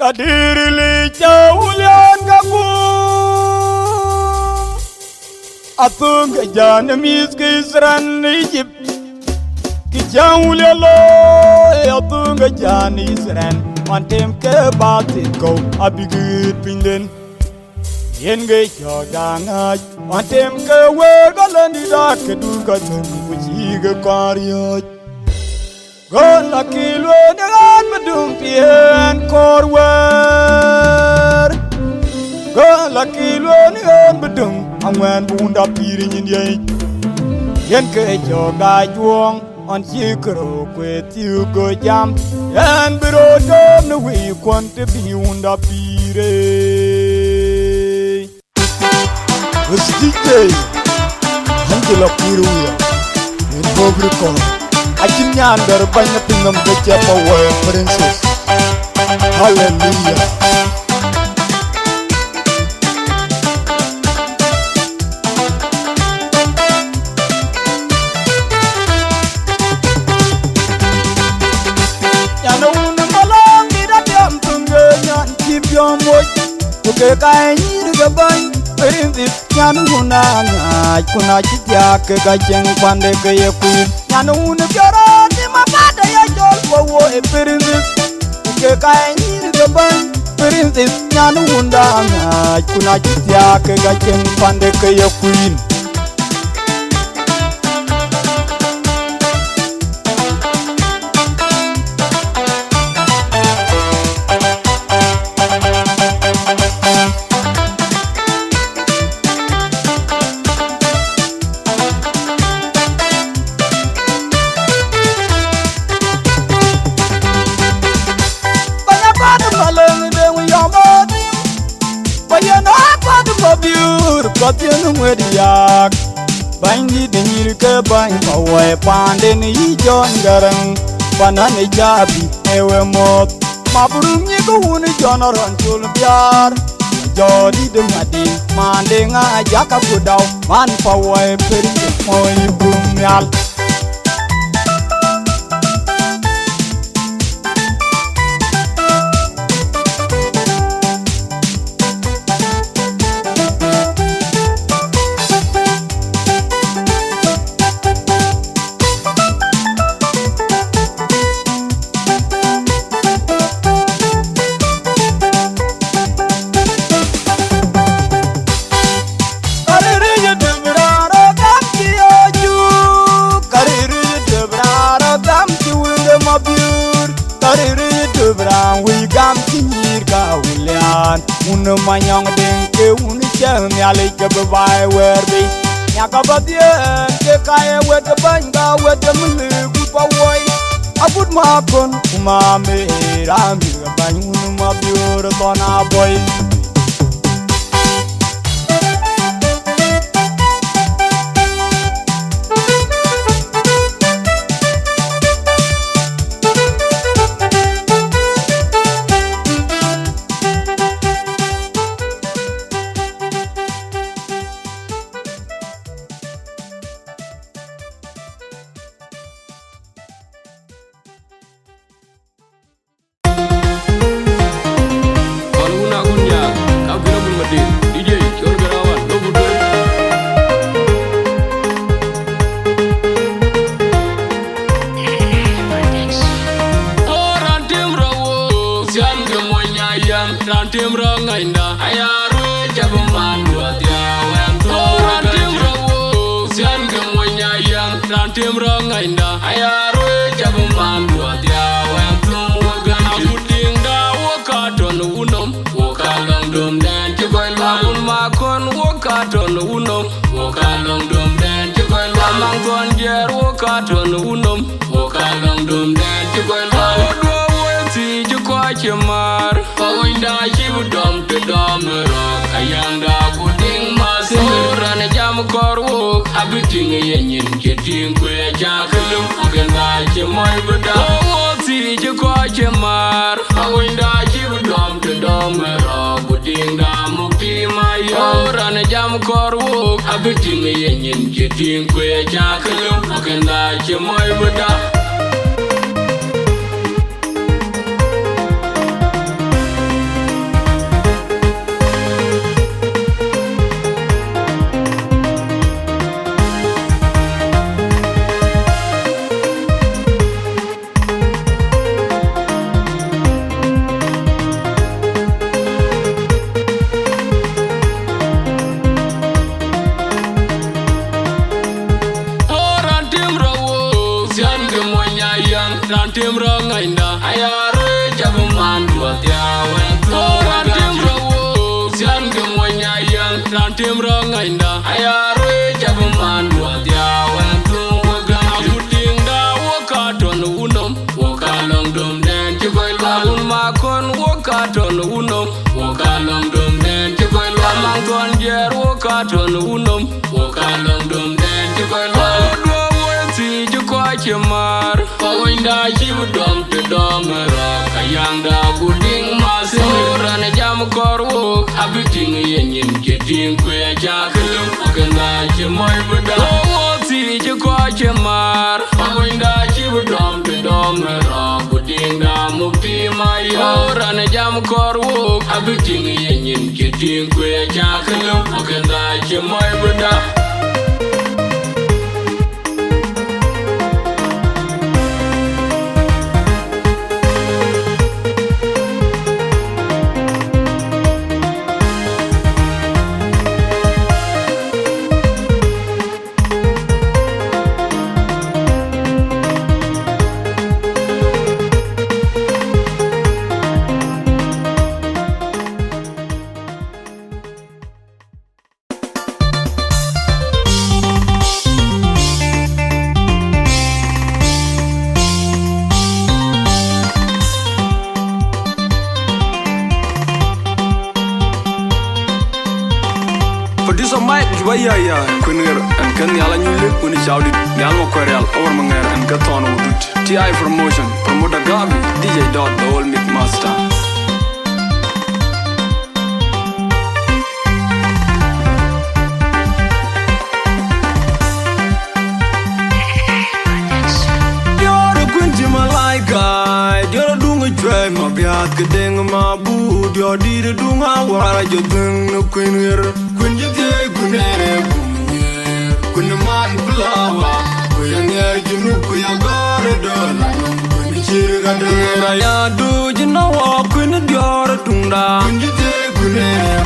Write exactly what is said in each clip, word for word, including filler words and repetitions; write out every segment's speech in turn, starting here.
Ka dïr lic cä wulian ka guum, athöŋ ke jän ë mïth ke Yithriɛl në Egypt, kë cä wulian looi athöŋ ke jän ë Yithriɛl, ɣɔn tem ke bä thith kɔ̈u abïk ɣëët pinyden. Yen ke cɔk da ŋääc, ɣɔn tem ke wëër ka lëndït aa këdu ka thöŋ, ku cïï ke kɔn riɔ̈ɔ̈c. Go la kï lueel në ɣän bï döŋ piɛ̈n kɔɔr wëër. Go la kï lueel në ɣän bï döŋ aŋuɛ̈ɛ̈n bï wunda pïïr ë nyin yeic. Yen ke jɔ̈ɔ̈k aa juɔ̈ɔ̈ŋ ɣɔn cï kërou kueeth thiëëk go jam. Ɣɛn bï röt dööm në wëi kuɔn të bï wunda pïïr ë. With D J Angelo Kiruya in Bob Record. Acïn nyan dɛ̈r bäny ë piny nɔm ke cɛ pa wɛ̈ɛ̈r Princess. Hallelujah. Yan wun ë malɔŋ dït abiɔm thöŋ ke nyan cï biɔm moc. Ku ke ka ë nyïïr ke bäny, Princess, nyan wun aŋääc, ku na cï thiaak ke ka cieŋ kuande ke ye kuïn. Nyan wun ë piɔ̈ɔ̈th rɔt tim abatde ya jɔl po wo ë Princess. Ku ke ka ë nyïïr ke bäny, Princess, nyan wun aŋääc, ku na cï thiaak ke ka cieŋ kuande ke ye kuïn. Bäny apath malöŋ ë deŋ yɔm ë tim, ku yen apath mabiöör, path yen ŋuɛ̈t yak. Bänydït nyïïr ke bäny, pa wɛ̈i paanden yï Jɔn Gäräŋ, panan ë Jabi ë we mɔ̈ɔ̈th. Mabruk nyïk wun Jɔn Rɔn Col Biaar, jɔ dït Madïn, Mandeŋ Ajak Akudau, man pa wɛ̈i Princess mɔ̈i bum nhial. Kariri yï döp raan rɔt gam cï yööc juk, kariri yï döp raan rɔt gam cï wël ë mabiöör, kariri yï döp raan wïc gam cï nyïïr ka wël liaan. Wun ë Manyɔŋ Deŋ ke wun cɛ Nhialic ke bï baai wɛɛr bei. Nyaka bä dhiëën ke ka ye wɛ̈t ë bäny ka wɛ̈t ë mïlëk gut bä woi. Agut ma kön ku ma mëër amïth ke bäny wun ë mabiöör ë thɔn abɔi. Kɔn wun a kun nyaak, ka kuïn a kun madït, D J, cɔl Garawan, lo ku tueŋ. O raan tim rɔt wo, thian ke mony ayam, raan tim rɔt ŋanyda, aya ruëëc abï man duɔth ya wɛn. O raan tim rɔt wo, thian ke mony ayam, raan tim rɔt ŋanyda, aya ruëëc abï man duɔth ya wɛn. Thöŋ wek gäm cï wut tiŋda, wok ka tɔ̈ në wun nɔm, wok ka lɔŋ dömdɛn cï kɔc luaŋ. Wun ma kɔn, wok ka tɔ̈ në wun nɔm, wok ka lɔŋ dömdɛn cï kɔc luaŋ. Maŋ thɔn jiɛɛr, wok ka tɔ̈ në wun nɔm, wok ka lɔŋ dömdɛn cï kɔc luaŋ. Wok duɔ̈ɔ̈r wek thiic cï kɔc cï määr, awunyda cï bï dɔm të dɔm ë rɔ̈k, ayäŋda ku tiŋ math. Raan ë jam kɔɔr wok, abï tïŋ ë yenyin cï tïŋ, ku ye cak lëm, akënda cï mɔc bï dam. Wok thiic cï kɔc cï määr, awunyda cï bï dɔm të dɔm ë rɔ̈k, ku tiŋda muk tim ayö. Raan ë jam kɔɔr wok, abï tïŋ ë yenyin cï tïŋ, ku ye cak lëm, akënda cï mɔc bï dam. Tim rɔŋ ŋanyda, aya ruëëc abï man duɔ̈ɔ̈th ya wɛn thöŋ wek gäm. Agut tiŋda wok ka tɔ̈n wunɔm, wok ka lɔŋ dömden cï kɔc lual. Agut makɔn wok ka tɔ̈n wunɔm, wok ka lɔŋ dömden cï kɔc lual. Maŋ thuɔn jiɛɛr wok ka tɔ̈n wunɔm, wok ka lɔŋ dömden cï kɔc lual. Agut duɔ̈ɔ̈r wek thiic cï kɔc cï määr. Kɔc wënyda cï bï dɔm të dɔm ë rɔɔk, ka yäŋda ku diŋ math. Raan ë jam kɔɔr wook, abï tïŋ ë yenyin cï tïŋ, ku ya cä kë lëu, ku kënda cï mɔc bï däk. Wo wo thiic ë kɔc cï määr, kɔc wënyda cï bï dɔm të dɔm ë rɔɔk, ku diŋda muk tim ayɔ̈ɔ̈k. Raan ë jam kɔɔr wook, abï tïŋ ë yenyin cï tïŋ, ku ya cä kë lëu, ku kënda cï mɔc bï däk. Producer Mike, Juba, ya, ya, Queen Ŋer, ɛn kë Nhial Anyulik, wën cawdït, Nhial Makuɛɛr Rial, Owar Maŋɛɛr, ɛn kë Thɔn Wudut, T I Promotion, Promoter Gavi, D J Dot, The Old Mix Master. Diɔ̈ɔ̈r ë kuën cï malaika, diɔ̈ɔ̈r ë duŋ ë cuɛ̈ɛ̈c ma biäth ke deŋ ma buut, diɔ̈ɔ̈r dïït ë duŋ awar jɔ dhëŋ në Queen Ŋer. Kuën cï thiëëc, kuën ë rëër, kuën ë man flower, ku ya ŋɛɛr junub, ku ya gɔ̈ɔ̈r ë döör la nɔm, kuën cï rïk adöör. Aya duc në wɔ kuën diɔ̈ɔ̈r ë tuŋda. Kuën cï thiëëc, kuën ë rëër,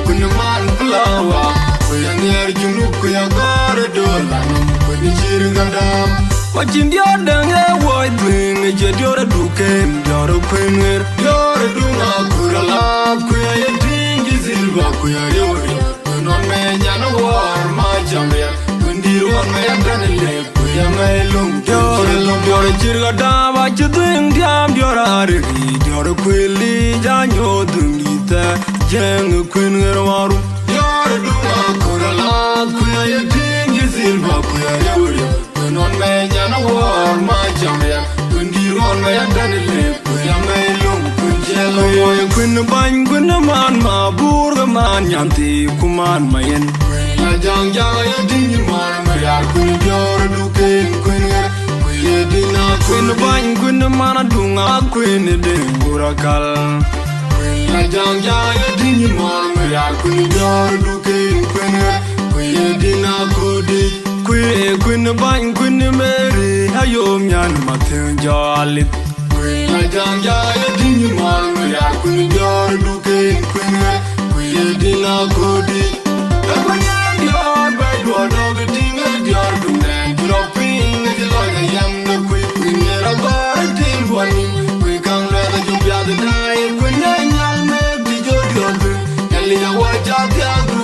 kuën ë man flower, ku ya ŋɛɛr junub, ku ya gɔ̈ɔ̈r ë döör la nɔm, kuën cï rïk adäär. Ku acïn diɔ̈ɔ̈r däŋ ë wuɔc dhuëëŋ, ë cie diɔ̈ɔ̈r ë duken, diɔ̈ɔ̈r ë Queen Ŋer. Diɔ̈ɔ̈r ë duŋ akur alath, ku ya ye tïŋ cï silver, ku ya riɔ̈ɔ̈r riɔ̈ɔ̈r. Kuën ɣɔn me nyan wuɔɔr ma cam riɛk, kuën dïïr ɣɔn me ya tɛ̈n lëk, ku ya me lum. Diɔ̈ɔ̈r, diɔ̈ɔ̈r cï rïk adäär, acï dhuëëŋ diääm, diɔ̈ɔ̈r arëk, diɔ̈ɔ̈r kuëli, ja nyuɔ̈th dhuëëŋ dït thɛɛr, jiëëŋ ë Queen Ŋer waru. Diɔ̈ɔ̈r ë duŋ akur alath, ku ya ye tïŋ cï silver, ku ya riɔ̈ɔ̈r riɔ̈ɔ̈r. Kuën ɣɔn me nyan wuɔɔr ma cam riɛk, kuën dïïr ɣɔn me ya tɛ̈n lëk, ku ya me lum, kuën ciɛl. Woi, kuën bäny, kuën man ma buur, ke man nyan thii, ku man ma yen. Kuën la jaŋ jaŋ ya tïŋ man ma rial, kuën diɔ̈ɔ̈r ë duken, kuën Ŋer, kuën ye dïn a kuën bäny, kuën man aduŋ a kuën ë deŋ bur akal. Kuën la jaŋ jaŋ ya tïŋ man ma rial, kuën diɔ̈ɔ̈r ë duken, kuën Ŋer, kuën ye dïn a kodi. Kuën, kuën bäny, kuën Mary, ayom nyan ma thiëŋ jɔ alith. Kuën la jaŋ jaŋ ya tïŋ man ma rial, kuën diɔ̈ɔ̈r ë duken, kuën Ŋer, kuën ye dïn a kodi. Ë kuën ye diɔ̈ɔ̈r bɛ̈c duɔ̈ɔ̈r dɔ̈k tïŋ ë diɔ̈ɔ̈r duŋ nɛn cï rɔt piny ë cï lɔc ayam në kuëc, kuën Ŋer agɔ̈ɔ̈r tïŋ buɔn nïm, kuën kaŋ luɛth ajom piath daai, kuën ye nyal meth dï jɔ diɔ̈ɔ̈r dhuëëŋ, Nhialic awä ca thiaakdu.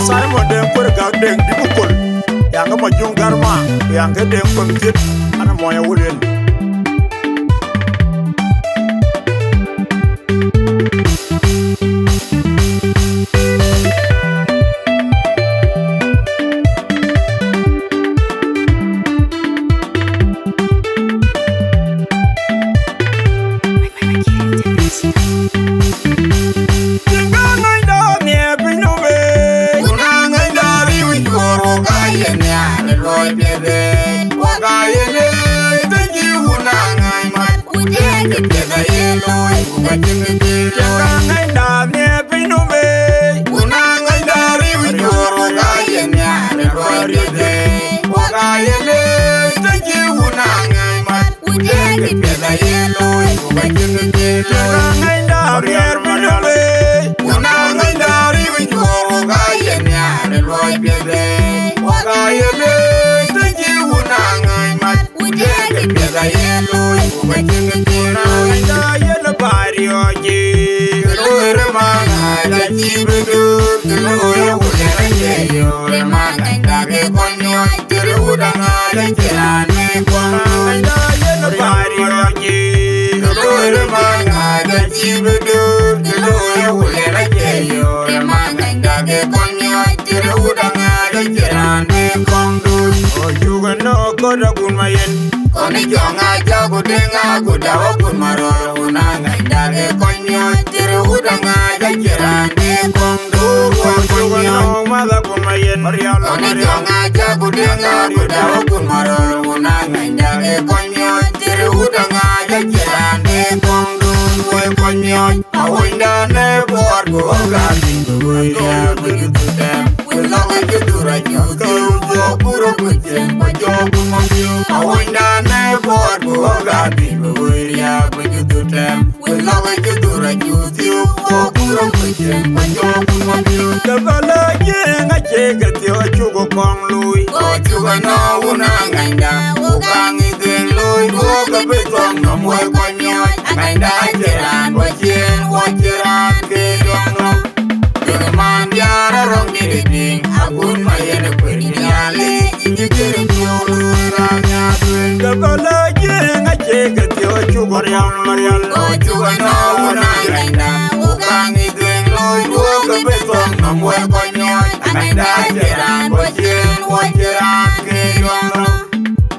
Simon Deŋ Kuer Gäk Deŋ Dït Kol, yaŋ ke Majuŋ Garma, yaŋ ke Deŋ Kuem Thiet, an, mɔny Awuliel. Tiŋ ka ŋäcda nhiɛɛr piny nɔm bei. Wun a ŋäcda riëëu cuɔɔr, wok aa yen nhiaar ë luɔi piɛth bei. Wok aa yen leec tënydï, wun a ŋäc mat, ku tiɛɛŋkï piɛth aye looi, ku ka cïn kë cï looi. Tiŋ ka ŋäcda nhiɛɛr piny nɔm bei. Wun a ŋäcda riëëu cuɔɔr, wok aa yen nhiaar ë luɔi piɛth bei. Wok aa yen leec tënydï, wun a ŋäc mat, ku tiɛɛŋkï piɛth aye looi, ku ka cïn kë cï looi. Tiŋ ka ŋäcda nhiɛɛr piny nɔm bei. Wun a ŋäcda riëëu cuɔɔr, wok aa yen nhiaar ë luɔi piɛth bei. Wok aa yen leec tënydï, wun a ŋäc mat, ku tiɛɛŋkï piɛth aye looi, ku ka cïn kë cï looi. Wun a ŋäcda yen baai riɔ̈ɔ̈c yic. Kë looi rem aŋäc acïï bï dööt, kë looi Awuliel acie yöör, rem aŋäcda ke kɔc miɔɔc. Tëde wut aŋäc acïn raan bï kuɔŋ. Aŋäcda yen baai riɔ̈ɔ̈c yic. Kë looi rem aŋäc acïï bï dööt, kë looi Awuliel acie yöör, rem aŋäcda ke kɔc miɔɔc. Tëde wut aŋäc acïn raan bï kuɔŋ dööt. Ɣo cuk ënɔɔk kɔ̈t akun ma yen. Kɔn ë jɔŋ aa jɔk ku deŋ aa ku dau akun ma röör, wun aŋäcda ke kɔc miɔɔc. Tëde wut aŋäc acïn raan bï kuɔŋ dööt, wun kɔc miɔɔc. Kɔn ë jɔŋ aa jɔk ku deŋ aa ku dau akun ma röör, wun aŋäcda ke kɔc miɔɔc. Tëde wut aŋäc acïn raan bï kuɔŋ dööt, wun kɔc miɔɔc. Awunydan ë buɔɔt ku ɣɔ̈k aa dhil bï wëi riääk ku jɔ dhuk tɛm. Wun lɔ̈k ë jɔ dhuk rɔt jɔ thiëëu, jɔ kur ë kuc thiëŋ ku jɔ kun mɔ̈k piɔ̈u. Awunydan ë buɔɔt ku ɣɔ̈k aa dhil bï wëi riääk ku jɔ dhuk tɛm. Wun lɔ̈k ë jɔ dhuk rɔt jɔ thiëëu, jɔ kur ë kuc thiëŋ ku jɔ kun mɔ̈k piɔ̈u. Ke bä lɔ jiëëŋ acie ke thiɔ̈k cuk ë kɔŋ looi. Ku cuk ënɔɔk wun aŋäcda, wok aa ŋic dhëëŋ looi, duökï bï thuɔŋ nɔm wek kɔc miɔɔc. Aŋäcda acïn raan bɔ̈ ciëën, wok cïn raan ke yɔŋ nɔm. Döŋ man diäär arɔ̈ŋ dït ë tïŋ, akun ma yen ë kuëër Nhialic, yïn cï kërë piɔ̈u looi raan nya tueŋ. Ke bä lɔ jiëëŋ acie ke thiɔ̈k cuk ë kɔŋ looi. Ku cuk ënɔɔk wun aŋäcda, wok aa ŋic dhëëŋ looi, duökï bï thuɔŋ nɔm wek kɔc miɔɔc. Aŋäcda acïn raan bɔ̈ ciëën, wok cïn raan ke yɔŋ nɔm.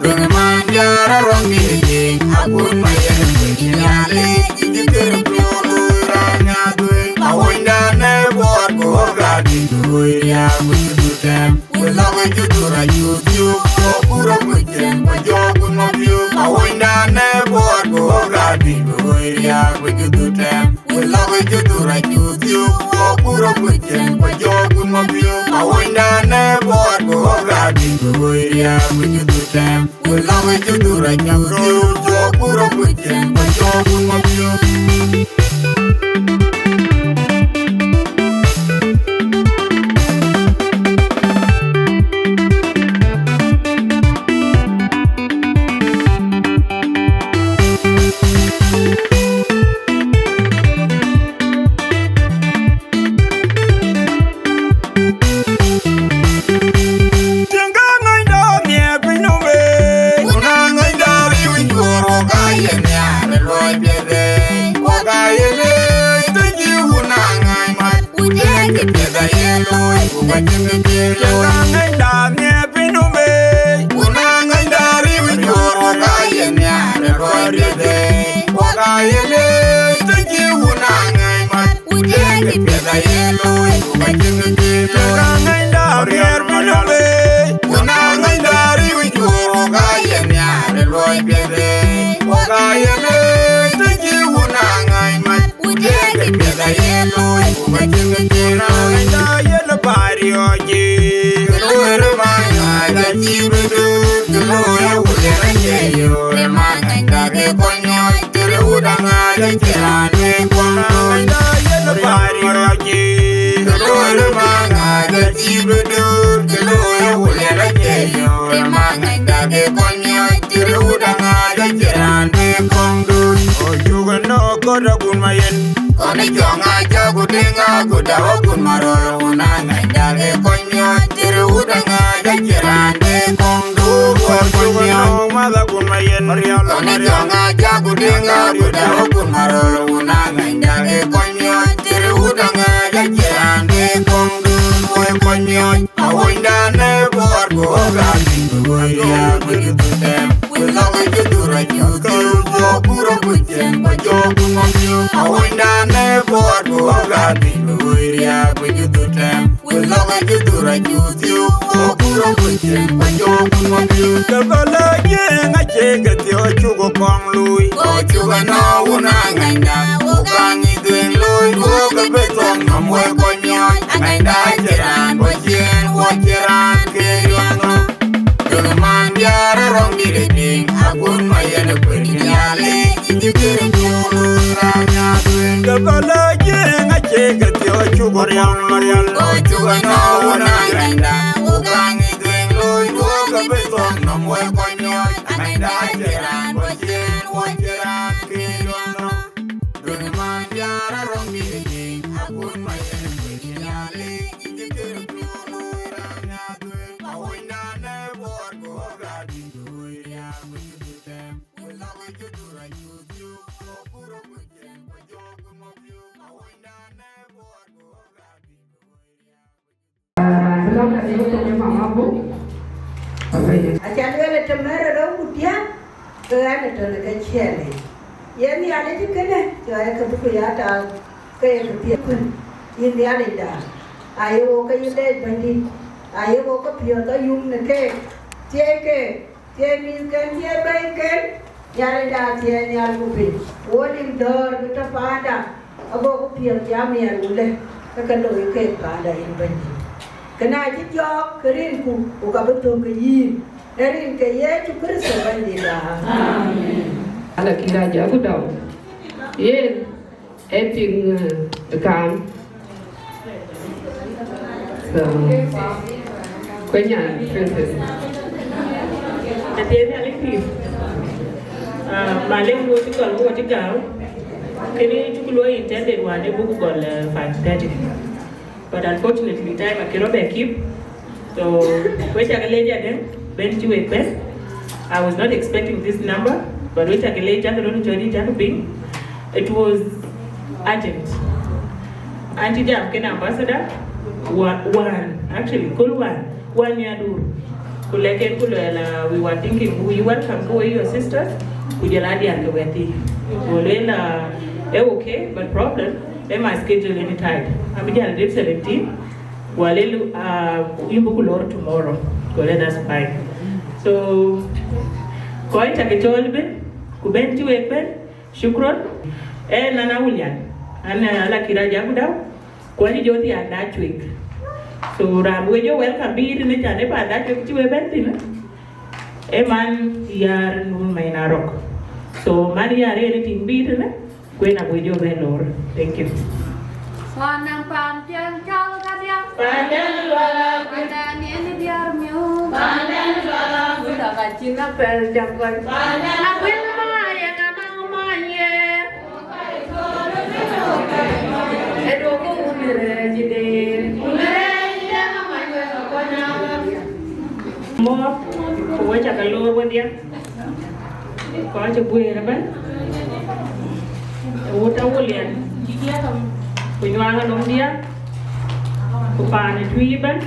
Döŋ man diäär arɔ̈ŋ dït ë tïŋ, akun ma yen ë kuëër Nhialic, yïn cï kërë piɔ̈u looi raan nya tueŋ. Awunydan ë buɔɔt ku ɣɔ̈k aa dhil bï wëi riääk ku jɔ dhuk tɛm. Wun lɔ̈k ë jɔ dhuk rɔt jɔ thiëëu, jɔ kur ë kuc thiëŋ ku jɔ kun mɔ̈k piɔ̈u. Awunydan ë buɔɔt ku ɣɔ̈k aa dhil bï wëi riääk ku jɔ dhuk tɛm. Wun lɔ̈k ë jɔ dhuk rɔt jɔ thiëëu, jɔ kur ë kuc thiëŋ ku jɔ kun mɔ̈k piɔ̈u. Awunydan ë buɔɔt ku ɣɔ̈k aa dhil bï wëi riääk ku jɔ dhuk tɛm. Wun lɔ̈k ë jɔ dhuk rɔt jɔ thiëëu, jɔ kur ë kuc thiëŋ ku jɔ kun mɔ̈k piɔ̈u. Tiŋ ka ŋäcda nhiɛɛr piny nɔm bei. Wun aŋäcda riëëu cuɔɔr, wok aa yen nhiaar ë luɔi piɛth bei. Wok aa yen leec tënydï, wun aŋäc mat, ku tiɛɛŋkï piɛth aye looi, ku ka cïn kë cï looi. Tiŋ ka ŋäcda nhiɛɛr piny nɔm bei. Wun aŋäcda riëëu cuɔɔr, wok aa yen nhiaar ë luɔi piɛth bei. Wok aa yen leec tënydï, wun aŋäc mat, ku tiɛɛŋkï piɛth aye looi, ku ka cïn kë cï looi. Tiŋ ka ŋäcda nhiɛɛr piny nɔm bei. Wun aŋäcda riëëu cuɔɔr, wok aa yen nhiaar ë luɔi piɛth bei. Wok aa yen leec tënydï, wun aŋäc mat, ku tiɛɛŋkï piɛth aye looi, ku ka cïn kë cï looi. Aŋäcda yen baai riɔ̈ɔ̈c yic. Kë looi rem aŋäc acïï bï dööt, kë looi Awuliel acie yöör, rem aŋäcda ke kɔc miɔɔc. Tëde wut aŋäc acïn raan bï kuɔŋ. Aŋäcda yen baai riɔ̈ɔ̈c yic. Kë looi rem aŋäc acïï bï dööt, kë looi Awuliel acie yöör, rem aŋäcda ke kɔc miɔɔc. Tëde wut aŋäc acïn raan bï kuɔŋ dööt. Ɣo cuk ënɔɔk kɔ̈t akun ma yen. Kɔn ë jɔŋ aa jɔk ku deŋ aa ku dau akun marɔl wun aa ŋany dak ë kɔc miɔɔc tëër wut aŋääc acï raan de kɔŋ duur wä kɔc miɔɔc. Kɔn ë jɔŋ aa jɔk ku deŋ aa ku dau akun marɔl wun aa ŋany dak ë kɔc miɔɔc tëër wut aŋääc acï raan de kɔŋ duur wä kɔc miɔɔc. Awunydan ë buɔɔt ku ɣɔ̈k raan bï wëi riääk wïc dhuk tɛm. Wïc lɔ̈k ë cï dhur acuk thiu, wok kurɔ kuc cien ku jɔɔk ku mɔ̈k thiu. Awunydan ë buɔɔt ku ɣɔ̈k raan bï wëi riääk wïc dhuk tɛm. Wïc lɔ̈k ë cï dhur acuk thiu, wok kurɔ kuc cien ku jɔɔk ku mɔ̈k thiu. Ke bä lɔ jiëëŋ acie ke thiɔ̈k cuk kɔŋ luui. Ku cuk anɔ̈k wun aa ŋanyda, ku kaŋ ŋic dhuëëŋ looi, ku ke bï thuɔŋ nɔm wek kɔc miɔɔc. Aŋanyda acï raan bɔ̈ ciëën, wɔ cï raan ke riɔ̈ɔ̈k nɔm. Döŋ man diäär arɔŋ dït ë tiŋ, akun ma yen ë kuëc Nhialic, yïn cï kërë piɔ̈u raan nya dhuëëŋ. Ke bä lɔ jiëëŋ acie ke thiɔ̈k cuk riɔ̈ɔ̈k marial. Ku cuk anɔ̈k wun aa ŋanyda, ku kaŋ ŋic dhuëëŋ looi, ku ke bï thuɔŋ nɔm wek kɔc miɔɔc. Aŋanyda acï raan bɔ̈ ciëën, wɔ cï raan ke riɔ̈ɔ̈k nɔm. Döŋ man diäär arɔŋ dït ë tiŋ, akun ma yen ë kuëc Nhialic, yïn cï kërë piɔ̈u looi raan nya dhuëëŋ. Awunydan ë buɔɔt ku ɣɔ̈k raan bï wëi riääk wïc dhuk tɛm. Wïc lɔ̈k ë cï dhur acuk thiu, wok kurɔ kuc cien ku jɔɔk ku mɔ̈k thiu. Awunydan ë buɔɔt ku ɣɔ̈k raan bï wëi riääk. Acan lueel ë të mɛ̈r ë rou ku diäk, ke ɣɛn ë tɔ̈ në ke ciɛɛlic. Yen Nhialic kënë, cɔɔi ke bï ku ya taak ke ye këpiɛth kuën, yïn Nhialicda. Aye wok ke yï leec Bɛ̈nydït, aye wok ke piɔ̈ɔ̈th ayum në keek, thiëi keek, thiëi mïthken, thiëi bɛ̈nyken, Nhialicda thiëi nhial ku piny, wo lim dɔ̈ɔ̈r bï tɔ̈ paanda, agoku piɔ̈ɔ̈th jam miɛt wulë, ke ke looi keek paanda yïn Bɛ̈nydït. Kënë acï jɔɔk ke rinku, ku ka bï thök ke yïn, në rin ke Yecu Kërtho Bɛ̈nydïtda. Amen. Ala kï rac aku dau. Yen, e piŋ, eh, kaam. So, Kenya Princess. Athiëëth Nhialic pïïr. Ah, malem wo cï gɔl, wo cï gäu. Kënë cuk luɔi intended wään ë buk gɔl, eh, five thirty. But unfortunately, time akï rɔt bɛ keep. So, we cak leec adë, bɛ̈n cï wek bɛ̈n. I was not expecting this number, but we cak leec, cak rɔt cɔɔl, cak piny. It was urgent. Anti jam kën ambassador, wa-, one, actually, kul one, one year dur. Ku lɛ̈k en ku lueel, uh, we were thinking, we welcome ku we your sisters, ku jɔl a diäär ke wɛ̈t thii. Ku lueel, uh, eh, okay, but problem, eh, my schedule any tight. Abï jäl date seventeen, ku lueel, uh, yïn bï ku lor tomorrow. Ku lueel, that's fine. So, kɔc cak cɔɔl bɛ̈n, ku bɛ̈n cï wek bɛ̈n, shukran. Eh, nana William, an, eh, ala kï rac aku dau. Ku acï jɔ thiaakda cuek. So, raan we jɔ welcome bï tënë, can ë paanda cuek cï we bɛ̈n thïn, ë man Yar Nur Mayen Arok. So, man Yar yen ë tïŋ bï tënë, ku en abï jɔ bɛ̈n lor. Thank you. Pandan pan piɛŋ cal kadiäk. Pandan luala. Pandan yen diäär miök. Pandan luala. Ku dɔk acïn apɛl jam kɔc. Pandan akuën ma yen anɔŋ many ye. Mɔ̈ɔ̈th, ku we cak loor wedhie, kɔc cï guëër ëbɛ̈n, ë wut Awulian, ku nyuaŋ ë nɔm diäk, ku paan ë Tuïc ëbɛ̈n,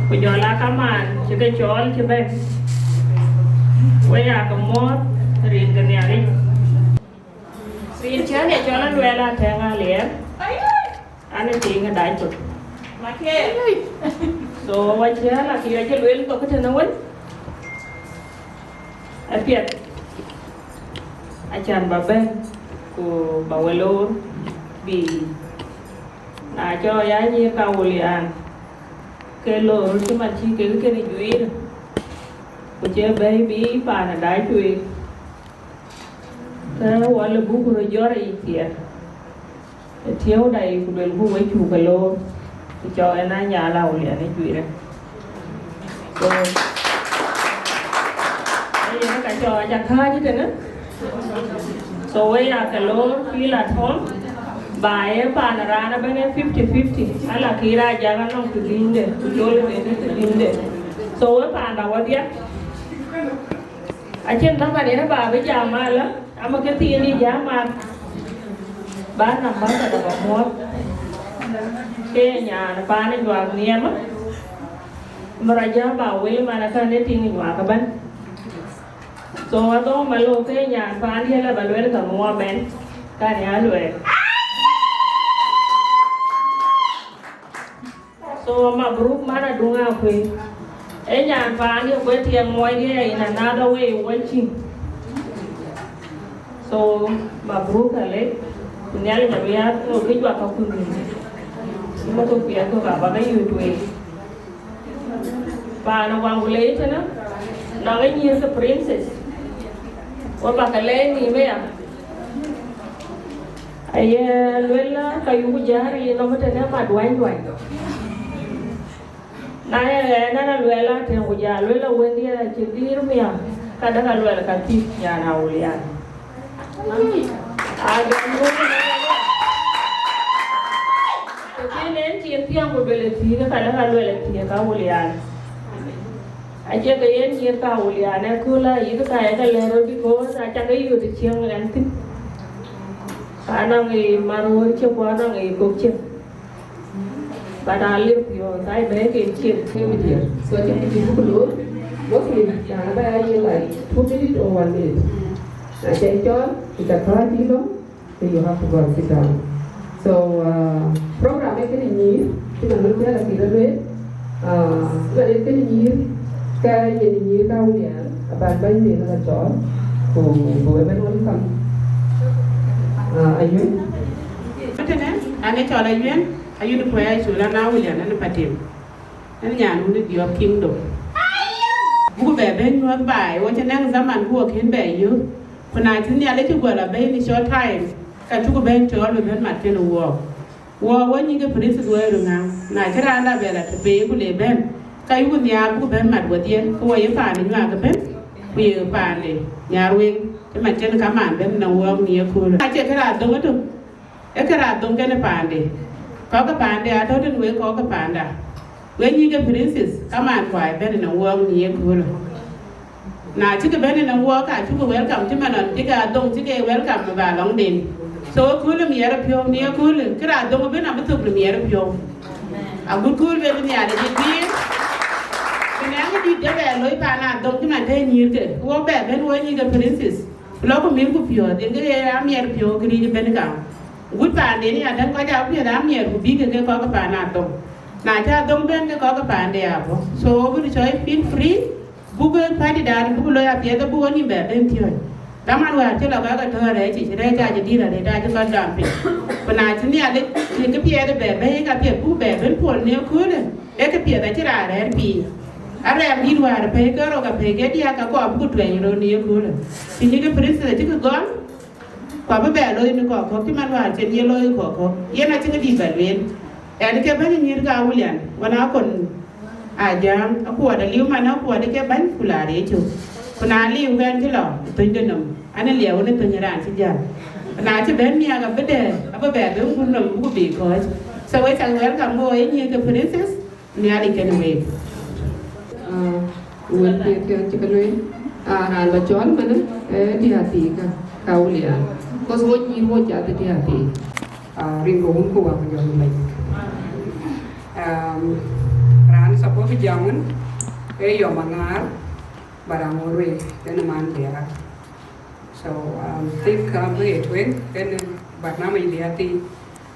ku jɔl aa kamaan cï ke cɔɔl cï bɛ̈n, we ya ke mɔ̈ɔ̈th rin ke Nhialic. Rin cï ɣɛn ya cɔl Aluɛɛl Atɛ̈ŋ Aliɛɛr, an, ë tiiŋ ë dac thok. So, wa cï ɣɛn akï ya cï lueel thok tënë wën, apiɛth, acan ba bɛ̈n, ku ba we loor bï, na cɔk ya nyïïr ka Awulian, ke loor cï man cï kek kënë juiir, ku cï bɛ̈ɛ̈i bï paan ë dac tueŋ. Ke wɔ lë buk röt jɔt ë yic thiɛɛr, ë tiëëuda yic, ku luelku we cuk ke loor, ku cɔk en aa nyaal Awulian ë juiirë. So, ee yen ka cɔk aca kääc tënë. So, we ya ke loor, feel at home. Ba ye paan raan ëbɛ̈n ee fifty fifty, ala kï rac jak anɔŋ thiërdhiënyde, ku col ëbɛ̈n ë thiërdhiënyde. So we paanda wadiäk, acïn dhaman yen ba bï jam alä, ama ke thiin ë jam mat, ba nɔm ba ka dap amuɔ̈th. Ke nyan paan ë juak nhiɛmä, mï rac jam ba wël man akan ë tiŋ juak ëbɛ̈n. So adhɔŋ malo ke nyan paan diɛ̈ la ba luel ka muɔ̈ɔ̈m ɛn, kan ya luel. So mabruk man aduŋ akuëi. E nyan paan diɛ̈ kuɛ̈t tiɛŋ muɔc diɛ̈ in another way watching. So mabruk alek. Ku Nhialic abï ya ŋö kë juak ka kun. Ŋö kë kuiɛth kök aba ke yöt wei. Paan ë waŋ ku le tënë nɔŋ ë nyïïr ke princess. Wa ba ke lɛɛc nïïm aya. Aye luel la ka yuku jäär yï nɔm tënë mat duany duany. Na ye ɣɛn an aluɛl atëŋ ku ja luel la wëndiɛ̈ acï dhïïr miäk, ka däk aluɛl ka thïk nyan Awulian. Agɛm run. Tëthiin en cin thiäŋ ku luel ë thiëëk, ka däk aluɛl ë thiëëk Awulian. Acie ke yen nyïïr ka Awulian ë kööl ayï ka ye ke lɛ̈k röt, because aca ke yöt ë cieŋ ɛn thïn. Ka nɔŋ ë man wöör cï ku anɔŋ ë kök cï. But I live your side, bɛ̈ɛ̈i ke cin. Ke mi diɛr. So cïn kë cïn buk loor. Mostly, raan aba ya yen like two minute or one minute. Na cɛ cɔɔl, ku ca kääc yï lɔ, then you have to go and sit down. So, uh, program ë kënë nyïïr, cï man wën cï ala kï rɔt lueel. Uh, man ë kënë nyïïr, ka yen nyïïr ka Awulian, aban bɛ̈ny den ala cɔɔl, ku, ku ëbɛ̈n welcome. Uh, Ayuny. Tënë, an ë cɔl Ayuɛn, Ayuɛn Kuɛɛc, col an Awulian, an Patim. An nyan wun ë Diɔp Kingdom. Buku bɛ ben nyuɔ̈th baai, wo cï nɛ̈ŋ dhaman ku wo kën bɛ yök. Ku na cï Nhialic cï guɔ la bɛ̈i në short time, ka cuku ben cɔɔl bï ben mat kenë wuɔɔk. Wuɔɔk wo nyïïk ë princess wo ë röŋ ŋaŋ. Na cï raan la bɛ la të pei ku le ben, ka yuku nhiaar buku ben mat wedhie, ku wo ye paande nyuak ëbën, ku ye paande Nyarweŋ, cï man cïn kamaan ben në wuɔɔk në yeköölë. Acie kë raan dhoŋ ëtök. Ee kë raan dhoŋ kenë paande. Kɔ̈k ke paande atɔ̈ tënë wek kɔ̈k ke paanda. Wek nyïïk ke princess, kamaan kuai bɛ̈n ënɔŋ wuɔɔk në yeköölë. Na cïkï bɛ̈n ënɔŋ wuɔɔk, ka cukï welcome cï man nɔn cïkï adhoŋ cïkï welcome ë ba lɔŋden. So ëköölë miɛt ë piɔ̈u në yeköölë, kë raan dhoŋ ëbën abï thök në miɛt ë piɔ̈u. Agut kööl wek Nhialic ë guiir. Kënë ë dït dë bɛ loi paan adhoŋ cï man tëë nyïïrke, wok bɛ bɛ̈n wok nyïïk ke princess. Ku lɔ ku mïth ku piɔ̈ɔ̈th, yen ke ye amiɛt piɔ̈u këric ëbën kam. Gut paanden ya däŋ kɔc aa piɛth amiɛt ku bï ke ke kɔ̈k ke paan adhoŋ. Na cä adhoŋ bɛ̈n ke kɔ̈k ke paande abɔ̈. So wo bï cɔɔc feel free, buk party dan buk loi apiɛth, buk wo nïm bɛ ben piɔ̈ɔ̈c. Dhaman wäär cï lɔ ka ke tɔ̈ɔ̈r rɛɛc yic, rɛɛc acï dït arëët acï kɔc gam piny. Ku na cï Nhialic cï kë piɛth bɛ bɛ̈i ka piɛth buk bɛ ben puɔl në ëköölë. Ee kë piɛth acï raan rɛ̈ɛ̈r piny. Arɛɛm dït wäär pɛ̈i ke rok apɛ̈i ke diäk, ka kɔɔr bï ku tuɛny röt në yeköölë. Cï nyïïk ke princess acï kë gɔl, ku abï bɛ looi në kɔ̈k kɔ̈k cï man wäär cen ye looi kɔ̈k kɔ̈k. Yen acï kë dït bɛ lueel. Ɛn ke bɛ̈ny nyïïr ka Awulian, wën akon Ajäŋ, akuɔt aliu man akuɔt ke bɛ̈ny ku la rëëc cök. Ku na liu kɛn cï lɔ thönyde nɔm, an liɛu në thöny raan cï jäl. Na cï bɛ̈n miäk abï dɛ̈ɛ̈r, abï bɛ bɛ̈n gun nɔm buk bï kɔ̈ɔ̈c. So we cak welcome wo ye nyïïr ke princess. Nhialic kenë week. Ah, wël piɛth piɛth cï ke lueel, ah, raan lɔ cɔɔl manë, eh, diäär thii ka, ka Awulian. Cause wo nyïïr wo cath diäär thii. Ah, rin ke wun ku wak jɔ lec. Um, raan suppose bï jam wun, eh, yɔm aŋaar, but aŋoot wei, then man diäär. So, um, think, um, it will, then, uh, barnamij diäär thii.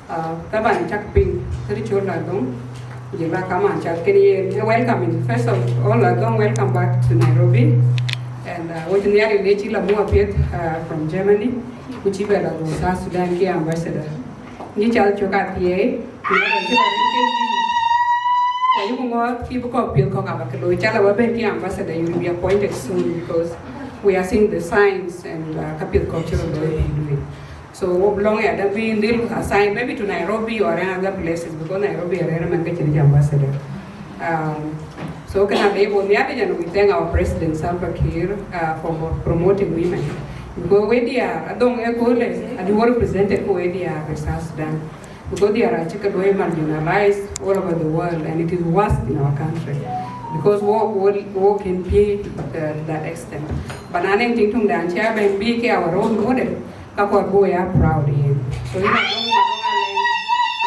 Uh, taban cak piny, thïr col la dhoŋ, jël ba kaman cal kën yen. Eh, welcome in. First of all, la dhoŋ, welcome back to Nairobi. And, uh, wo cï Nhialic le cï la muk apiɛth, uh, from Germany, ku cï bɛ la go South Sudan ke ambassador. Nyi cal cök athiɛɛi, ku yɛn cï la rin kën yï. Ka yuku ŋɔɔth kï bï kɔ̈k piɛth kɔ̈k aba ke looi, cal aba ben ke ambassador, you will be appointed soon because we are seeing the signs and, uh, ka piɛth kɔ̈k cï rɔt looi bï lueel. So wo bï lɔŋ ya da bï ndhil assign maybe to Nairobi or other places because Nairobi arɛ̈ɛ̈r man ke cïn ambassador. Um, so kënë abï wo Nhialic, and we thank our president Salva Kiir, uh, for mo-, promoting women. Because we diäär, adhöŋ ë köölë, adï wɔ represented ke we diäär ë South Sudan. Because diäär acï ke luɔi marginalized all over the world, and it is worse in our country. Because we, we, we can pay to that extent. But na nɛŋ tiŋ töŋ dan cï a bɛ̈n bï ke our role model, ka kɔɔr bï we are proud in. So, you know,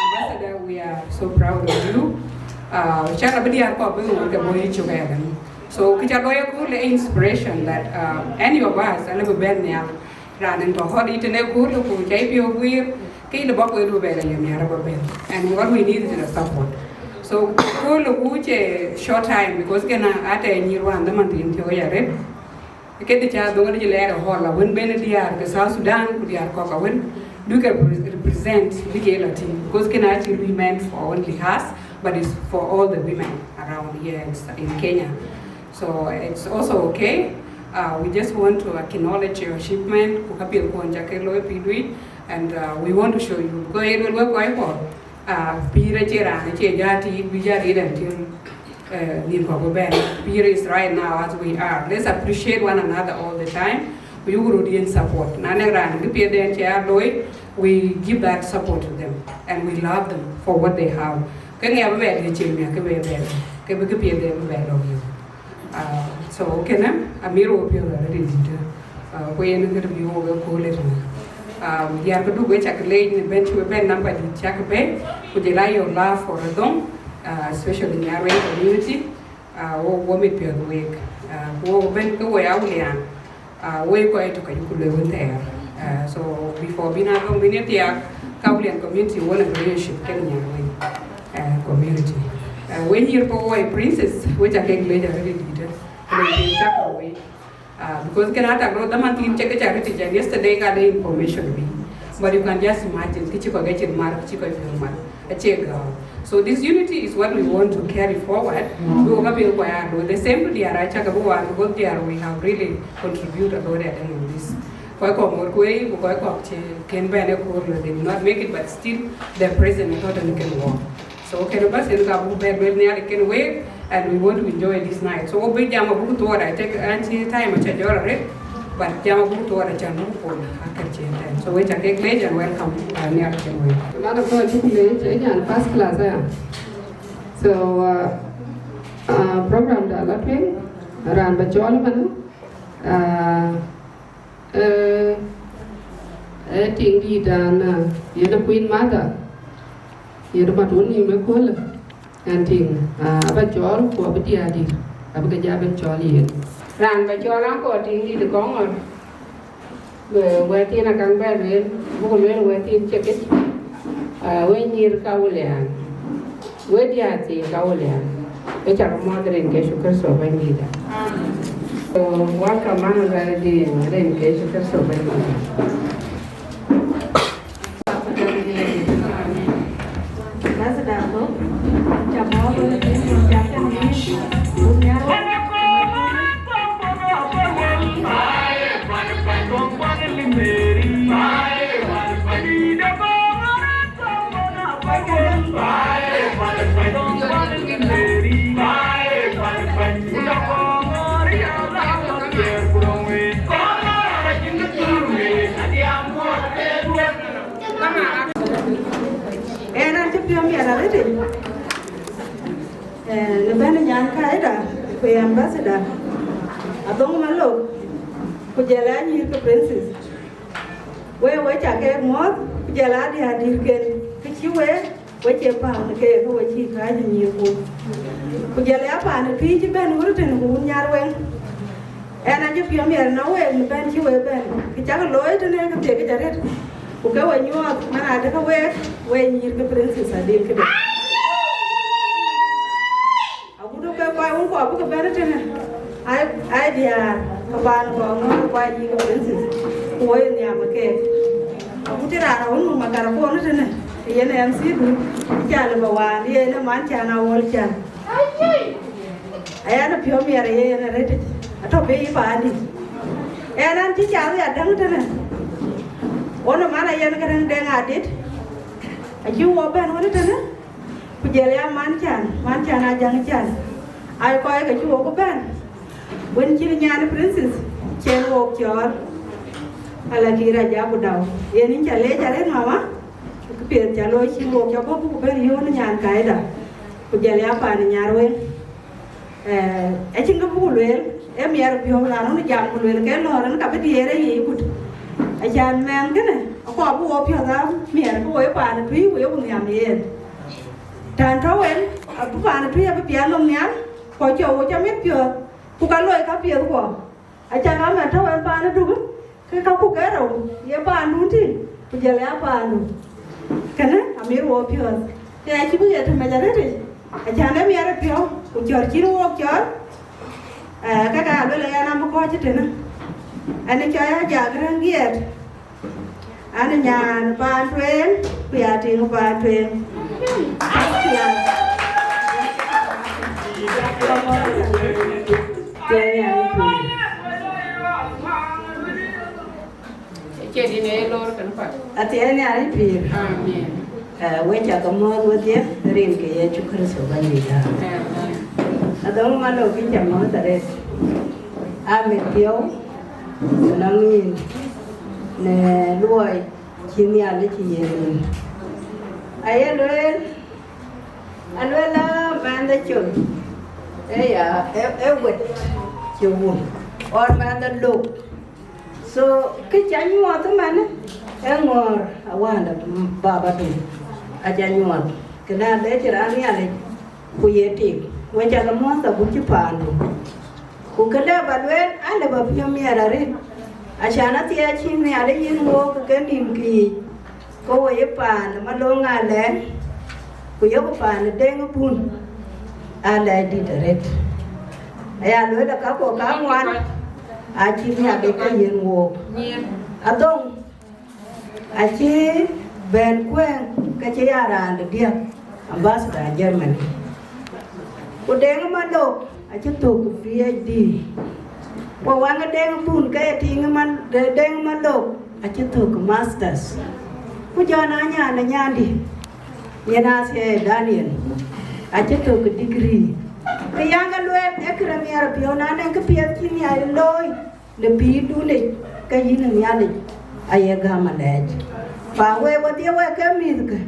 Ambassador, we are so proud of you. Uh, can abï diäär kɔɔr bï ŋuɔt ke bɔ̈ yï cök aya. So, kë ca luɔi ë köölë inspiration that, uh, any of us, alëu bï bɛ̈n nhial. Raan ë tɔ̈ hot yic tënë ë köölë ku ca yï piɔ̈u guiir, ke yïn bɔ̈ ku ë du bɛ̈n la yï nhial abï bɛ̈n. And what we need is the support. So, köölë ku cï short time, because kënë atɛ̈ nyïïr wään dhaman thiin thiɔ̈k aya arëët. Këdï ca dhöŋ adï lɛɛr ë hall awën bɛ̈n diäär ke South Sudan ku diäär kɔ̈k awën, du ke repre-, represent bï ke la tïŋ, because kënë acï lui meant for only us, but it's for all the women around here in, in Kenya. So it's also okay. Uh, we just want to acknowledge your achievement, ku ka piɛth kuɔn ca ke looi pïïr duic, and, uh, we want to show you, because ye luel wek kɔc kuɔ, uh, pïïr acie raan acie jat tiit, bï jat tiit until, uh, nïn kɔ̈k bï bɛ̈n. Pïïr is right now as we are. Let's appreciate one another all the time. Ku yuk röt yen support. Na nɛŋ raan kë piɛth den cï a looi, we give that support to them. And we love them for what they have. Ke ŋiɛc abï bɛ lec cïn miäk ke bɛ bɛ, ke bï kë piɛth den bï bɛ lɔ yök. Uh, so kënë, amir wo piɔ̈u arëët dït. Uh, ku yen këdï bï wo ke köölë tënë. Um, diäär këdu we cak leec në bɛ̈n cï we bɛ̈n number dït cak bɛ̈n, ku jɔl a your love for adhöŋ, uh, especially in Nuer community, uh, wo, wo mit piɔ̈ɔ̈th week. Uh, ku wo bɛ̈n ke we Awulian, uh, we kɔc tök ayuku lueel wën thɛɛr. Uh, so before bïn adhöŋ bïn ye thiaak, ka Awulian community won a relationship kenë Nyarweŋ, uh, community. Uh, we nyïïr ke wo princess, we cak kek leec arëët dït. Ku le cak we. Uh, because kënë atak rot dhaman thiin cï ke cak rëtic, and yesterday ka de information bï. But you can just imagine, kë cï kɔc ke cïn mar, kë cï kɔc piɔ̈u mar. Acie gääu. So this unity is what we want to carry forward. Bï wok abï kɔc aa do. The same to diäär acak abï wan, because diäär we have really contributed a lot, I think, in this. Kɔc kɔ̈k ŋot kuei, ku kɔc kɔ̈k cï kën bɛ̈n ë kööl, they did not make it, but still their presence is totally can work. So kënë bas yen ka buk bɛ̈n lueel nhial kënë week, and we want to enjoy this night. So wo bï jam abuk thuɔɔr, I take anti time aca jɔl arëët, but jam abuk thuɔɔr acan buk pol akër cïn tɛ̈n. So we ca kek leec and welcome, uh, nhial kënë week. Lana kɔc cuk leec, ë nyan first class aya. So, uh, uh, program da la tueŋ, raan ba cɔɔl man, uh, Ee, ee tiŋ dït dan, ah, yen a Queen Mother, yen a mat wun nïïm ëköölë, ɛn tiŋ, ah, aba cɔɔl ku abï diäär dït, abï ke ja ben cɔɔl yen. Raan ba cɔɔl aŋkɔ tiŋ dït Kɔŋɔr, wɛ̈ɛ̈thiin akaŋ bɛ lueel, buk lueel wɛ̈ɛ̈thiin cï këc, ah, we nyïïr ka Awulian. We diäär thii ka Awulian, ke cak mɔ̈ɔ̈th rin ke Yecu Kërtho Bɛ̈nydïïtda. So, welcome, man of God, rin ke Yecu Kërtho Bɛ̈nydïïtda. Ɣɛn acï piɔ̈u miɛt arëët, eh, në bɛ̈n nyan kaida, ku ye ambassador, Adhöŋ Malok, ku jɔl a nyïïr ke princess. We, we ca kek muɔ̈ɔ̈th, ku jɔl a diäär dïtken, kë cï we, we cie paan keek, ke we cï kääc ë nyïïrkun. Ku jɔl a paan ë pïïr cï bɛ̈n ɣöt tënë ku wun Nyarweŋ. Ɣɛn acï piɔ̈u miɛt në week në bɛ̈n cï we bɛ̈n, kë cak looi tënë ke thiekic arëët. Ku ke we nyuɔɔth, man adï ke week, we nyïïr ke princess adï këde. Agut ke kɔc wun kɔɔr bï ke bɛ̈n tënë, ai, ai diäär, ke paan kɔɔr ŋɔ̈ɔ̈r kɔc yïk princess, ku woi nhiam ë keek. Agut cï raan awun mum makarapon tënë, yen ë M C du, cä lë bä wään, yen ë man cän awol cän. Ayɛn ë piɔ̈u miɛt ë yen ë rëtic, atɔ̈ piny paandï. Ɣɛn an, cï cath ya däŋ tënë, ɣɔn ë man ayɛn ke rɛ̈ŋ dɛŋ adït, acï wɔ bɛ̈n wën tënë. Ku jɔl ya man cän, man cän a jäŋ cän. Ai kɔc ke cï wok bɛ̈n. Wën cïn nyan princess, cɛn wok cɔɔl. Ala kï rac, aku dau. Yen yïn ca leec arëët mama, kë piɛth ca looi cï wok ca bɔ̈ buk bɛ̈n yöön nyan kaida, ku jɔl ya paan Nyarweŋ. Eh, acïn kë buk lueel, ee miɛt piɔ̈u, raan wën jam ku lueel ke lɔ̈ɔ̈r en ka bï diëër ë yic kut. Acan mɛnh kënë, akɔɔr bï wo piɔ̈ɔ̈th aa miɛt, ku wo ye paan ë tui, ku yeku nhiam yen. Tän tɔ̈u en, abï paan ë tui abï piɛth nɔm nhial, ku acï wo ca miɛt piɔ̈ɔ̈th, ku ka loi ka piɛth kuɔ. Acan aa mɛn tɔ̈u en paan ë duk, ke ka ku ke rou, ye paandun tïŋ, ku jɔl ya paandu. Kënë amit wo piɔ̈ɔ̈th, ke acï bï ɣet tëmec arëtic, acan ë miɛt ë piɔ̈u, ku cɔ̈r cïn wok cɔ̈r. Eh, ke ka luel ë ɣɛn abï kɔ̈ɔ̈c ë tënë. Ɛn ë cɔɔc Ajak Rɛ̈ŋ Giɛɛt. An, nyan paan tueŋ, ku ya tiŋ paan tueŋ. Cie din e lor kan pa. Athiɛɛn Nhialic pïïr. Amen. Eh, we ca ke muɔ̈ɔ̈th wedhie, rin ke Yecu Kërtho Bɛ̈nydïïtda. Amen. Adhɔŋ Malok, yïn ca muɔ̈ɔ̈th arëët. Amit piɔ̈u, nɔŋ yïn në luɔi cï Nhialic yen yïn. Aye lueel, alueel a mɛnhde col, ë ya, ë, ë wet cï wun, ɣɔn mɛnhde lok. So, kë ca nyuɔɔth ëmɛn, ë ŋɔ̈ɔ̈r awändä babadu, aca nyuɔɔth, kënë alec raan Nhialic, ku ye tik, we ca ke muɔ̈ɔ̈th agut cï paandu. Ku këde ba lueel, alë ba piɔ̈u miɛt arëët, acan athiɛɛi cï Nhialic yen wook ke nïm kë yic, ke wo ye paan ë Malok Alɛɛŋ, ku yeku paan ë Deŋ Bun, alɛɛc dït arëët. Aya lueel ë kakuɔ kaŋuan, acï Nhialic ke yen wook. Adhɔŋ, acï bɛ̈n kuëëŋ ke cï ya raan de diäk, ambassador Germany. Ku Deŋ Malok acï thök P H D. Ku waŋ ë Deŋ Bun ke ye tiŋ ë man, de Deŋ Malok acï thök masters. Ku jɔn a nyan ë nyandï, yen athiɛɛi Daniel, acï thök degree. Kë yaŋ ë lueel ë kërë miɛt piɔ̈u, na nɛŋ kë piɛth cï Nhialic looi në pïïrdun yic, ke yïn ë Nhialic aye gäm alɛɛc. Pa we wedhie, we ke mïthkë,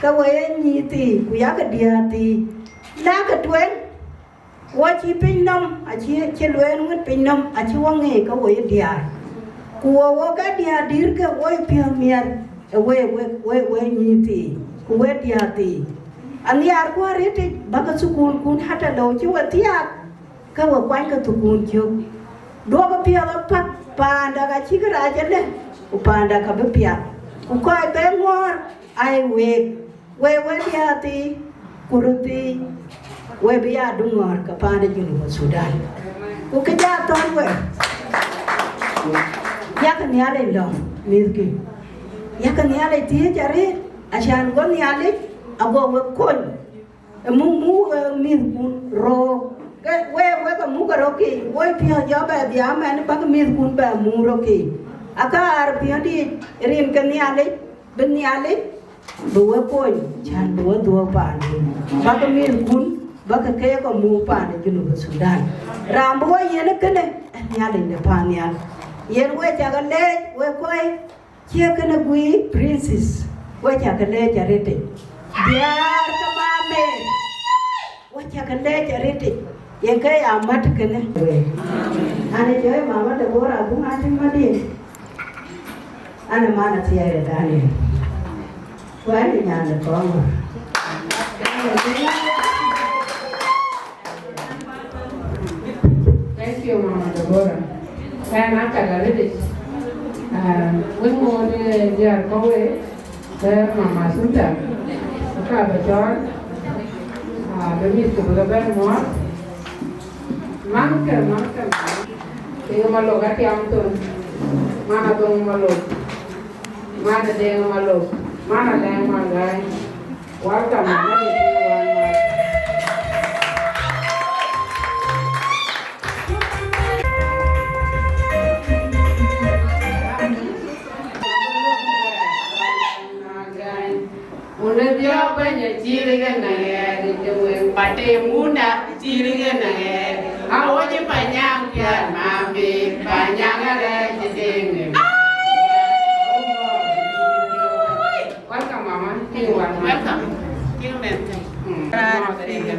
ke we ye nyïïr thii, ku yakë diäär thii. Lakë tueŋ, wo cï piny nɔm, acï, cï lueel ŋuɔ̈t piny nɔm, acï wo ŋeec ke wo ye diäär. Ku wo, wo ke diäär dïïrkë, wo ye piɔ̈u miɛt, ë we, we, we, we nyïïr thii, ku we diäär thii. Anhiaarku arëtic, bäkë thukul kun, hata lëu cï we thiaak, ke we kuany ke thukul cök. Duɔ̈kë piɔ̈ɔ̈th apath, paanda ka cïk rac ëlë, ku paanda ka bï piath. Ku kɔc bɛ ŋɔ̈ɔ̈r, aa ye week, we, we diäär thii, ku röt thii, we bï ya duŋɔ̈ɔ̈r ke paan de Junub Sudan. Ku kë ja thɔ̈n we, yakë Nhialic lɔ̈ŋ, mïthkï. Yakë Nhialic thiëëc arëët, acan go Nhialic ago we kony. Ë muk, muk, ë, mïthkun röök. Ke we, wek ë muk ë röök kï, woi piɔ̈ɔ̈th jɔ bɛ dhiaam ɛn, bäk mïthkun bɛ muk röök kï. Akaar piɔ̈ndiic rin ke Nhialic, bï Nhialic, bï we kony, cän bï we dhuɔ̈k paandu. Bäk mïthkun, bäk keek ë muk paan de Junub Sudan. Raan bï we yiën ë kënë, ë Nhialic de paannhial. Yen we cak leec, we kɔc, Cie kënë guiir, princess, we cak leec arëtic. Diäär ke mama, we cak leec arëtic. Yen ke ya mat kënë. An ë jɔɔc mama Deborah Abuŋ Atïŋ Madï. An ë man athiɛɛi ë Daniel. Ku an ë nyan de Kɔŋɔ̈r. Thank you, Mama Deborah. Ɣɛn a kat arëtic. Ah, wek ŋoot, eh, diäär kɔ̈u wek, ke Mama Sultan, ka bɛ cɔɔl, ah, bɛ mïthku bï ke bɛ̈n muɔɔth. Mankë, mankë, mankë. Deŋ Malok atiam thon. Man Adhöŋ Malok. Man Deŋ Malok. Man Alɛŋ Malgäi. Welcome, everyone. Unë dhiɔp bɛ̈ny acïr yen aɣɛɛr, të wek patem wunda acïr yen aɣɛɛr. Awöc Panyaŋ piɛth mami, Panyaŋ arɛɛc deŋ.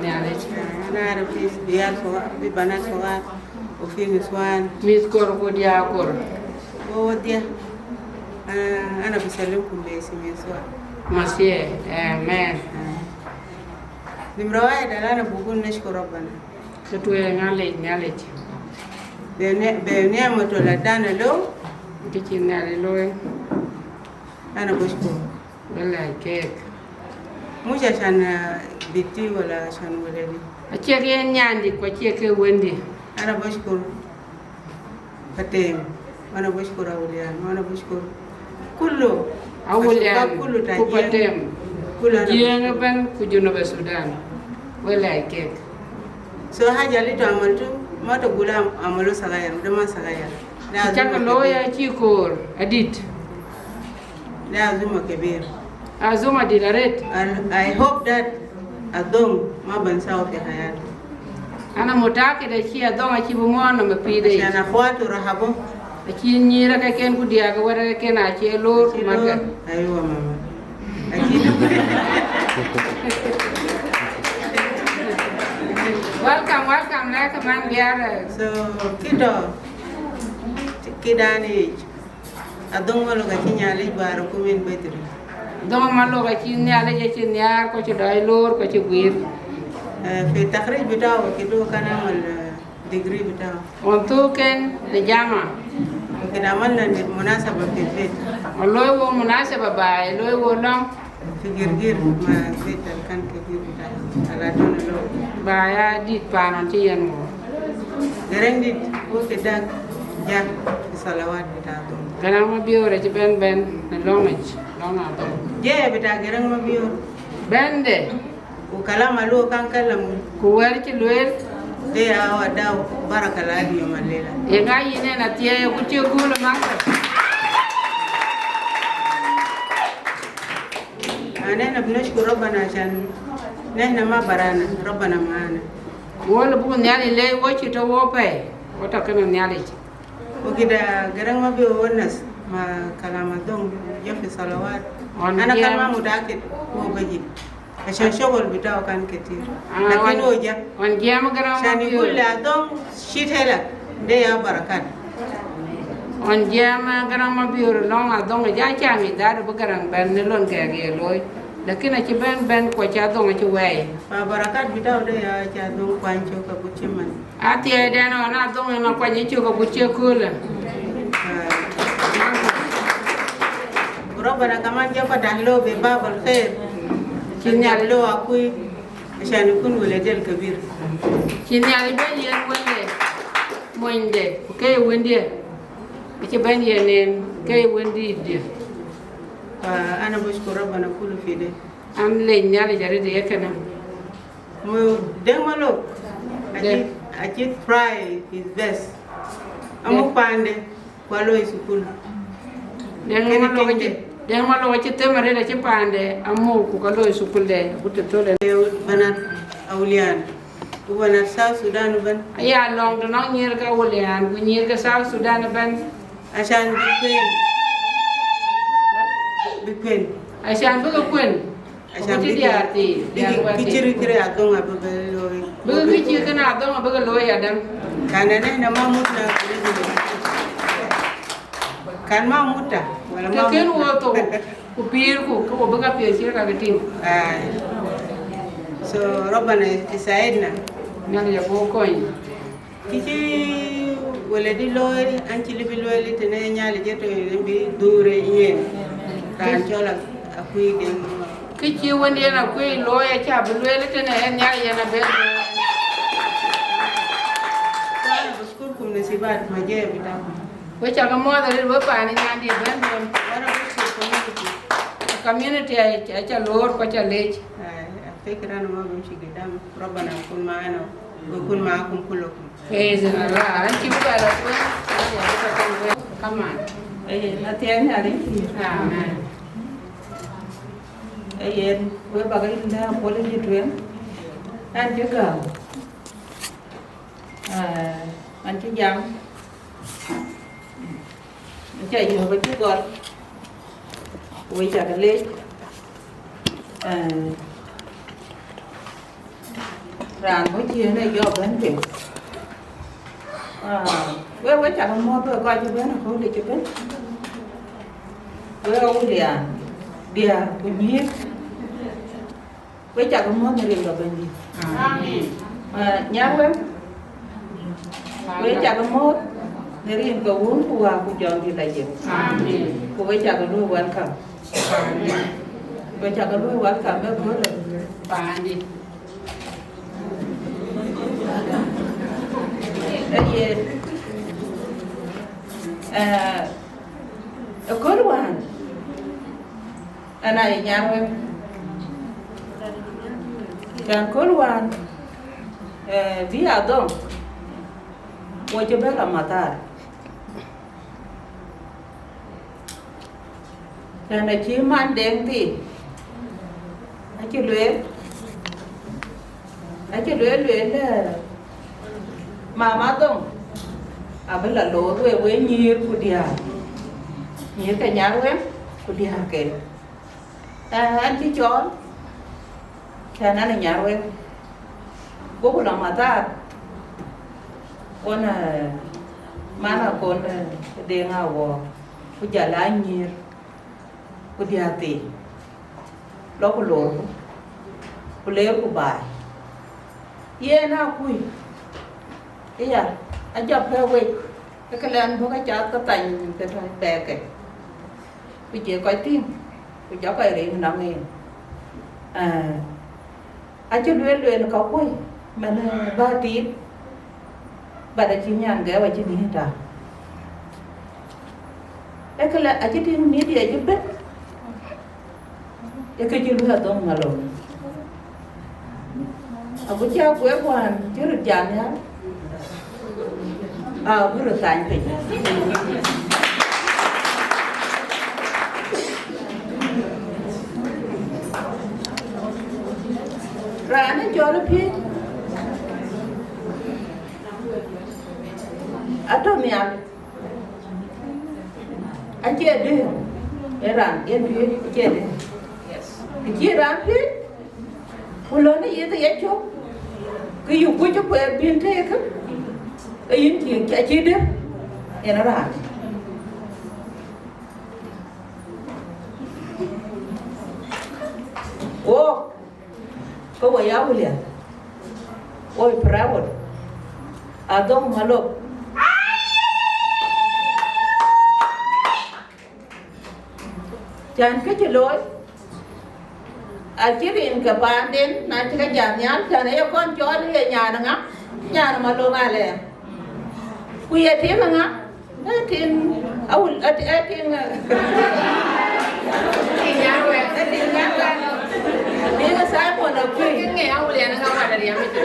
Nhialic. Ana arif fi iyal sogar, fi banat sogar, wa fi niswan. Mïth kor ku diäär kor. Wo diäär. Ana, ana bisalimkum bi ismi Yesua. Masihi, amen. Nimra wahid al ana bugul nashkur Rabbana. Ke tueŋ alec Nhialic. Be ne-, be ni'mat al adana lo. Kë cï Nhialic looi. Ana bashkur. Wala kek. Mush ashan, ah, binti wala ashan waladi. Acie ke yen nyandi, ku acie ke wëndi. Ana bashkur Patem, wa ana bashkur Awulian, wa ana bashkur kullu. Awulian, kullu ta ku Jiëŋ. Patem. Kullu ana Jiëŋ ëbɛ̈n ku Junub Sudan. Wala kek. So haja al intu amaltu, ma tagul am-, amalu sagayir, de ma sagayir. De azuma kabir. Cak looi acï koor, adït. De azuma kabir. Azuma dït arët. And I hope that adhong ma bansaw fi hayati. Ana mutakid acï adhong acï bï muɔɔn nɔm ë pïïr de yic. Ashan akhwatu rahabu. Acï nyïïr ke ken ku diäär ke wɛ̈t ke ken acï loor ku mat ke. Aywa, mama. Acï. Welcome, welcome, lɛ̈k man biäär. So, kë tɔ̈, kë dan yic. Adhong Malok acï Nhialic bäär kum min bedri. Adhong Malok acï Nhialic acï nhiaar, ku cï dɔc loor, ku cï guiir. Eh, fi takhrij bitau, kede kan amal, eh, degree bitau. Ɣɔn thuk ken në jama. Kede amalna munasaba fi beit. Ɣɔn looi wo munasaba baai, looi wo lɔ̈ŋ. Fi Girgir, ma beit al kan kabir bita, ala dona lo. Baai adït paan ɣɔn cï yen wo. Garaŋ dït, wo ke dak ja fi salawat bita adhong. Garaŋ Mabiöör acï bɛ̈n bɛ̈n në lɔ̈ŋ yic, lɔ̈ŋ adhong. Je bita Garaŋ Mabiöör. Bɛ̈nde. Ku kalam alu kan kalam. Ku wɛ̈t cï lueel. De ya wa da baraka la di yom al lela. Ye ŋa yïn en athiɛɛi ku cï gul maktaba. Anena binashkur Rabbana ashan nehna ma barana, Rabbana maana. Wo lɔ buk Nhialic leec, wo cï tɔ̈ wo pɛ̈i, wo tɔ̈ kenë Nhialic. Wo kede Garaŋ Mabiöör wo nas ma kalam adhong, ja fi salawat. Ana kan ma mutakid wo baji. Ashan shogol bitau kan ketir. Ah, lakin wo ja. Ɣɔn jiɛɛm Garaŋ Mabiöör. Ashan yigul le adhong shit helak. De ya barakat. Ɣɔn jiɛɛm Garaŋ Mabiöör lɔ̈ŋ adhong ja cam yï dhaadu bï Garaŋ bɛ̈n në lon kɛɛk ye looi. Lakin acï bɛ̈n bɛ̈n ku acï adhong acï wɛɛi. Fa barakat bitau de ya cï adhong kuany cök agut cï man. Athiɛɛiden ɣɔn adhong ë ma kuany cök agut cï köölë. Ku Rabbana kaman ja fatah lo be babal khair. Cï Nhialic lo akui. Ashan ikun waladel kabir. Cï Nhialic bɛ̈n yen wënde, monyde, ku ke ye wëndië. Acï bɛ̈n yen en, ke ye wëndïtdië. Fa ana bashkur Rabbana kullu fi de. An lec Nhialic arëët ye kënë. Mu Deŋ Malok, acï, acï try his best. Amu pande, ku aloi sukul. Deŋ Malok acï, Deŋ Malok acï them arëët, acï pande, amu ku ka loi sukul de, agut të thol en. Banat Awulian, ku banat South Sudan ëbɛ̈n. Aya lɔŋ të nɔŋ nyïïr ke Awulian, ku nyïïr ke South Sudan ëbɛ̈n. Ashan bï kuen, bï kuen. Ashan bï ke kuen. Ashan bï diäär thii, bï diäär kë cï rït kërë adhong abï bɛ looi. Bï kë cï kën adhong abï ke looi adam. Kan ënë na ma mut na kërë bï looi. Kan ma mut ta, wala ma mut ta. Të kën wo thou, ku pïïr ku, ku bï ka piɛth cï ka ke tïŋ. Ai. So, Rabbana isaidna. Nhialic abï wo kony. Kë cï wëlëdï looi, an cï lëbï lueel tënë Nhialic ë tɔ̈ yen bï dhuur ë yen. Raan cɔl a-, Akuëi Deŋ. Kë cï wënden Akuëi looi, acä bï lueel tënë ë Nhialic yen abë looi. Wa ana bashkurkum nasibat ma jaya bitakum. Wek cä ke muɔɔth arëët wek paan ë nyandït bɛ̈n bɛ̈n. Wa ana bashkur community. Community acä loor ku acä lec. Ai, afikira ana ma bimshi gidam. Rabbana yakun maana wa yakun maakum kullakum. Praise the Lord. An cï bï bɛ lɔ tueŋ, an cï bï bɛ lɔ tueŋ. Come on. Eh, na thiɛɛn Nhialic. Amen. Eh, yen, we bä ke yïn dɛ apology tueŋ. An cï gääu. Eh, an cï jam. An cä yök acï gɔl. We cä ke leec. Eh, Raan bɔ̈ ciëën ë jɔ bɛ̈n piŋ. Ah, wek, wek cak muɔ̈th, wek kɔc cï bɛ̈n ë kööl cï bɛ̈n. Wek Awulian, diäär ku nyïïr. Wek cak muɔ̈th në rin ke Bɛ̈nydït. Amen. Ah, nyar wek, wek cak muɔ̈th në rin ke Wun ku Wät ku Jɔŋdït Lajik. Amen. Ku wek cak luɔ̈i welcome. Amen. Wek cak luɔ̈i welcome ë kööl. Amen. Ee yen, eh, ëkööl wään, ɣɛn aye nyar wek. Ɣɛn kööl wään, eh, bï a dhɔ̈ŋ, wo cï bɛ̈n la mathar. Ɣɛn acï man Deŋ thii, acï lueel, acï lueel, lueel, eh, mama dhɔ̈ŋ abï la loor wek, wek nyïïr ku diäär, nyïïr ke nyar wek ku diäär ke. Eh, ɣɛn cï cɔɔl, ɣɛn ɣɛn ë nyar wek, goku la mathar, kon, eh, mana kon, eh, Deŋ Awɔɔk, ku jɔl a nyïïr ku diäär thii, lɔ ku loorku, ku leerku baai. Yen akui, ëya, ajɔ pɛ̈k wec, ke ke lɛn bɔ̈ ke cath ke thany ke tɔ̈ bɛ̈ɛ̈ke, ku jɔ kɔc tïŋ, ku jɔ kɔc riŋ nɔŋ en. Eh, acï lueel, lueel ka kuɔ̈c, man, eh, bä tiit, but acï nyan gɛ̈ɛ̈u acï nïïm tääu. Ee këlë acï tïŋ media cï bɛ̈n, ee kë cï luɔ̈i Adhɔŋ Malop. Ago cä guëër wään cï röt jat nhial, abï röt thany piny. Raan ë cɔl ë piëc atɔ̈ nhial, acie dëër, ee raan yen piëc acie dëër. Kë cï raan piëc, ku lɔn ë yeth ë yecök, kë yï kuc ë kueer bïn tëëkë, ke yïn cï, acï dëër, yen raan. Wo, ke we ya Awulian, wo proud Adhɔŋ Malop. Cän kë cï looi, acï rin ke paanden, na cï ke jat nhial, cän aye kɔn cɔɔl ye nyan ŋa, nyan Malop Alɛɛr. Ku ye tiŋ ŋa? Ee tiŋ Awul, ee ti-, ee tiŋ, ee tiŋ Nyarwɛn. Ee tiŋ Nyarwɛn. Tiŋ Simon Akuei.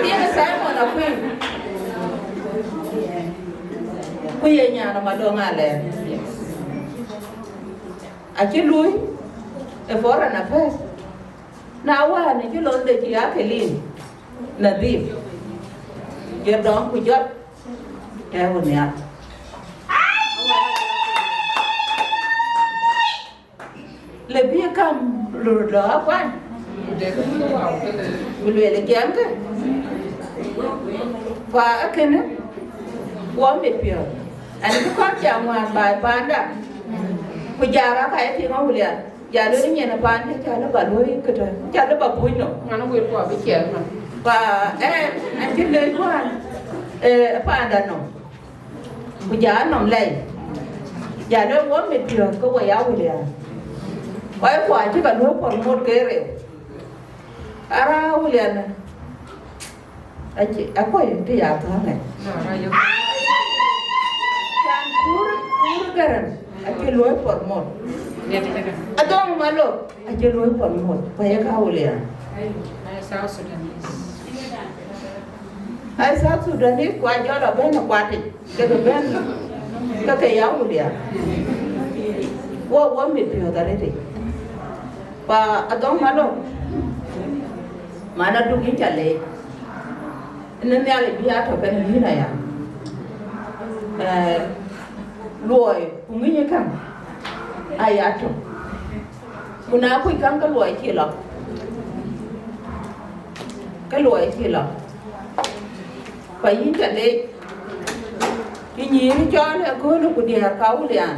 Tiŋ Simon Akuei. Ku ye nyan Malop Alɛɛr. Acï lui ë Foreign Affairs. Na wään acï lon de cï ya clean, nadhif, jɔ dɔm ku jɔt, tɛ̈ɛ̈u nhial. Le bï kam röt lɔ akuany, ku lueel ë jɛmkë, ku akënë wɔ mit piɔ̈ɔ̈th. Ɛn cï kɔn cam wään baai panda, ku jal rak ka ye tiŋ Awulian, jal lueel nyin ë paan cï cä lë bä luöi këtën, cä lë bä puc nɔm. Ŋan wël ku abï ciɛɛr nɔm. Pa ɛn, ɛn cï lëc wään, eh, panda nɔm. Ku jɔ nɔm lɛi, jɔ lueel wɔ mit piɔ̈ɔ̈th ke we ya Awulian. Kɔc kuɔ acï ke luöi promote ke reu. Ara Awulian, acï, akuɔ̈c të ya thɔ̈ɔ̈ŋ ë. Can Kur, Kur Gäräŋ acï luöi promote. Adhɔŋ Malop acï luöi promote, ku ye ka Awulian. Ai, South Sudanese. Ai South Sudanese, ku ajɔl abɛ̈n ë kuatic, ke ke bɛ̈n, ke ke ya Awulian. Wo, wo mit piɔ̈ɔ̈th arëtic. Pa Adhɔŋ Malop, man aduk yïn ca leec. Në Nhialic bï a tɔ̈ kenë yïn aya. Eh, luɔi ku ŋïny ë käŋ aya tɔ̈. Ku na kuc käŋ ke luɔi cï lɔ. Ke luɔi cï lɔ. Yïn ca leec, yï nyïïr cɔl ë köölë ku diäär ka Awulian.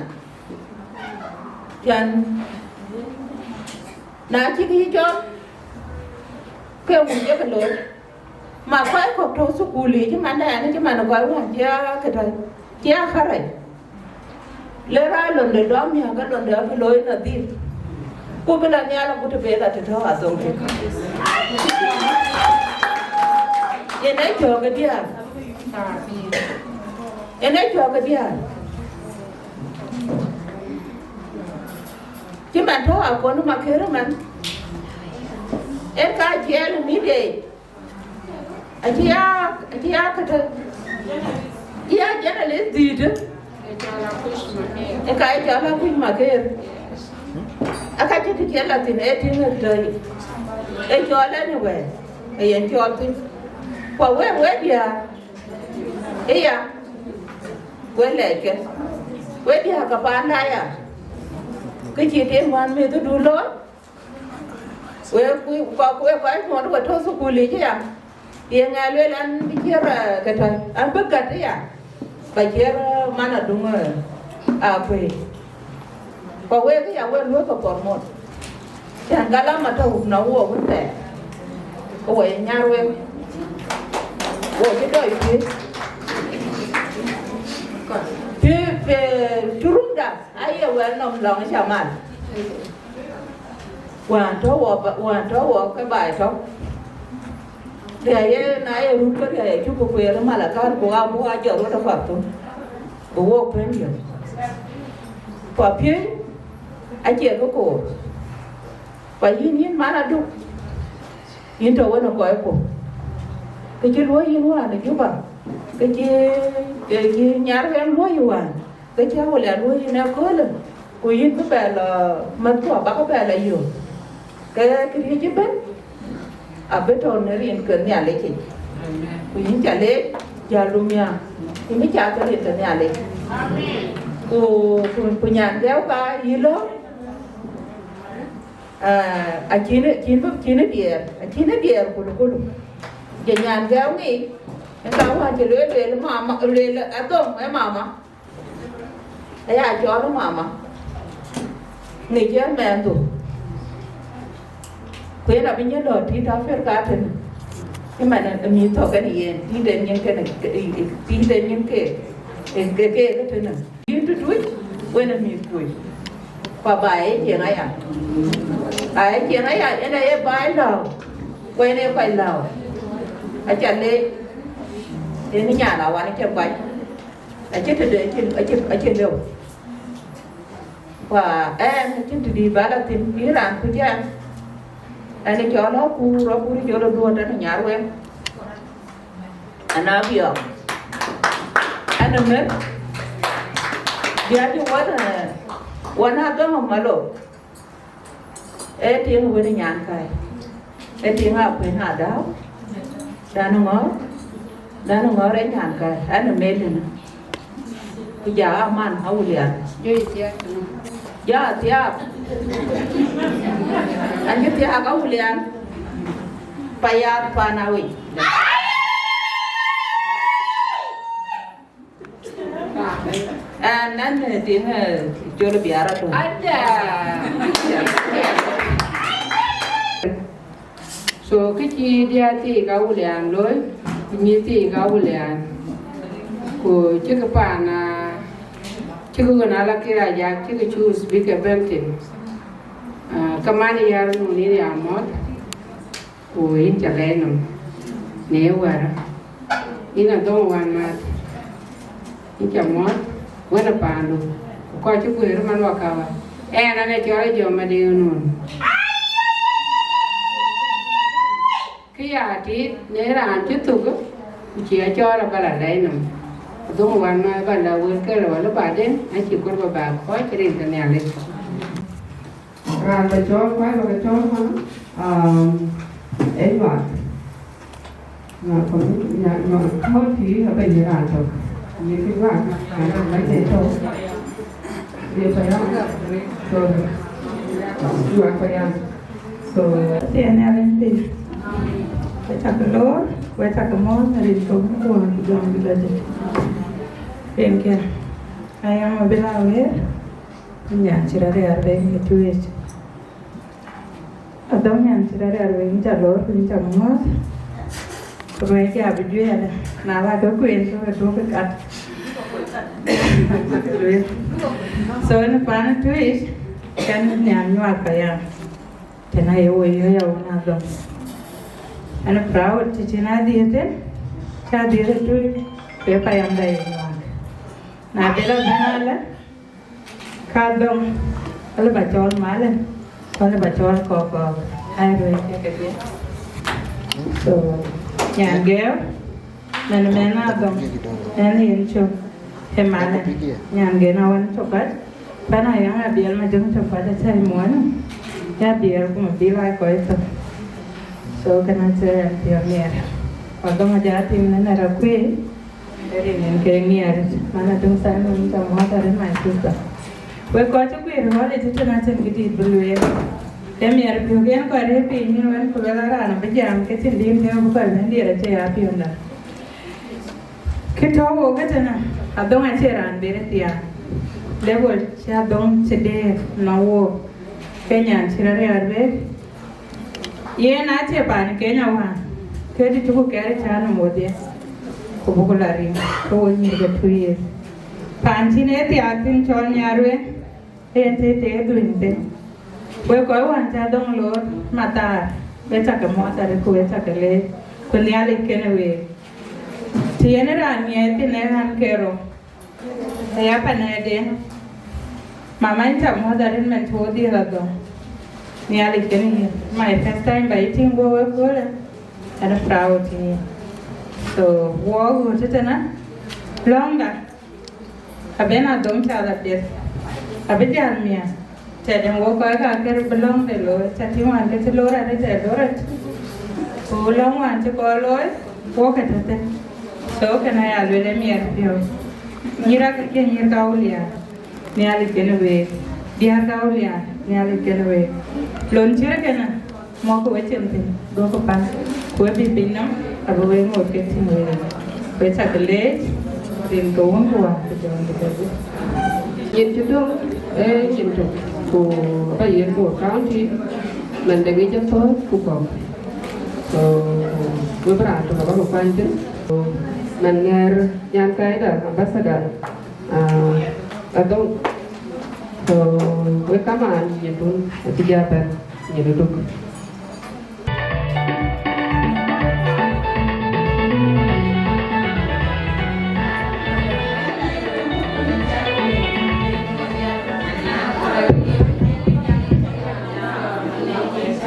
Cän, na cïk yï cɔl, ke muk ye ke looi. Ma kɔc kɔ̈k tɔ̈ thukul yiic, cï man dɛn, cï man kɔc wään cï a këtɔ̈c, cï a kärɛc. Le raan londe dɔm miäk, ke londe abï looi nadhif. Ku bï la nhial agut beth atëtɔ̈ athou tök. Yen ee cɔɔk ë diäär. Yen ee cɔɔk ë diäär. Cï man tɔ̈ akɔn ë Makër ëmën. En ka jiɛɛl ë media yic. Acï ya, acï ya këtë, ya journalist dhïïtë, ë ka ye cɔl Akuc Makër. Aka cï të cï la thïn, ee tïŋ ë tɔ̈ yic. Ee cɔl anywhere, ee yen cɔl thïn. Ku wek, wek diäär, ëya, wek lɛɛckë. Wek diäär ke paanda ya, kë cï tim wään mïthëdu looi. Wek ku, ku, ku, wek kɔc ŋuɔt we tɔ̈ thukul yic aya. Ye ŋa lueel an bï ciɛ̈r, eh, ke tɔ̈, an bï gät aya, ba ciɛ̈r, eh, man Aduŋ, eh, Akuëi. Ku wek aya wek luɔ̈i ke promote. Cän galam atɔ̈ wup na wuɔ wun thɛɛr. Ke we nyar wek. Wo cï dɔc pï. Pï, pï, turumda, aye wɛl nɔm lɔŋ camal. Wään tɔ̈ wɔ, wään tɔ̈ wɔ ke baai tɔ̈. Riäi ye, na ye rut ke riäi acuk kueer ë Malakal, ku abuk a jɔt rɔt ë Khartoum, bï wok pɛ̈n yök. Ku apiëc acie ke koor. Ku yïn, yïn man Aduk, yïn tɔ̈ wën ë kɔc ku. Kë cï luɔ̈i yïn wään ë Juba, kë cï, kë cï nyar wën luɔ̈i wään. Ke cä Awulian luɔ̈i yïn ëköölë, ku yïn bï bɛ lɔ mäthku abäk bɛ lɔ yök. Ke këriëëc ëbën abï tɔ̈ në rin ke Nhialic yic. Ku yïn ca leec, jäl du miäk, yïn bï cath ke rin ke Nhialic. Ku, ku, ku nyan gɛ̈u ka yï lɔ, ah, acïn, acïn, acïn diɛɛr, acïn diɛɛr kulukulu. Je nyan gɛ̈u ŋic, ë ka wään cï lueel, lueel mama, lueel adhom ë mama. Aya cɔl mama, ŋic ë mɛnhdu. Ku yen abï nyin lɔ tït Africa tënë. Ëmɛn ë mïth thɔ̈k kën yen, tït en nyin kën, tït en nyin ke, ke, ke, ke tënë. Yïn tutuc, wen ë mïth kuc. Ku abaai ë cieŋ aya. Aye cieŋ aya, en aye baai lääu. Ku en ee kɔc lääu. Aca leec. En nyan awan ë cï kuany. Acïn tëde acïn, acïn, acïn lëu. Ku ɛn acïn të dït ba la thïn, bï raan kuc ɛn. Ɛn ë cɔl Akur, Akur ë cɔl Aduɔ̈t, ɛn ë nyar wek. Ɛn ë Abiɔɔk. Ɛn ë meth. Bï acï wän, ë, wän adhɔ̈ŋ ë Malok. Ee tiŋ wën ë nyankäi. Ee tiŋ Akuëi Adau. Dan Ŋɔ̈ɔ̈r. Dan Ŋɔ̈ɔ̈r ee nyankäi. Ɛn ë meth ënë. Ku ja aman Awulian. Jɔ thiaak. An cï thiaak Awulian. Payaath pan Awic. Ɛn, ɛn, eh, tiŋ, eh, col biar atɔ̈. Ada. So, kë cï diäär thii ka Awulian looi, ku nyïïr thii ka Awulian. Ku cïkï paan, ah, cïkï ɣön ala kë ajak, cïkï cuus bï ke bɛ̈n thïn. Ah, ke man yär nu nïn ya mɔ̈th. Ku yïn ca lɛɛc nɔm në ye wɛ̈ɛ̈rë. Yïn Adhɔŋ Wänmääth, yïn ca muɔ̈th wën ë paandu, ku kɔc cï guëër man wakawä. Ɛn, an, ë cɔl ë jɔ Madiŋ Nun. Kë ya tiit në raan cï thök, ku cï a cɔɔl aba la lɛɛc nɔm. Adhɔŋ Wänmääth ba la wël ke lɔ wälë baden, acï kɔɔr ba bä kɔc rin ke Nhialic. Raan ba cɔɔl, kuany ba ke cɔɔl man, um, ee Nyuak. Nyuak kɔn, Nyuak, Nyuak kɔn tï abɛ ye raan tök. Ye kë Nyuak, raan tök ba cï tɔ̈u. Ye Payam. So, Nyuak Payam. So, tiɛn ya rin piny. Wek cakë loor, wek cakë mɔ̈ɔ̈th në rin ke Wun ku Wën ku Jɔŋdït Lajik. Rinkiɛ̈, ayam abï la wëër, nyan cï rɔt riɛɛr wek në tueec. Adhɔ̈ŋ nyan cï rɔt riɛɛr wek, yïn ca loor, ku yïn ca mɔ̈ɔ̈th. Ku ruɛ̈ɛ̈c abï juëc alë, na la ke kueen, ke we duɔ̈kkë kat. So, në paan ë tueec, kɛn nyan nyuak payam. Tënë aye wo yɔ̈ɔ̈c awën Adhɔ̈ŋ. Ɣɛn proud të cïn adhiëth, cä dhiëth ë tui, ku ye payamda ye nyuak. Na de la bɛ̈n alë, ka Adhɔ̈ŋ, alë ba cɔɔl malë, ku alë ba cɔɔl kɔ̈k kɔ̈k, ai ruɛ̈ɛ̈c ke kedhie. So, nyan gɛ̈ɛ̈u, mɛn mɛn Adhɔ̈ŋ, ɛn yen cök, ë malë, nyan gen awën cök kɔc, pan ayɔŋ abiɛl ma jöŋ cök kɔc acä muɔ̈ɔ̈n, ya biɛɛr ku ma bil ai kɔc thök. So, kënë acï ɛn piɔ̈u miɛɛr. Ku Adhɔ̈ŋ ajä tim në nɛ̈r akuëëc, rin en ke ŋiɛɛr, man Adöŋ Simon, ca muɔ̈ɔ̈th arëët, my sister. Wek kɔc cï guiir ɣɔ̈l ë cï tën acïn këdït bï lueel. Ë miɛɛr piɔ̈u yen kɔc rëër piny në wën ku luel a raan abï jam ke cïn dïït tëë bï kɔc bɛ̈n diɛɛr acie ya piɔ̈nda. Kë tɔ̈u wok ëtënë, Adhöŋ acie raan ber thiaan. Level cï Adhöŋ cï deer nɔŋ wok, ke nyan cï rɔt riɛɛr wek. Yen acie paan Kenya wään, ke të cuk kɛɛr cä nɔm wodhie, ku buk la riŋ, ke wo nyïïr ke two years. Paan cïn ee thiaak thïn cɔl Nyarweŋ, yen tëë tëë dhuëëny thïn. Wek kɔc wään cä Adhöŋ loor mathaar, we cakë muɔ̈ɔ̈th arëët ku we cakë leec, ku Nhialic kenë week. Të yen raan ŋiɛc thïn ee ɣän ke rou, aya panɛɛden. Mama, yïn ca muɔ̈ɔ̈th arëët man cï wo dhiëëth Adhöŋ. Nhialic kenë yïn. My first time ba yï tïŋ guɔ wek köölë, ɣɛn proud yïn. So, wok ɣöt tëtënë, lɔ̈ŋda, abɛ̈n Adhöŋ cath apiɛth. Abï jäl miäk. Tɛ̈dɛ̈ wok kɔc ka kër bï lɔ̈ŋde looi, ca tïŋ wään ke cï loor arëët ë Eldoret. Ku lɔ̈ŋ wään cï kɔɔr looi, wok ke tëthiin. So, kënë aya lueel ë miɛɛr piɔ̈u. Nyïïr akëkiɛ̈ nyïïr ka Awulian, Nhialic kenë week. Diäär ka Awulian, Nhialic kenë week. Lon cït kënë, mɔ̈kkë we cin thïn, duɔ̈kkë pan, ku we bï piny nɔm, abï wek ŋoot ke tïŋ week. We cakë leec, rin ke Wun ku Wën ku Jɔŋdït Lajik. Nyin cï döŋ, ee nyin tök, ku aba yen Bor County, man de ŋic athööc ku kɔ̈k. So, we bï raan tök aba bï kuany thïn. So, man ŋɛɛr nyankäida, ambassador, ah, Adhöŋ. So, we kamaan nyindun acï ja bɛ̈n, nyin ë duk.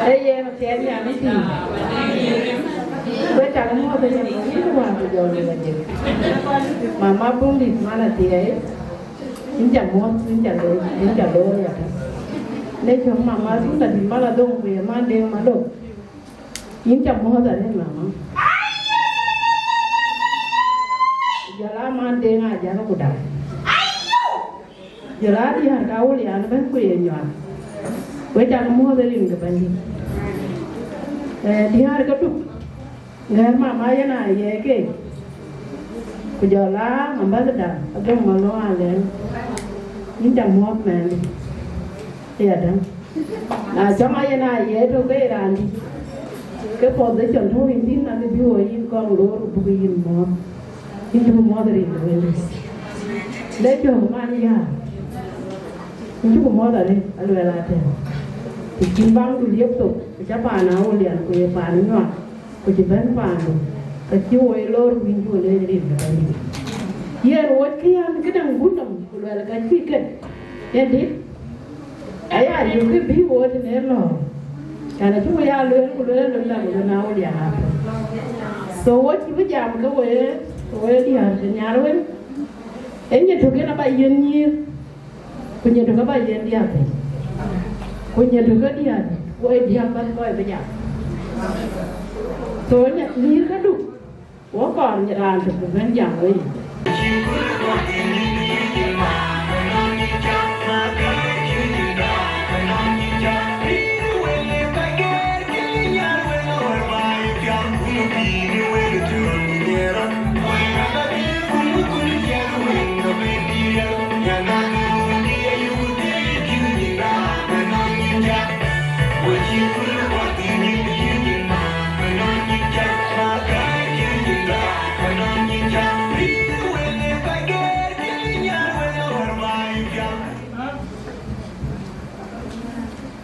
Ee yen athiɛɛny nyan ë tïŋ. Wek cak muɔ̈ɔ̈th ë nyan ë wïc wään ku jɔl wek ajël. Mama Buŋdït man athiɛɛi. Yïn ca muɔ̈ɔ̈th, yïn ca looi, yïn ca looi ata. Le cök mama Sunda dït man Adhöŋ ku ye man Deŋ Malok. Yïn ca muɔ̈ɔ̈th arëët mama. Jɔl a man Deŋ Ajak ku Dau. Jɔl a diäär ka Awulian ëbɛ̈n ku ye nyuak. Wek cak muɔ̈ɔ̈th ë rin ke Bɛ̈nydït. Eh, diäär ke Duk. Ŋɛɛr mama yen a ye keek. Ku jɔl a ambassador Adöŋ Malok Alɛɛm. Yïn ca muɔ̈ɔ̈th mɛɛn. Ë yadäŋ. Na cɔm ayen a ye tök ke raandït, ke position tɔ̈u yïn thïn, adhil bï wo yïn kɔŋ loor ku buk yïn muɔ̈ɔ̈th. Yïn cuk muɔ̈ɔ̈th rin de Wëndït. Le cök man ya. Yïn cuk muɔ̈ɔ̈th arëët, aluɛɛl atɛ̈ɛ̈n. Të cïn baŋdu liep thok, ku ca paan Awulian ku ye paan nyuak, ku cï bɛ̈n paandu, ka cï wo ye loor ku yïn cuk leec rin de Bɛ̈nydït. Yen wo cï an këdäŋ gut nɔm, ku luɛl ka cï ket. Yen dït. Aya yökkë bï wo tënë lɔ̈ɔ̈r. Can acï we ya lueel ku lueel lueel la ku lueel na wo diaŋ apiɛth. So wo cï bï jam ke we, we diäär të nhiar wën. Ee nyin tök yen aba yiɛ̈n nyïïr. Ku nyin tök aba yiɛ̈n diäär thïn. Ku nyin tök ke diäär, wo ye diäär bäth kɔc bï jam. So nyïïr ke Duk. Wo kɔɔr raan tök bï bɛ̈n jam wei.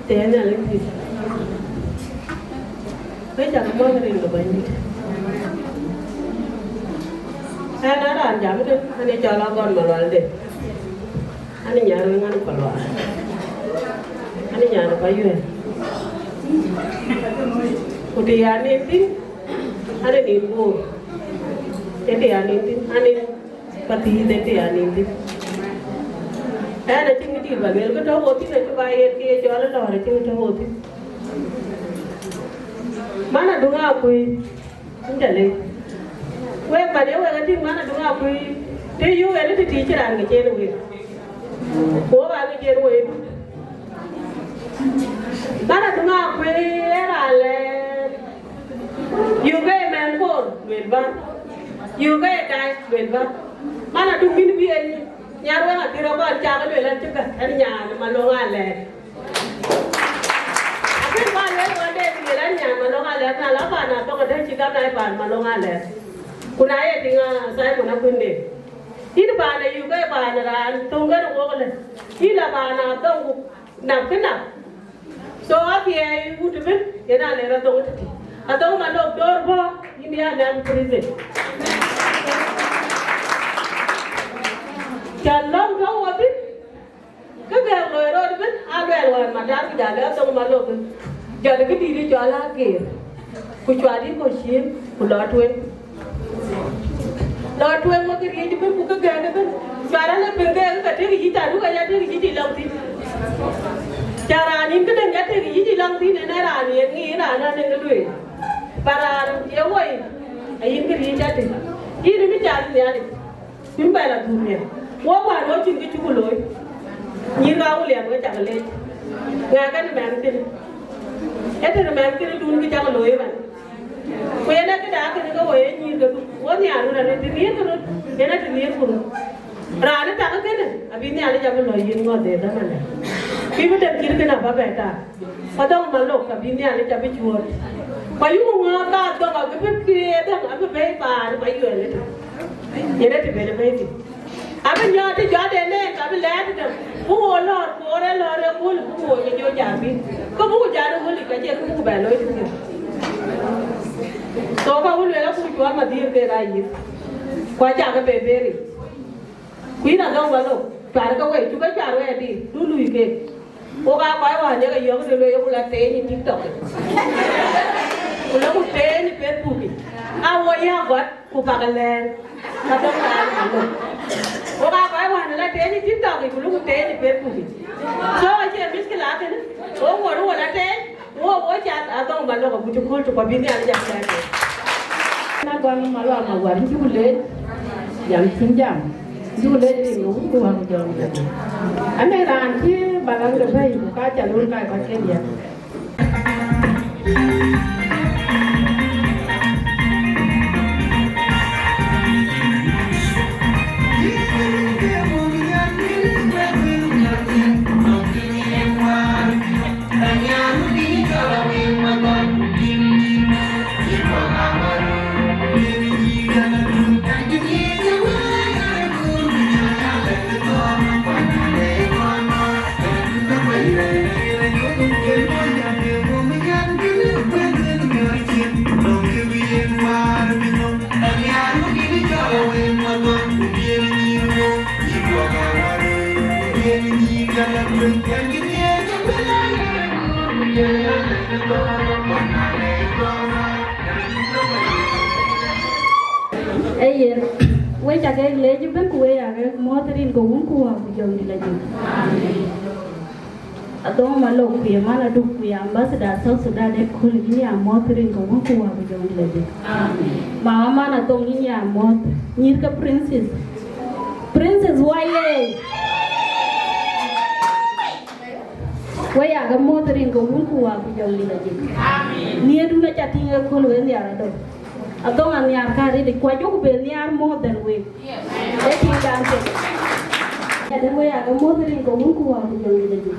Tëë Nhialic pïïr. Wek cak muɔ̈th rin ke Bɛ̈nydït. Ɣɛn aa raan jam tën, ɣɛn ë cɔl Agɔn Malual Dek. Ɣɛn ë nyar wëŋ, ɣɛn ë Palual. Ɣɛn ë nyar ë Payuɛɛr. Ku të ya nin thïn, ɣɛn ë nin Bor. Ee të ya nin thïn, ɣɛn ë Pathïïth, ee të ya nin thïn. Ɣɛn acïn kë dït ba lueel, kë tɔ̈ ɣoth thïn acï ba yen kë ye cɔl ë lɔ̈ɔ̈r, acïn kë tɔ̈ ɣoth thïn. Man Aduŋ Akuëi, yïn ca leec. Wek man ye wek atïŋ man Aduŋ Akuëi, të yök en ë tëtïï cï raan ŋic en wek. Ku wok aa ŋic en wek. Man Aduŋ Akuëi ee raan lɛɛr. Yökë ye mɛnh Bor, lueel bä. Yökë ye daai, lueel bä. Man Aduŋ, yïn bï en nyar wëŋ athïr ëbɔ̈, cak lueel an cï gäk, ɛn nyan Malöŋ Alɛɛr. Akën bä lueel ɣɔn de lueel an nyan Malöŋ Alɛɛr, na la paan Adhɔŋ adë cï gam, na ye paan Malöŋ Alɛɛr. Ku na ye tïŋ, a Simon Akuënde. Yïn paan ë yökë ye paan raan thöŋ kën wok lë. Yïn la paan Adhɔŋ ku nap kë nap. So athiɛɛi wut ëbën, yen a lɛɛr Adhɔŋ tëtï. Adhɔŋ Malöŋ dɔ̈ɔ̈r bɔ̈, yïn ya nɛm prison. Cä lɔ̈ŋ tɔ̈ wɔ thïn, kë gɛ̈ɛ̈k loi rɔt ëbën, a luɛɛl wään matar, ku jɔ lɛ̈k Adhɔŋ Malöŋ, jɔt këdïït cɔl Ageer. Ku cuat yï kɔc cin, ku lɔ tueŋ. Lɔ tueŋ wek riëëc ëbën, ku kë gɛ̈ɛ̈k ëbën. Cuat alë piŋ ke ke tëk yïc, tadu ke ya tëk yïc ë lɔŋ thïn. Ca raan yïn këdäŋ ya tëk yïc ë lɔŋ thïn, en ee raan ye ŋic, raan anëŋ ë lueel. Ba raan ye woi, ayïn kë riëëc atëk. Yïn ë bï cath Nhialic. Yïn bɛ lɔ dhuk nhial. Wok wään wok cïn kë cuk looi. Nyïïr ka William, we cak leec. Ŋɛk kën mɛnhkënë. Ee tënë mɛnhkënë dun kë cak looi ëmɛn. Ku yen ee këda kënë ke wo ye nyïïr ke dhuk. Wo nhiaar röt, anë të nhiëërkë röt, yen ee të nhiëërku röt. Raan ë tak kënë, abï Nhialic abï lɔ yïn ŋɔ̈th de dhamandɛ. Bï bï dek cït kënë abä bɛ tak. Ku Adhɔŋ Malöŋ, abï Nhialic abï cuööt. Ku ayuku ŋɔ̈ɔ̈th ka Adhɔŋ abï bï kiëëdhäŋ abï bɛ̈i paan Payuɛɛr ëtök. Yen ë të ben ë bɛ̈i thïn. Abï nyɔɔt të jɔt en en, ka bï lɛɛt tëde, ku wo lɔ̈ɔ̈r, ku wo rɛ̈ɛ̈r lɔ̈ɔ̈r ë kööl, ku wo ke jɔ jam bï. Ke buku jat ë kööl, ka cie ke buku bɛ looi tëthiëth. So ka wun lueel, aku cuɔl madhir keek aa yith. Ku acä ke be beri. Ku yïn Adhɔŋ Malöŋ, cuar ke wei, cuk ke cuar wei adï, du lui keek. Wok aa kɔc wään ë ke yɔ̈ɔ̈k de lueel, ku la teeny ë TikTok. Ku la ku teeny ë Facebook. Aa wo ya gɔt, ku bak lɛɛr. Ka dɔm raan ë Malöŋ. Wok aa kɔc wään ë la teeny ë TikTok, ku la ku teeny ë Facebook. So acie mïckila kënë. Wo ŋuɔt wo la teeny, wo wo cath Adhɔŋ Malöŋ, agut cï kööl tök, ku abï Nhialic a kuɛɛr. Na gɔl Malual Maguar, cuk leec, jam cïn jam. Cuk leec rin ke wun ku wä ku jɔŋ. Ane raan cï balaŋ de bɛ̈i, ku ka ca loor ka ka ken ya. Ee yen, wek ca ke leec ëbën, ku wek ya ke muɔ̈th rin ke wun ku wä ku jɔŋdït la jik. Adhɔŋ Malöŋ, ku ye man Aduk, ku ye ambassador South Sudan ëkööl, yïn ya muɔ̈th rin ke wun ku wä ku jɔŋdït la jik. Mama man Adhɔŋ, yïn ya muɔ̈th, nyïïr ke Princess. Princess wayee. We ya ke muɔ̈th rin ke Wun ku Wät ku Jɔŋdït Lajik. Nhiëërdun aca tïŋ ëkööl, we nhiar adöŋ. Adöŋ anhiar ka rëëc, ku ajɔku bï nhiar more than we. Ee tiŋdan ke. Adï, we ya ke muɔ̈th rin ke Wun ku Wät ku Jɔŋdït Lajik.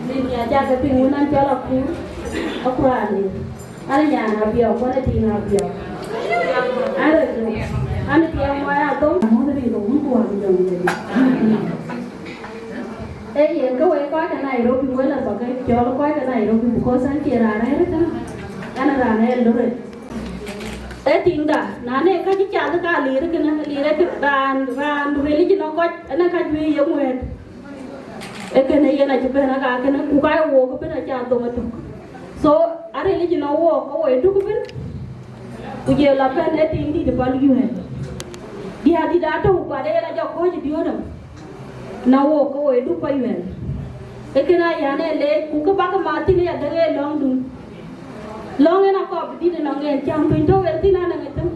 Rin ya ca ke piŋ wën an cɔl Akur, Akur Alir. An nyan Abiɔk, ku an tiŋ Abiɔk. An rɛ̈c, an tiɛɛm wai Adöŋ, muɔ̈th rin ke Wun ku Wät ku Jɔŋdït Lajik. Ee yen ke wek kɔc ke Nairobi, wek la bä ke cɔl kɔc ke Nairobi, because an cie raan rɛ̈ɛ̈r ëtënë, an raan Eldoret. Ee tiŋda, na ne ka cï cath ka Alir kënë, Alir ë kë-, raan, raan ril cï nɔŋ kɔc, ënë ka juëc ye ŋuɛ̈ɛ̈t. Ee kënë yen acï bɛ̈n aka kënë, ku ka ye wook ëbën aca dhöŋ ëtök. So, aril cï nɔŋ wook, ke wo ye duk ëbën, ku je la bɛ̈n ë tiŋdït ë päl yuɛ̈ɛ̈n. Diäär dït atɔ̈u, but ë yen ajɔ kɔ̈ɔ̈c ë diööt nɔm. Na wok ke wo ye duk pa yuɛ̈n. Ee kënë aya në leec, ku kë bäk mat thïn aya dëŋ ee lɔ̈ŋdun. Lɔ̈ŋ en akɔɔr bï dït ënɔŋ en, cäŋ piny tɔ̈u en thïn anëŋ ë thïn.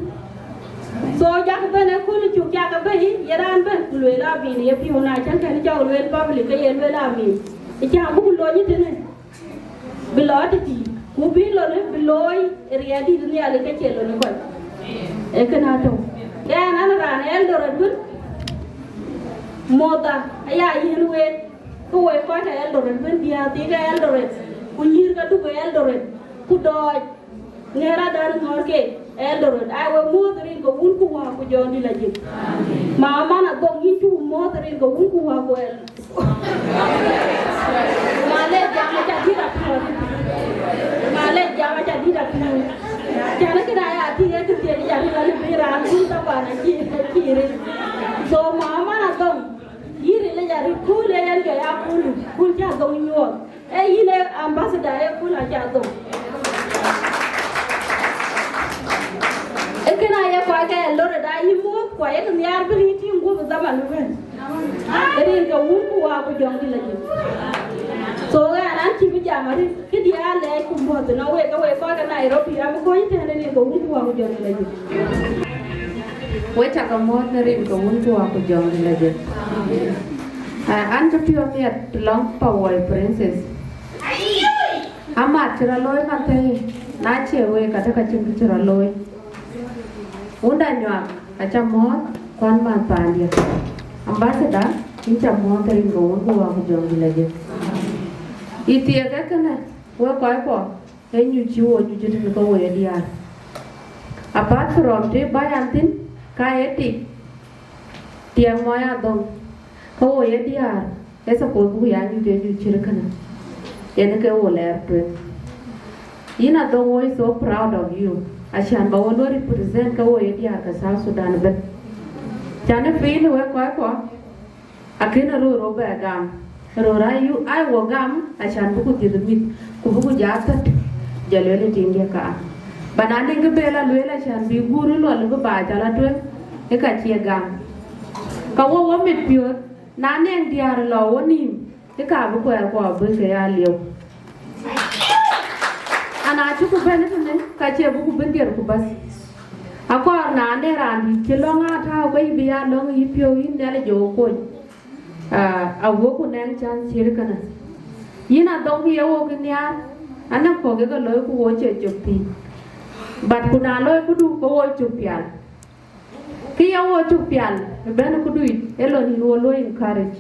So, jak bɛ̈n ëkööl cök, jak bɛ̈i, ye raan bɛ̈n ku lueel amin, ye piɔ̈u na cäŋ kɛn cɔk lueel public, ke ye lueel amin. Ë cäŋ buk lony tënë. Bï lɔ tëtï, ku bï lɔ në bï looi ë riɛɛt dït Nhialic ke cie lɔ në kɔc. Ee kënë atɔ̈u. Yɛn an raan Eldoret wën, muɔ̈th aya yiën week, ke woi kɔc ke Eldoret wën, diäär thii ke Eldoret, ku nyïïr ke duk ke Eldoret, ku dɔɔc ŋɛ̈ɛ̈r adan ŋɔ̈ɔ̈r ke Eldoret. Ai, we muɔ̈th rin ke Wun ku Wät ku Jɔŋdït Lajik. Mama man Adöŋ, yïn cuk muɔ̈th rin ke Wun ku Wät ku Malec, jam aca dït apiɔ̈u. Malec, jam aca dït apiɔ̈u. Cän kënë aya tïŋ ee kë thiëëc ya ril, alë bï raan kun taban acï, acï ril. So, mama Adöŋ, yï ril ya ril, kun ee yɛn jɔ ya kun, kun cä Adöŋ nyuɔɔth. Ee yïn ee ambassador ee kun aca Adöŋ. Ee kënë aye kɔc ke Eldoret aa yï muɔ̈th, ku ayek nhiaar bï yï tïŋ guöp ë dhaman ëbɛ̈n. Rin ke Wun ku Wät ku Jɔŋdït Lajik. So, ɣɛn an cï bï jam arëët, këdï aa lɛɛc ku muɔ̈th ënɔŋ wek, ke wek kɔc ke Nairobi, abï kony tënë rin ke Wun ku Wät ku Jɔŋdït Lajik. Wek cä ke muɔ̈th në rin ke Wun ku Wät ku Jɔŋdït Lajik. Ah, an cï piɔ̈u miɛt lɔŋ pa woi princess. Amat cï rɔt looi man thëi, na cie wek, ka tëk acïn kë cï rɔt looi. Wunda Nyuak, aca muɔ̈th, kuan man paandiɛ̈. Ambassador, yïn ca muɔ̈th rin ke Wun ku Wät ku Jɔŋdït Lajik. Yï thiëëk ee kënë, wek kɔckuɔ, ee nyuc cï wo nyuc tënë ke wo ye diäär. Apart from të bä yan thïn, ka ye tik, tiɛɛŋ mɔc Adöŋ, ke wo ye diäär. Ee suppose buk ya nyuc, ee nyuc cït kënë, yen ke wo lɛɛr tueŋ. Yïn Adöŋ, wo is so proud of you, acan ba wo lɔ represent ke wo ye diäär ke South Sudan ëbɛ̈n. Can ë piny wek kɔckuɔ, akën röör wo bɛ gam, röör ayu, ai wo gam, acan buku dhiëth mïth, ku buku ja thät, jɔ lueel ë tiŋdiɛ̈ ka. Ba na nïŋ kë bɛ la lueel, acan bï guur ë luɔl bï ba jal atueŋ, ë ka cie gam. Ka wo wo mit piööth, na nɛŋ diäär lɔ wo nïïm, ë ka bï kuɛɛrkuɔ bï ke ya lieu. Ana cï ku bɛ̈n tënë, ka cie bï ku bï diɛɛr ku bäth. Akɔɔr na ne raan dït cï lɔ̈ŋ aa tääu ke yï bï ya lɔ̈ŋ yï piɔ̈u yïn Nhialic jɔ wo kony. Ah, ago ku nɛŋ chance cït kënë. Yïn Adöŋ, kë ye wo kë nhiaar, anɛŋ kɔ̈k ye ke looi ku wo cie cök thïn. But ku na looi këdu ke wo cök pial. Kë ye wo cök pial ëbɛ̈n këdu yic, ë lɔ nïn wo luɔi encourage.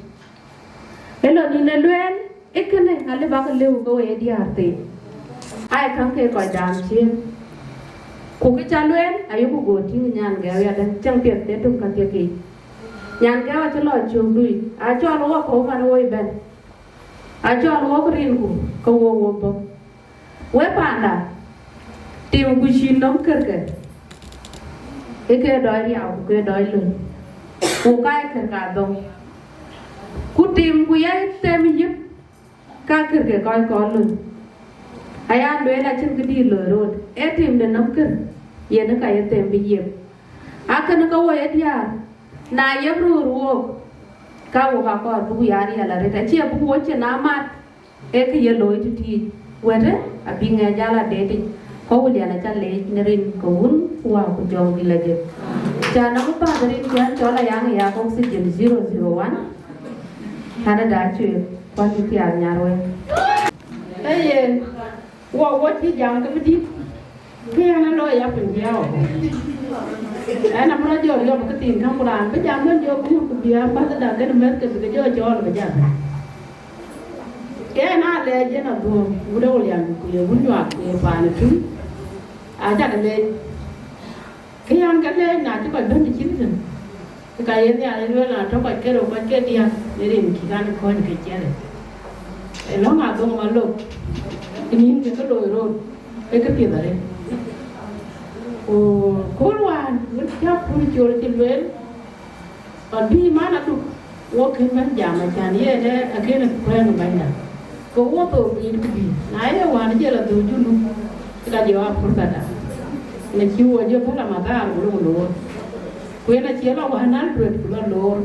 Ë lɔ nïn ë lueel, ë kënë alë bäk lëu ke wo ye diäär thii. Ai, käŋ ke kɔc daan ciëën. Ku kë ca lueel, ayeku go tïŋ nyan gɛ̈ɛ̈u yadɛ̈, cäŋ piɛth de tök ka thiek yiic. Nyan gɛ̈ɛ̈u acï lɔ cök dui, acɔl wok kɔ̈u man wo ëbɛ̈n. Acɔl wok rinku, ke wo wo bɔ̈. We panda, tim ku cïn nɔm kërkë, ë ke dɔc riau ku ke dɔc löny, ku ka ye kërkë Adöŋ. Ku tim ku ya them yïp, ka kërkë kɔc kɔn löny. Aya lueel acïn këdï loi rot, ee tim de nɔm kër, yen ë ka ye them bï yep. Akënë ke wo ye diäär, na yep röör wook, ka wok akɔɔr buk ya riɛl arëët, acie buk wo cïn amat. Ee kë ye looi tëthiic, wɛ̈të abï ŋɛk jal adɛ̈t yic, kɔ̈u lian aca leec në rin ke Wun ku Wät ku Jɔŋdït Lajik. Ca nɔm ë päth rin ciɛ̈n cɔl Ayaŋ ë yak oxygen zero zero one, ɣɛn ada cuëëk, ku acï thiaak nyar wei. Ee yen, wɔ, wɔ cï jam ke bï dït. Kë yɛn ë looi ya piny diäu. Ɛn abï rɔt jɔ riɔp kë thiin käŋ ku raan bï jam ënë jɔ guur ku bï ambassador kënë mɛ̈th ke bï ke jɔ cɔɔl bï jam. Ke ɛn aa lɛɛc yen adhuɔ̈ɔ̈m, wut ë Wolian ku ye wun Nyuak ku ye paan ë Tuï. Acäk leec. Kë yɛn ke leec na cï kɔc bɛ̈n të cït tën. Ka ye Nhialic lueel na tɔ̈ kɔc kerou kɔc ke diäk, në rin cï kan kɔ̈ɔ̈ny ke ciɛɛl. Ë lɔ̈ŋ adhöŋ Malok, ë nïn ke ke looi röt, ee kë piɛth arëët. Ku kööl wään, wën cä pur col cï lueel, ɣɔn bï man aduk, wok kën bɛ̈n jam acän yen ee akënë kuɛɛŋ bɛ̈nyda. Ke wok thou piny ku bï, na ye wään jël adhöŋ Junub, ke ka jɔ a pur thada. Në cï wok jɔ bɛ̈n Ramadhan ku lok loor. Ku yen acie lɔ wään Eldoret ku lɔ loor.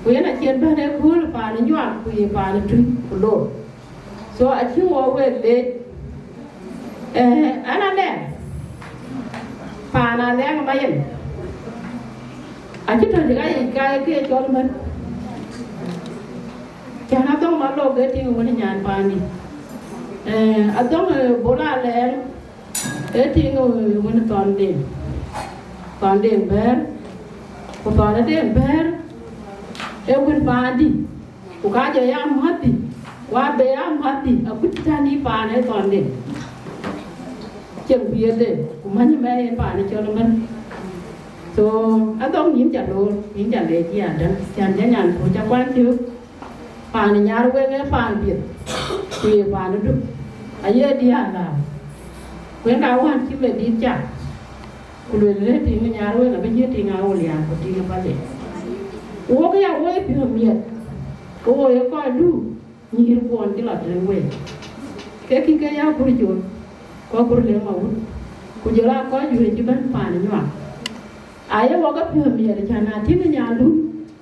Ku yen acie bɛ̈n ëkööl paan ë Nyuak ku ye paan ë Tuï ku loor. So acï wɔ wek leec, eh, ɛn Alɛŋ, paan Alɛŋ Mayɛn. Acï tɔ̈ cï ka yic ka ye ke cɔl mën. Cän adhöŋ Malok ke tïŋ wën nyan paandï. Eh, adhöŋ, eh, Bol Alɛŋ, ee tïŋ wën Thɔndeŋ, Thɔndeŋ Bɛ̈ɛ̈r, ku Thɔndeŋ Bɛ̈ɛ̈r ee wën paandï, ku ka jɔ ya mäthdi, ku abë ya mäthdi, akuc tän yï paan ee Thɔndeŋ. Cieŋ piɛthde, ku mäny mɛn yen paan ë cɔl ëmën. So, adhɔŋ yïn ca loor, yïn ca leec ya däŋ, cän jɔ nyan ku ca kuan cök. Paan ë Nyarweŋ ee paan piɛth, ku ye paan ë Duk, aye diäär lääu. Ku yen ka wään cï Medit cak, ku lueel rëër tiiŋ ë Nyarweŋ abï jël tiiŋ ë Awulian ku tiiŋ ë Pale. Ku wok ya woi piɔ̈ɔ̈th miɛt, ke wo ye kɔc Duk nyïïr kuɔn cï lɔ tënë week. Ke kï ke ya kur col, ku akur lëŋ awut, ku jɔl aa kɔc juëc cï bɛ̈n paan ë Nyuak. Aye wok apiɔ̈ɔ̈th miɛt, cän na tïŋ ë nyandun,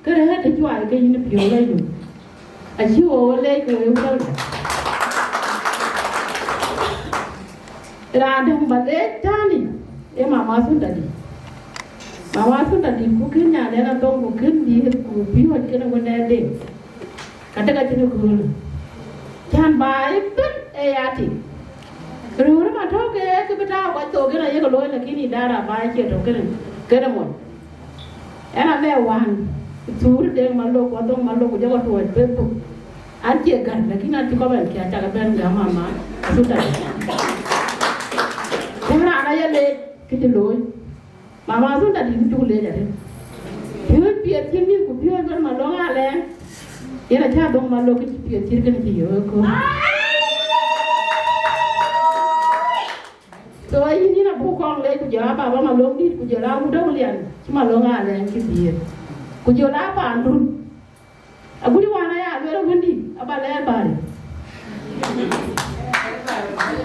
ke rɛ̈ɛ̈r të cuai ke yïn piɔ̈u lɔ yum. Acï wo wo leec ke wo ye wël. Raan däŋ ba leec täänë, ee Mama Sunda dït. Mama Sunda dït, ku kën nyan ënë adhöŋ, ku kën dhiëëth, ku piööc kënë wëndɛn Deŋ. Ka tek acïn ëköölë. Cän baai ëbën ee ya tik. Röör ëmën tɔ̈ ke, ke bï tääu kɔc thok, yen ayek looi, lakini idara baai cie tɔ̈ kënë, kënë mony. Ɛn alɛ wään, thuur Deŋ Malok, ku adhöŋ Malok, ku jɔkï tuɔɔc Facebook. An cie gät, lakini an cï kɔc bɛ̈n kiɛ̈ɛ̈c, cakï bɛ̈n gäm Mama Sunda. Ku raan aye leec kë cï looi. Mama Sunda dït, cuk leec arëët. Piööc piɛth cït mïth ku piööc bɛ̈n Malok Alɛŋ. Yen acä dhöŋ Malok kë cï piɛth cït kënë cï yök ëkööl. So, yïn, yïn abuk kɔŋ leec, ku jɔl a Baba Malok dït, ku jɔl a wut Awulian cï Malok Alɛŋ cï dhiëëth. Ku jɔl a paandun. Agut wään aya lueel wëndï, aba lɛɛr bäär.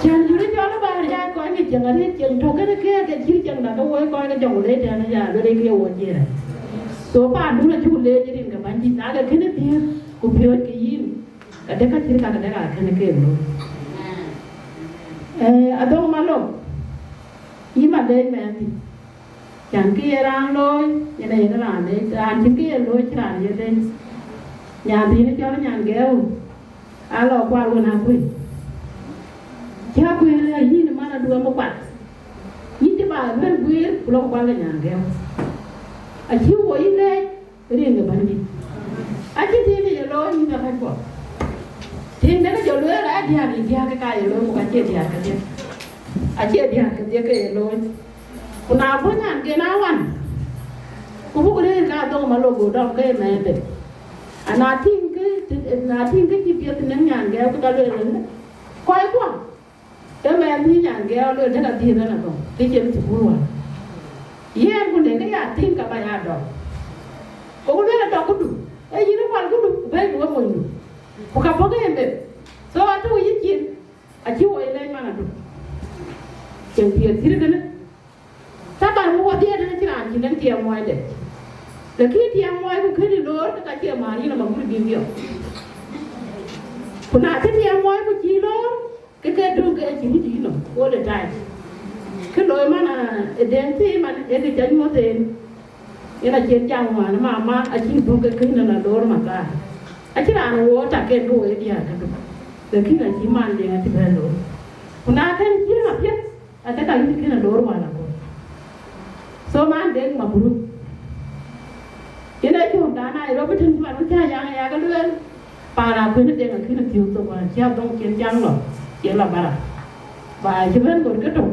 Cän jurë cɔl bäär ya kɔc ŋic cieŋ arëët, cieŋ tök kënë keek ke cït cieŋ da ke woi kɔc ke jɔŋ le tɛ̈n aya lueel ke wo jiëër. So paandun acuk leec rin ke bänydït, na ke kënë dhiëëth, ku piööc ke yïn, ka dek ka cït ka ke dek a kënë keek looi. Eh, adhöŋ Malok, yïn ma leec mɛnhdï. Cän kë ye raan looi, yen aye raan leec, raan cïn kë ye looi, cï raan ye leec. Nyan thiin cɔl Nyangɛ̈u, aa lɔ kual wën Akuëi. Cï Akuëi lɛ̈k yïn, man aduɔ̈m bï kuat. Yïn cï ba bɛ̈n guiir, ku lɔ kual ke Nyangɛ̈u. Acï wo yï leec, rin ke bänydït. Acï tiiŋ ye looi, yïn ë kɔc kuɔ. Tiiŋ de ke jɔ lueel, aa diäk, yï diäk ke ka ye looi, ku ka cie diäk kedhie. Acie diäk kedhie ke ye looi. Ku na bɔ̈ nyanken awan, ku buk rëër ka dhok Malok go dɔm ke ye mɛɛnde. Ana tïŋ kë, na tïŋ kë cï piɛth në Nyangɛ̈u, ke ka lueel ëlë, kɔc kuɔ, ke mɛɛn bï Nyangɛ̈u lueel, dek adhiëth ɛn adhɔŋ, ke cïn thukul wään. Yen ku ne ke ya tïŋ ka ba ya dɔm. Ku ku lueel adɔk këdu, ee yïn ë kual këdu, ku bɛ̈ɛ̈i ku we monydu. Ku ka bɔ̈ ke ye meth. So atɔ̈ yï cin, acï woi lɛc man aduk. Cieŋ piɛth cït kënë. Taban, wok dhiëëth ënë cïn raan cïn dɛ̈ŋ tiɛɛm muɔɔcde. Lakin tiɛɛm muɔɔc ku kënë loor, ke ka cie määr yïn ama guur bï biɔ̈ɔ̈k. Ku na cï tiɛɛm muɔɔc ku cï loor, ke ke döŋ ke cï wïc yïnɔm all the time. Kë looi man, ah, ë dɛ̈ŋ thii man, ee kë ca nyuɔ̈th en. Yen acïn jam wään, mama acï döŋ ke kënë la loor mathaar. Acïn raan wok tak ken ke woi diäär këdu. Lakin acï man Deŋ acï bɛ̈n loor. Ku na kën cieŋ apiɛth, aca ka yïn kën a loor wal aköl. So man Deŋ, mabruk. Yen acï wun dan Nairobi tën cï man wun cä yaŋ aya ke lueel, paan akuën Deŋ akïn thiëëu thok wään cï adhöŋ cïn caŋ lɔ, cïn lɔ barak. Ba cï bɛ̈n got ke tök.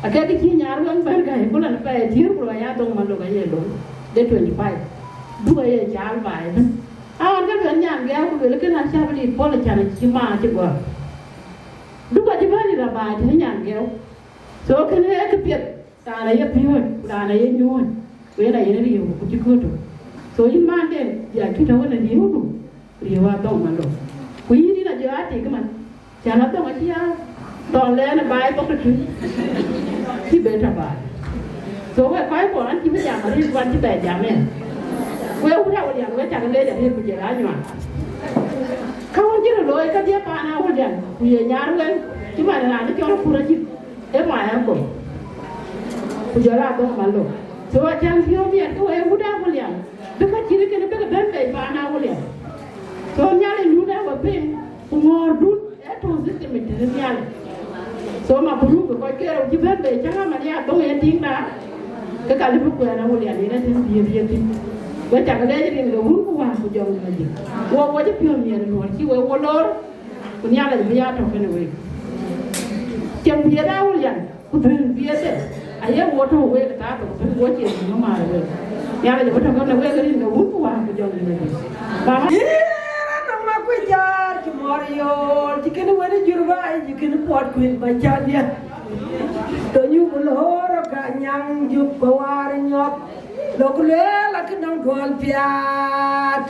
Akek cï nyar wën bɛ̈n gäi, ku lɔ pɛɛi thiëër ku lɔ ya dhoŋ Malok aye looi, de twenty five. Duk aye caal baai ëbën. Aɣɔn ke luel nyan gɛɛu ku luel, kën acä bï lit pɔ̈l acan cï ma cï gɔ̈ɔ̈r. Duk acï bɛ̈n lit abaai tënë nyan gɛɛu. So kënë ee këpiɛth, raan aye piööc, ku raan aye nyuööc, ku yen aye riëëu, ku cï kööt tök. So yïn man den, ya cï tɔ̈u ënë riëëudu, riëëu adhöŋ Malok. Ku yïn, yïn ajɔ atik man, cän adhöŋ acï ya thɔn lɛɛn ë baai thok tëtui, cï ben tɔ baai. So wek kɔc kuɔn an cï bï jam arëët, kuan cï bɛ jam ë. Wek wut Awulian, wek cak leec arëët ku jël anyuan. Ka wun cï röt looi kedhie paan Awulian, ku ye nyar wën, cï man raan cɔl Kur acït, ë my uncle. Ku jɔl adhöŋ Malok. So acän piɔ̈u miɛt ke wek wut Awulian, bï ka cït kënë bï ke bɛ̈n bei paan Awulian. So Nhialic nu dɛ we piŋ, ku ŋɔ̈ɔ̈rdun ë tɔ̈u system yic tënë Nhialic. So mabruk, kɔc ke rou cï bɛ̈n bei cäŋ aman ya dhoŋ ë tiiŋda, ke ka lëu bï kuɛɛn Awulian yen ë tënë dhiëëth ye thïn. We cak leec rin ke wun ku wään ku jɔŋ Majiŋ. Wo wo cï piɔ̈u miɛt ë nuɔɔr cï we wo loor, ku Nhialic bï ya tɔ̈ kenë wek. Cieŋ dhiëëth Awulian, ku dhël dhiëëthde, aye wo tɔ̈u wek ë thaa thok, bï wo cieŋ dhël ë määr wek. Nhialic abï tɔ̈ kenë wek rin ke wun ku wään ku jɔŋ Majiŋ. Mama. Yïn anɔŋ ma kuc jaar cï mɔ̈r yool, cï kënë wën ë jur baai, cï kënë puɔt kuël ba cä diɛt. Tɔ nyuku loor ka nyaŋ juk ba waar nyɔk. Lok lueel akë nɔŋ duɔl piaat.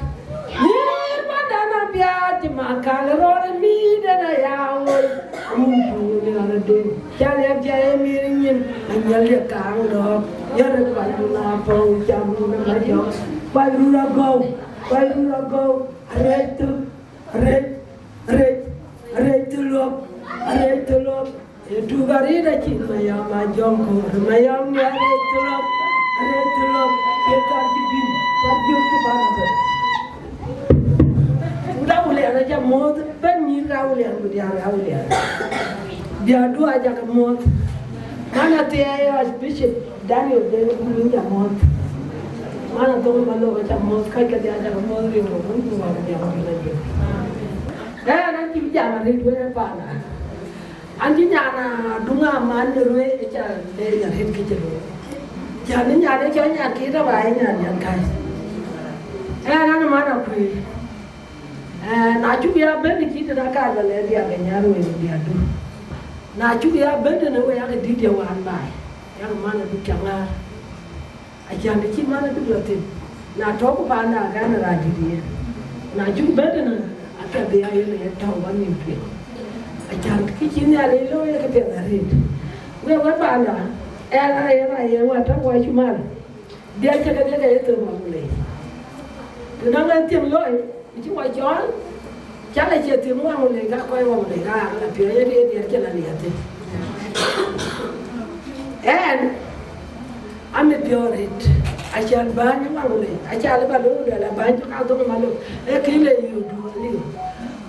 Yïn ba dan apiaat cï ma kal rɔt ë mïït en aya woi. Amun tuŋ ë miɔl ë dëŋ. Ca liɛp ca ye mïïr nyin, anyɛl ye kaŋ dɔ̈ɔ̈k. Yɛn ë kuany na pɔ̈u cam në ma jɔk. Kuany run agɔu, kuany run agɔu. Arɛc thïn, arɛc, arɛc, arɛc thïn luɔk, arɛc thïn luɔk. Ee tuk arëët acïn mayɔm a jɔŋ köör, mayɔm ë arɛc thïn luɔk, arɛc thïn luɔk. Ee thar cï bïn, thar jök cï bän abɛ̈n. Wut Awulian aca muɔ̈th, bɛ̈n nyïïr ke Awulian ku diäär ke Awulian. Diäärdu aca ke muɔ̈th. Man athiɛɛi Archbishop Daniel Deng Bul aca muɔ̈th. Man adhöŋ Malok aca muɔ̈th, kɔc kedhie aca ke muɔ̈th rin ke wun ku wään ku jɔŋ Majiŋ. Ɣɛn an cï jam arëët wën ë paan. An cï nyan a duŋ aman në ruëëc ë ca leec arëët kë cï looi. Cän ë nyan ë cɔl nyan kiit tɔ ba ye nyan nyan käi. Ɣɛn an man akuëër. Eh, na cuk ya bɛ̈n ë cït tën akar ba lɛ̈k diäk ke nyar wei diäärdu. Na cuk ya bɛ̈n tënë wei ake dït ye wään baai, yak man abï cä ŋaar. Acän të cï man abï lɔ thïn, na tɔ̈u ku paanda akɛn raan dït yen. Na cuk bɛ̈n tënë, apiɛth bï ya yen ë tɔ̈u ba nïm tueŋ. Acän kë cï Nhialic looi ee këpiɛth arëët. Wek wën paanda, ɛn a yen a yen wën tɔ̈ wɔ cumal. Diɛt cï kedhie ke ye thöŋ Waŋulei. Të nɔŋ en thim looi, cï wɔ cɔɔl, cä lɔ cie thim Waŋulei, ka kɔc Waŋulei, ka aa lɔ piɔ̈ɔ̈c, ye diɛt cï lɔ liɛth thïn. Ɛn, amit piɔ̈ɔ̈th arëët, acän bäny Waŋulei, acä lɔ ba lueel, lueel abäny cï ka dhöŋ Malok, ee kë le yök duɔ̈ɔ̈r liu.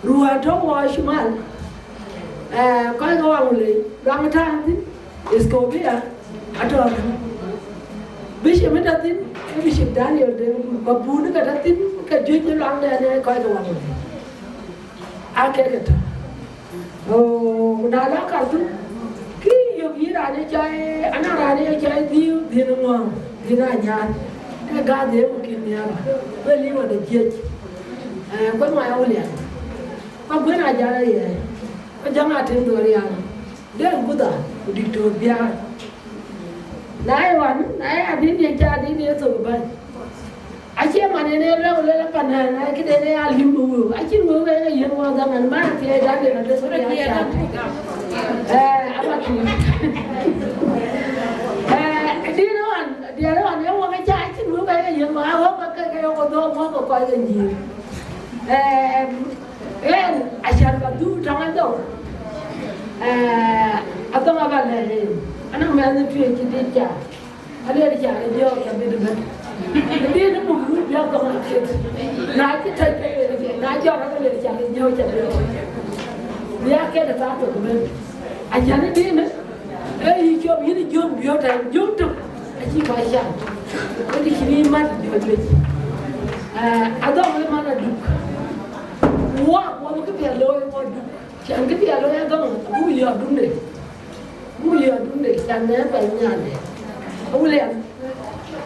Ruɔ̈ɔ̈n tɔ̈ wɔ cumal, eh, kɔc ke Waŋulei, luaŋ tääu thïn, Ethiopia, atɔ̈ thïn. Bishop ë tɔ̈ thïn, ke Bishop Daniel Deng Bul, ku abun ke tɔ̈ thïn, ke juëc ë luaŋdɛn ë kɔc ke Waŋulei. Akek ë tɔ̈. Oh, ku na lɔ Khartoum, kï yök yïn raan ë cɔl, anɔŋ raan ë cɔl Dhiu, Dhiu Ŋuɔ̈ɔ̈ŋ, Dhiu Anyaar. Ee gadhiëëu ku kïn nhiaar, we liu ade jiëc. Eh, ku ë Mac Awulian. Ku Aguën Ajak aye. Ku Jaŋ Atem Dhuɔ̈rial. Dek Gudha, ku Diktor Biaar. Na ye wan, na ye adït ye ca adït ye thok bäny. Acie man en ee lëu lël apanɛn, na ye këden ee alim ë wëu. Acïn wëu ë ye yiëk wɔ dhaman, man athiɛɛi dan den ade thok ya ca. Eh, ama tuc. Eh, dït ɣɔn, diɛɛr ɣɔn ee wɔ ke ca, acïn wëu ë ye yiëk wɔ, a wɔ ke ke ke yok dhɔ̈ɔ̈k wɔ ke kɔc ke nyïïr. Eh, Ɣɛn, acan ba dhuk tɔŋ adhɔŋ. Eh, adhɔŋ aba lɛ̈k en. Anɔŋ mɛnh ë piööc cï dït ca. Aler ca ke jɔɔk ca bït ëbɛ̈n. Bï në muk rut bï adhɔŋ aket. Na cï tɛ̈c ke ler ke, na jɔɔk ke ler ca ke jɔɔk ca bït. Bï ya kɛt ë thaar tök ëbɛ̈n. Acän ë dïnë, ee yï cop yïn ë jom biöt ɛn, jom tök acï kɔc cam. Wek cïn yï mat jɔ juëc. Adhɔŋ ë man aduk. Wɔ, wɔ bï këpiɛth looi wɔ duk. Cän këpiɛth looi adhɔŋ, abuk yɔ̈ɔ̈k dunde. Buk yɔ̈ɔ̈k dunde, cän në pɛ̈ny nyande. Awulian.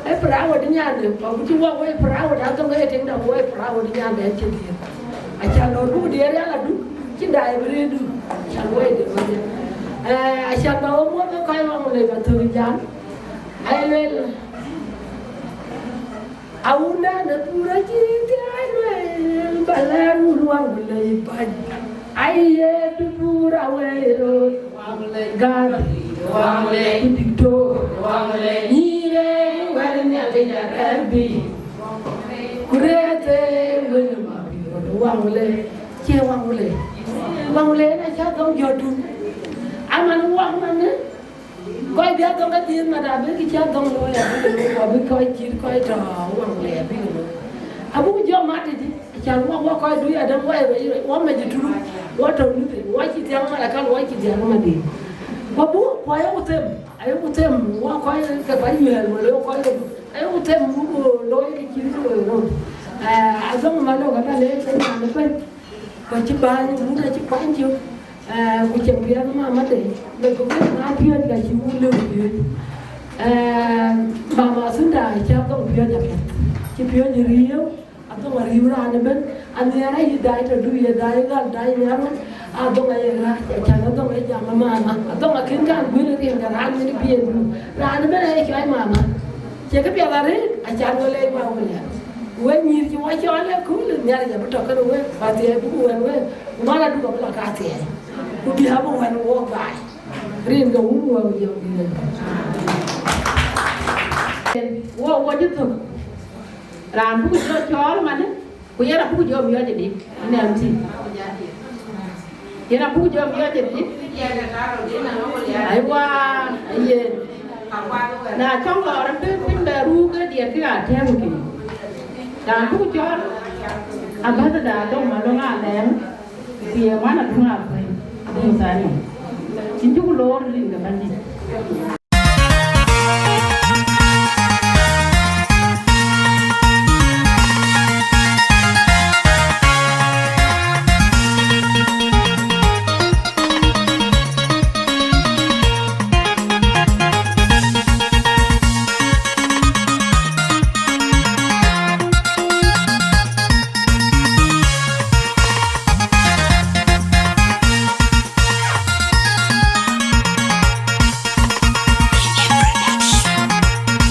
Ee proud nyande, ku cï wɔ woi proud, adhɔŋ ee tiŋ dɔm woi proud nyande cï dhiëëth. Acan lɔ buk diëër yal aduk, cïn daai bï rëëdu, acan woi de woi. Eh, acan ba wɔ muɔ̈th ë kɔc waŋ lei ba thök jam. Ai luel, awunda në pur acï thiai luel, ba lɛ̈ɛ̈r wun waŋ lei bäny. Aye tupur awei rot, waŋ lei gari, waŋ lei ku diktor, waŋ lei nyire, wɛ̈l Nhialic arɛ̈ɛ̈r bï. Ku rëëth ee wël ma bï rot, waŋ lei, cie waŋ lei. Waŋ lei na cä dhɔŋ jɔt tun. Aman waŋ man ni, kɔc bï adhɔŋ ke dhiëëth mat abï kë cï adhɔŋ looi abï ke looi, ku abï kɔc cït kɔc tɔ waŋ lei abï ke looi. Abuk jɔ mat tëdï, acan wɔ, wɔ kɔc dui adäŋ wɔ ë rɔt, wɔ mec ë turu, wɔ tɔ nuth, wɔ cï thiäŋ mat akan, wɔ cï thiäŋ mat dï. Ku abuk, ku ayok them, ayok them, wɔ kɔc ke kɔc yuɛɛl wala wɔ kɔc ke, ayok them buk looi kë cït kë looi rot. Eh, adhɔŋ man lɔ ka ba le ke nyan ëbɛ̈n. Ku acï bäny, wun acï kuany cök, eh, ku cïn piɛth mama de, lek ku bï na piööc ka cï wun lëu piööc. Eh, mama Sunda acï adhɔŋ piööc apiɛth, cï piööc riëëu, adhɔŋ ariëëu raan ëbɛ̈n, anhiɛɛr ayï daai tɔ du ye daai ɣäl daai nhiar wën, adhɔŋ aye ɣääc, acan adhɔŋ ee jam ë mama, adhɔŋ akën kan guël ë riɛn ke raan wën ë biëëndu, raan ëbɛ̈n aye cuai mama. Cie këpiɛth arëët, acan wël ee wä wël ya. Wek nyïïr cï wɔ cɔɔl ë kööl, Nhialic abï tɔ kënë wek, ku athiɛɛi bï ku wɛ̈n wek, ku man aduk abï lɔ kathiɛɛi, ku bï abï wɛ̈n wok baai. Rin ke wun wɔ jɔ bï wek. Wɔ, wɔ cï thök. Raan buk jɔ cɔɔl manë, ku yen abuk jɔ miɔɔc ëdï, ënë M C. Yen abuk jɔ miɔɔc ëdï. Aiwa, yen. Na cɔŋ lɔ rɔt piny, piny bɛ ruu ke diɛt kë atɛ̈ɛ̈u kï. Raan buk cɔɔl, ambassador Adom Malong Alɛɛŋ, ku ye man Adom Akuëi, Adom Thani. Cïn cuk loor rin ke bäny dït.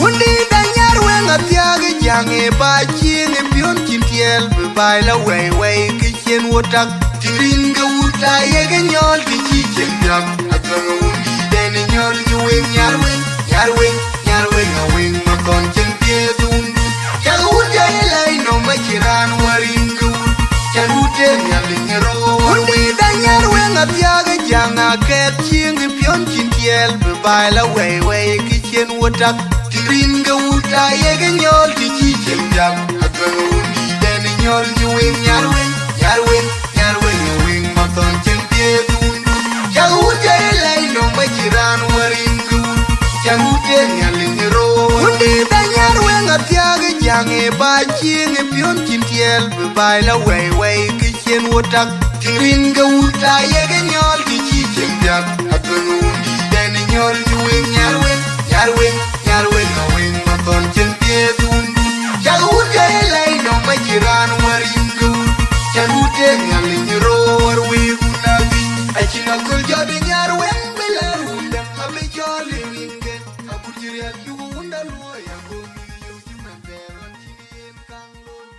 Wundït anyar weŋ athiäk ë jaŋ ë ba cieŋ ë piɔ̈n cïn tiɛɛl bï baai la wɛi wɛi kë cien wo tak. Tïŋ rin ke wut la yek ë nyɔɔl të cï cieŋ thiäk. Athiäk ë wundït ɛn ë nyɔɔl cï weŋ nyar weŋ, nyar weŋ, nyar weŋ, a weŋ ma thɔn cieŋ piɛth wundun. Cak wut jɔ ye lɛi nɔm acï raan wär rin ke wut. Cak wut ee Nhialic ë rou wär weŋ. Wundït anyar weŋ athiäk ë jaŋ akɛɛth cieŋ ë piɔ̈n cïn tiɛɛl bï baai la wɛi wɛi kë cien wo tak. Tïŋ rin ke wut la yek ë nyɔɔl të cï cieŋ thiäk. Athiäk ë wundït ɛn ë nyɔɔl cï weŋ nyar weŋ, nyar weŋ, nyar weŋ, ë weŋ ma thɔn cieŋ piɛth wundun. Cak wut jɔ ye lɛi nɔm acï raan wär rin ke wut. Cak wut ee Nhialic ë rou wär weŋ. Wundït anyar weŋ athiäk ë jaŋ ë ba cieŋ ë piɔ̈n cïn tiɛɛl bï baai la wɛi wɛi kë cien wo tak. Tïŋ rin ke wut la yek ë nyɔɔl të cï cieŋ thiäk. Athiäk ë wundït ɛn ë nyɔɔl cï weŋ nyar weŋ, nyar weŋ, nyar weŋ, a weŋ ma thɔn cieŋ piɛth wundun. Cak wut jɔ ye lɛi nɔm acï raan wär rin ke wut. Cak wut ee Nhialic ë rou wär week wun adhïc. Acïn aköl jɔt ë nyar weŋ bï lɛ̈ɛ̈r wundɛ̈m abï cɔɔl ë rinke. Agut cï riɛl cuk wunda luɔi aköl yök cï mɛn thɛɛr ɣɔn cïn yen kaŋ looi.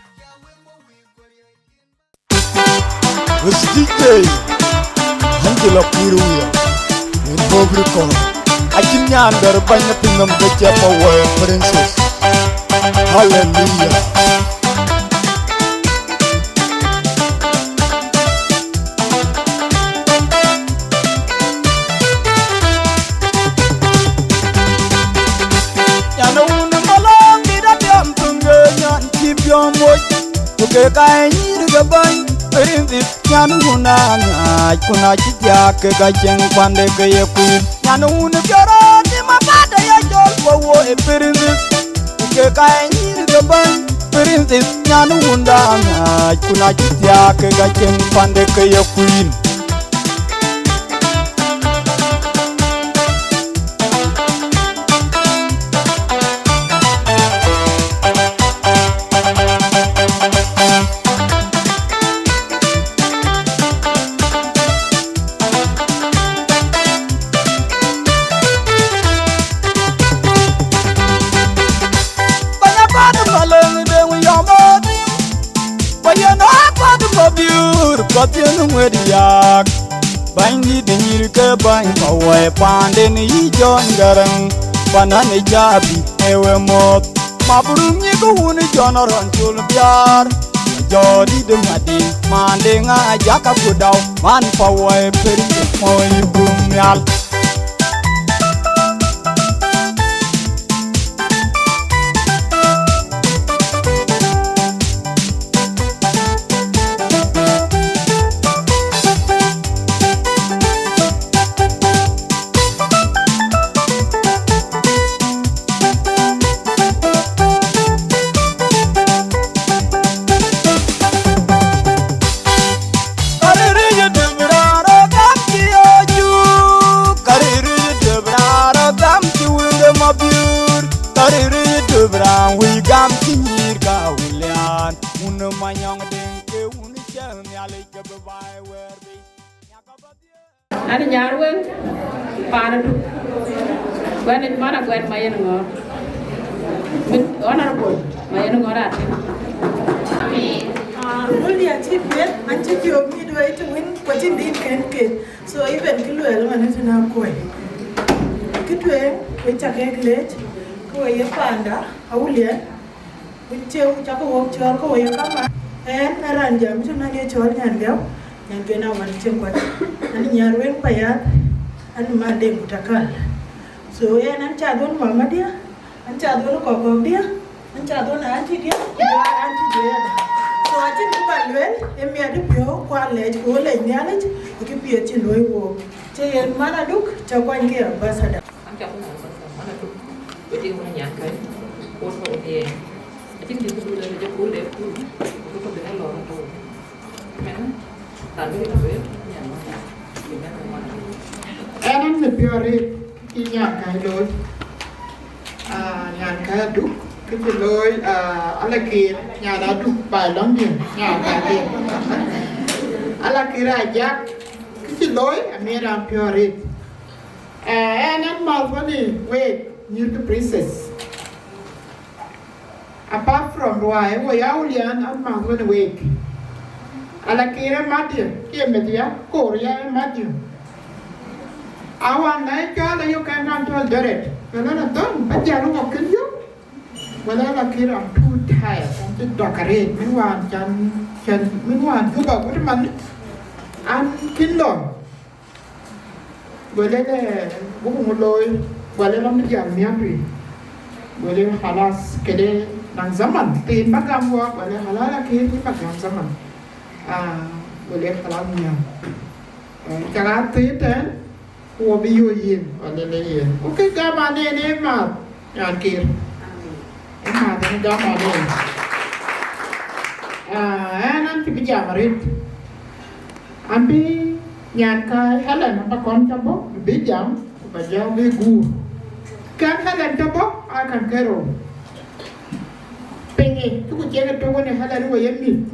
With D J Angelo Kiruya in Bogri Kong. Acïn nyan dɛ̈r bäny ë piny nɔm ke cɛ pa wɔ princess. Hallelujah. Yan wun ë malɔŋ dït abiɔm tuŋ ke nyan cï biɔm moc, ku ke ka ë nyïïr ke bäny. Princess, nyan wun aŋaac, kun acï thiaak ke ka cieŋ pande ke ye kuïn. Nyan wun biɔrɔ ni ma bada ya jɔl wo wo e princess. Ku ke ka e nyïïr ke bäny. Princess, nyan wun da aŋaac, kun acï thiaak ke ka cieŋ pande ke ye kuïn. Banya bad maleng deng yom odim. Bayen apat mabiur, patien ŋuet yak. Bany di de nyir ke bany ma wai panden yi John Garang. Panan e jabi e we moth. Ma burum nyi ko wun John Ron Chul Biar. Jɔ di de madin, mande ŋa jaka kudau. Man pa wai peri mo yi bum yal. Kariri yï döp raan rɔt gam cï yööc juk. Kariri yï döp raan rɔt gam cï wënde mabiöör. Kariri yï döp raan wïc gam cï nyïïr ka Awulian. Wun ë Manyɔŋ Deŋ ke wun ë cɛɛl Nhialic ke bï baai wɛɛr bei. An nyar weŋ paan Aduk. Guɛn ic man Aguɛn Mayen Ŋɔɔr. Mit Honorable Mayen Ŋɔɔr atin. Ah, Julia cï piɛth, an cï jɔɔk midway të wën, ku acïn din kën ket. So, even kë luɛɛl man ë tënë akuɔ̈i. Kë tueŋ, wek ca kek leec, ke we ye panda, Awulian. Wun cï cakë wok cɔɔl ke we ye kaman. Ɛn ë raan jam cï man ye cɔɔl Nyan Gɛu, Nyan Gɛu na wan cï kuat. An nyar weŋ payath, an man de gutakal. So ɛn an ca dhon mama dia, an ca dhon kɔkɔk dia, an ca dhon anti dia, ku jɔ anti dia da. So acïn kë ba lueel, ë miɛt ë piɔ̈u, ku alɛc, ku lɛc Nhialic, ë kë piɛth cï looi wook. Cï yen man Aduk, cä kuany ke ambassador. An ca ku na man Aduk, we ding wun nyan kai, ku ko ye. Acïn kë du le jɔ ku le ku, ku ko bï na lɔ to. Men, ta du le, nyan man. Ɛn an në piɔ̈ɔ̈th rëët cï nyan kai looi. Ah, nyan kai Aduk, kë cï looi, ah, ala kir, nyan Aduk, bai lɔŋ diën, nyan kai diën. Ala kir Ajak, kë cï looi, amiɛt an piɔ̈ɔ̈th rëët. Eh, ɛn an math wani week, nyïïr kë princess. Apart from ruai, wo ya Awulian, an math wani week. Ala kir ë Matthew, ke Matthew ya, kor ya ë Matthew. Awan na ë cɔɔl ayök ɛn kan cɔɔl Doret. Wala na dhɔŋ, ba jal wok kën yök. Wala la kir, I'm too tired. An cï dɔk arëët, min wan can, can, min wan Juba gut man. An kën lɔ. Go lëk, eh, buku ŋö looi, go lëk, lam jam miäk tui. Go lëk, khalas, këde naŋ zaman, thiin ba gam wɔ, go lëk, khalas, la kir, ba gam zaman. Ah, go lëk, khalas, miäk. Eh, cak a thiin tɛ̈n, ku wɔ bï yööc yïn, go lëk, yen. Okay, gam anen ë math, nyan kir. Ë math, ë gam anen. Ah, ɛn an cï bï jam arëët. An bï nyan kai Helen ba kɔn ca bɔ̈, bï jam, ku ba jam bï guur. Kɛn Helen ca bɔ̈, a kɛn ke rou. Pinyi, cï ku ciɛŋ ë tök wën ë Helen, we ye mïth,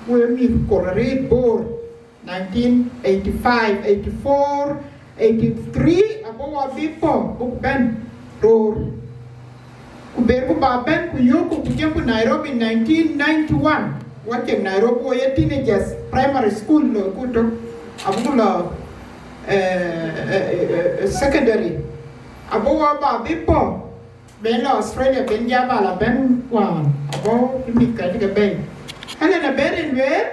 we ye mïth kor arëët Bor, nineteen eighty-five, eighty-four, eighty-three, abï wɔ bï pɔ̈, buk bɛ̈n röör. Ku berku ba bɛ̈n, ku yökku, ku jɔku Nairobi nineteen ninety-one. Wa cieŋ Nairobi, wo ye teenagers, primary school loiku tök, abuku lɔ, eh, eh, eh, eh, secondary. Abï wɔ ba bï pɔ̈, ben lɔ Australia, ben ja ba la bɛ̈n wään, abɔ̈ bï mïth ka cï ke bɛ̈i. Helen abɛ̈n rin lueel,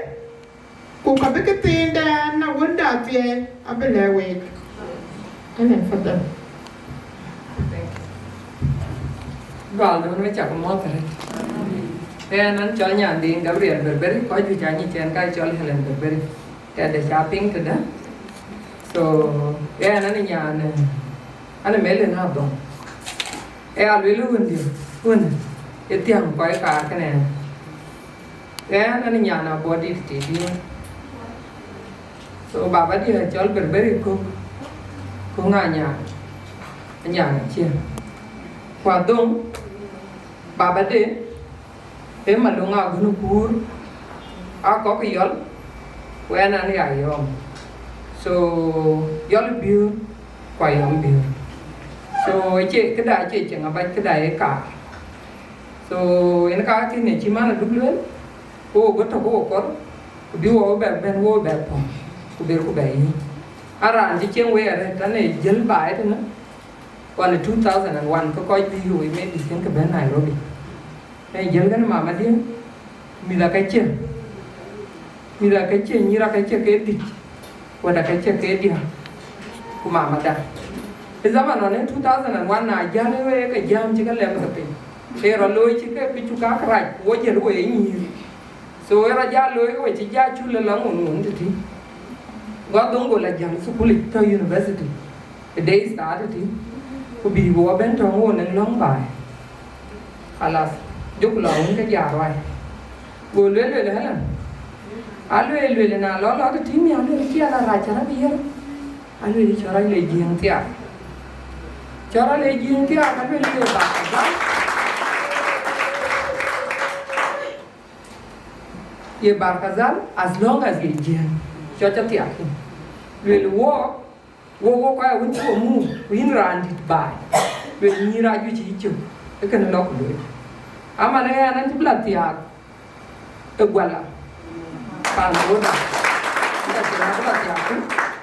ku ka bï këthiindɛn na wënda athiɛɛi abï lɛ̈k week. Helen, fadhal. Thank you. Dual de wën we cak mɔ̈th arëët. Ɣɛn an cɔl Nyandiŋ Gabriel Berberi, kɔc juëc aa nyic ɛn ka cɔl Helen Berberi. Tɛ̈dë ca piŋ tëdë. So, ɣɛn an nyan, eh, an Melen Adhɔŋ. Ë ya lueel wëndië, wën, ë thiäŋ kɔc kaar kënë. Ɣɛn an nyan Abɔ̈dït tëdiɛ̈. So, babadiɛ̈ acɔl Berberi Kök, Kök Anyaŋ, Anyaŋ Aciëŋ. Ku Adhɔŋ, babade, ee Malöŋ Agön Kuur, aa kɔ̈k Yɔl, ku ɣɛn an ya Yɔm. So, Yɔl Biöör, ku Ayɔm Biöör. So, acie, këda acie cieŋ abac, këda ee kaar. So, yen ka kënë cï man Aduk lueel, ku wo bï tɔ̈ ku wo kɔɔr, ku bï wo bɛ bɛ̈n, wo bɛ pɔ̈k, ku ber ku bɛ yï. A raan cï cieŋ wei arëët, tënë jiël baai tënë, ɣɔn two thousand and one, ke kɔc bï yööc maybe cïn ke bɛ̈n Nairobi. Ë jiël kënë mamadiɛ̈, mïth akëcï, mïth akëcï, nyïïr akëcï ke dhïc, wɛ̈t akëcï ke diäk, ku mamada. Ë zaman ɣɔn ë two thousand and one na jäl ë wek ke jam cï ke lɛm ke piny. Ë rɔt looi cï ke pï cuk aa kërac, ku wo jiël wo ye nyïïr. So ë rɔt jal looi ke we cï jal cul ë lɔ ŋun ŋun tëtï. Go Adhöŋ go la jäl thukul yic tɔ̈ university. Ë day start tï, ku bï wo bɛ̈n tɔ̈ ŋö në lɔ̈ŋ baai. Khalas, jɔku la wun ke jal ruai. Go lueel, lueel, Helen, a lueel, lueel, na lɔ lɔ tëtï, mi a lueel, cï ala rac cä rɔt bï yiëër. A lueel, cɔl rɔt le jiëëŋ thiaak. Cɔl rɔt le jiëëŋ thiaak, a lueel, ye Barkazal. Ye Barkazal, as long as ye jiëëŋ, cɔl cä thiaak. Lueel, wo, wo, wo kɔc awën cï wo muk, ku yïn raan dït baai. Lueel, nyïïr ajuëc cï cök, ë kënë lɔ ku lueel. Aman ë ɣɛn an cï bï la thiaak ë Guala, paan Roda. Ë ka cïn abï la thiaak ku,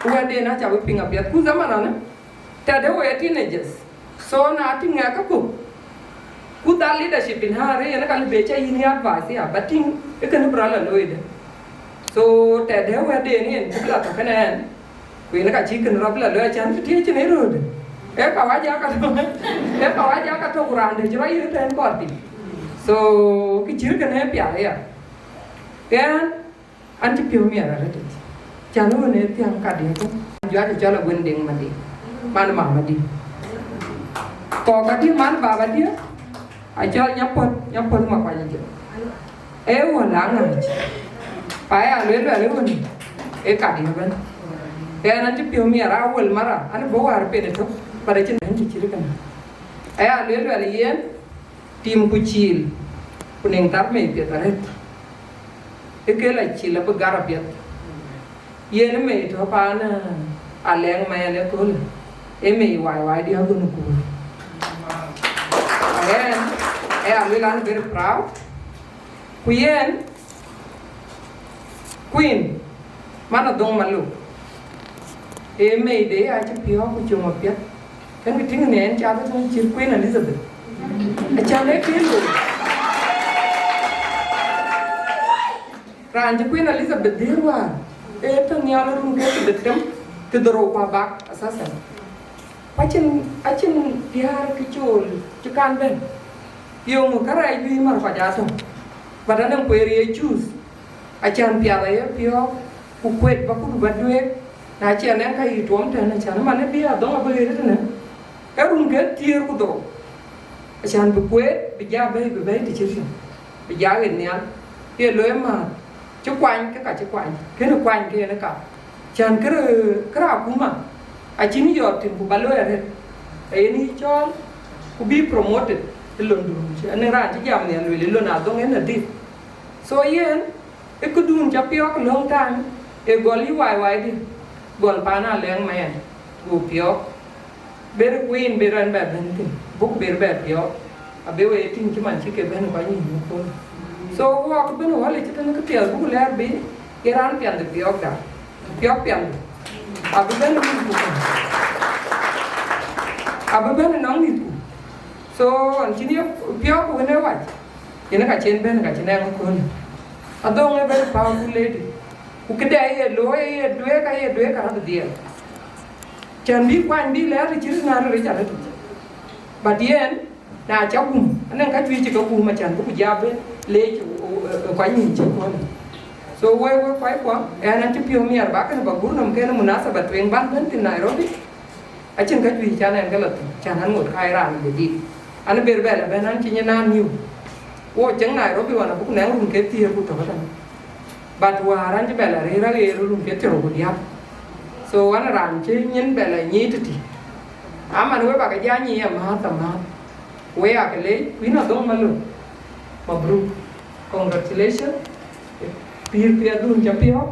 ku wɛ̈tden aca bï piŋ apiɛth. Ku zaman ënë, tɛ̈dë wo ye teenagers. So na tïŋ ŋɛk käkku, ku that leadership in her, yen ka lëu bï cä yïn advice ya, but tïŋ ë kënë bï rɔt la looi dë. So tɛ̈dë wɛ̈tden yen cï bï la tɔ̈ kënë ɣɛn, ku yen ka cï kënë rɔt bï la looi, acän tëtï acïn ë röördë. Ee kawaja ka tök, ee kawaja ka tök, ku raan dë cï rɔt yïk tɛ̈n kɔɔr tïŋ. So kë cït kënë piath aya. Ɣɛn, an cï piɔ̈u miɛt arëët yic, cän ɣön ë thiäŋ kadiäk. Juac acɔl Aguën Deŋ Madiŋ, man Mamadï. Kɔ̈k adï man babadiɛ̈, acɔl Nyapuɔ̈th, Nyapuɔ̈th Makuany Jɔk. Ee wën la ŋääc, pa ya lueel luɛl ë ɣön ë kadiäk ëbɛ̈n. Ɣɛn an cï piɔ̈u miɛt a wël mara, an bɔ̈ wäär pen ëtök, but acïn ɣɛn cï cït kënë. Aya lueel luɛl yen, tim ku ciil, ku niŋ thar mei piɛth arëët. Ë ke la cil abï gar apiɛth. Yen ë mei tɔ̈ paan, eh, Alɛŋ Mɛɛn ëköölë, ë mei wai wai diäk Aguën Kuur. Ɣɛn, ë ya lueel an very proud. Ku yen, Queen, man Adhöŋ Maluk, ë mei de acï piɔ̈ɔ̈k ku com apiɛth. Kën kë tïŋ në ɣɛn cath ë tɔ̈ cït Queen Elizabeth. Acän ee kë looi. Raan cï Queen Elizabeth dhëër wäär, ee tɔ̈ nhial run ke thiërdhetem, thiërdhorou ku abak, asasan. Ku acïn, acïn diäär kë cool cï kan bɛ̈n. Yeŋö kärɛc juëc mar kɔc aa tɔ̈. But anɔŋ kueer ye choose. Acän piath aye piɔ̈ɔ̈k, ku kuet ba kudu ba duëër. Na cï anɛŋ ka yï tuɔm tɛ̈n, acän man ë bï Adhöŋ abï ɣet tënë. Ee run ke thiëër ku dhorou. Acän bï kueer, bï ja bɛ̈i, bï bɛ̈i të cït tïŋ. Bï ja ɣet nhial. Ye looi määth. Cï kuany ke ka cï kuany. Kënë kuany ke yen ka. Cän kërë, kërë akuma, acïn yɔɔt tïŋ ku ba looi arëët. Ee yen yï cɔɔl, ku bï promoted ë londun. Anɔŋ raan cï jam nhial lueel, ë lon Adhöŋ ë nadhif. So yen, ë këdun ca piɔ̈ɔ̈k long time, ë gɔl yï wai wai dï, gɔl paan Alɛŋ Mɛɛn, go piɔ̈ɔ̈k. Ber Queen ber ɛn bɛ bɛ̈n thïn, buk ber bɛ piɔ̈ɔ̈k, abï we tïŋ cï man cï ke bɛ̈n kɔc nïïm ëkööl. So wɔk bɛ̈n ɣɔ̈l ë cï tënë këpiɛth buk lɛɛr bï ye raan piɛth piɔ̈ɔ̈kda, piɔ̈ɔ̈k piɛth, abï bɛ̈n mïthku, abï bɛ̈n nɔŋ mïthku. So ɣɔn cïn ye piɔ̈ɔ̈k wën ë wac, yen ka cïn bɛ̈n ka cïn ɛŋ ëkööl. Adhöŋ ë very powerful lady, ku këde ye looi ye duëëk aye duëëk arɔt dhiɛl. Cän bï kuany bï lɛ̈ɛ̈r të cït na röt ric arëtic. But yen, Na ca gum, anɔŋ ka juëc cï ke gum acän bï ku ja bï leec, ë, ë, ë, kuany nïïm cï kuɔn. So, wek, wek kuac kuɔ, ɣɛn an cï piɔ̈u miɛt ba kënë ba gur nɔm kënë munasaba tueŋ ban bɛ̈n thïn Nairobi. Acïn ka juëc can ɛn ke lɔ thïn, can an ŋot ka ye raan jadid. An ber bɛ lɔ bɛ̈n an cï nyin naan niu. Wo cieŋ Nairobi wan abuk nɛŋ run ke thiëër ku tök ëtɛ̈n. But wäär an cï bɛ lɔ rëër aɣeer run ke thiërrou ku diäk. So, wan raan cï nyin bɛ lɔ nyic tëtï. Aman we ba ke ja nyic amääth amääth. Wek aa ke leec, ku yïn Adhöŋ Malou. Mabruk. Congratulations. Pïïr piɛthdun ca piɔ̈ɔ̈k.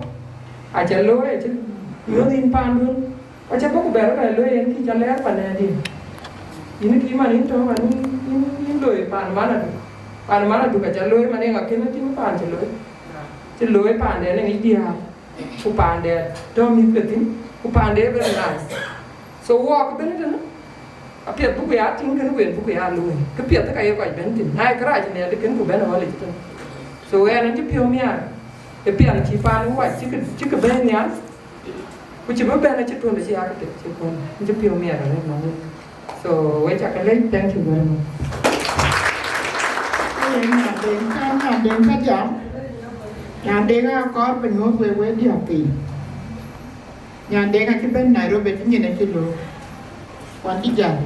Aca looi, acï nyuɔ̈th yïn pandun. Aca bɔ̈ ku bɛ rɔt bɛ looi, yen kï ca lɛɛr pan ëdï. Yïn kï man yïn tɔ̈ man yïn, yïn, yïn looi pan man aduk. Pan man aduk aca looi man yen akënë tïŋ pan cï looi. Cï looi panden ë ŋic diäär. Ku panden tɔ̈ mïth ke thïn. Ku panden very nice. So, wɔk bɛ̈n tënë, apiɛth buk ya tïŋ kënë wën buk ya luöi. Kë piɛth ka ye kɔc bɛ̈n thïn. Na ye kërac nhial dï kën ku bɛ̈n ɣɔlic thïn. So, ɣɛn an cï piɔ̈u miaar, ë piɛth cï paan wac cï kë, cï kë bɛ̈n nhial. Ku cï bï bɛ̈n acï tuɔ̈l acï ya kë piɛth cï kɔn. An cï piɔ̈u miaar arëët nɔŋ wek. So, we ca ke lec, thank you very much. Ee, nyanden, ka nyanden ka jam. Nyanden a kɔɔr bï nyuɔ̈th wek, wek diäk piny. Nyanden acï bɛ̈n Nairobi, acï nyin acï looi. Wan cï jäl.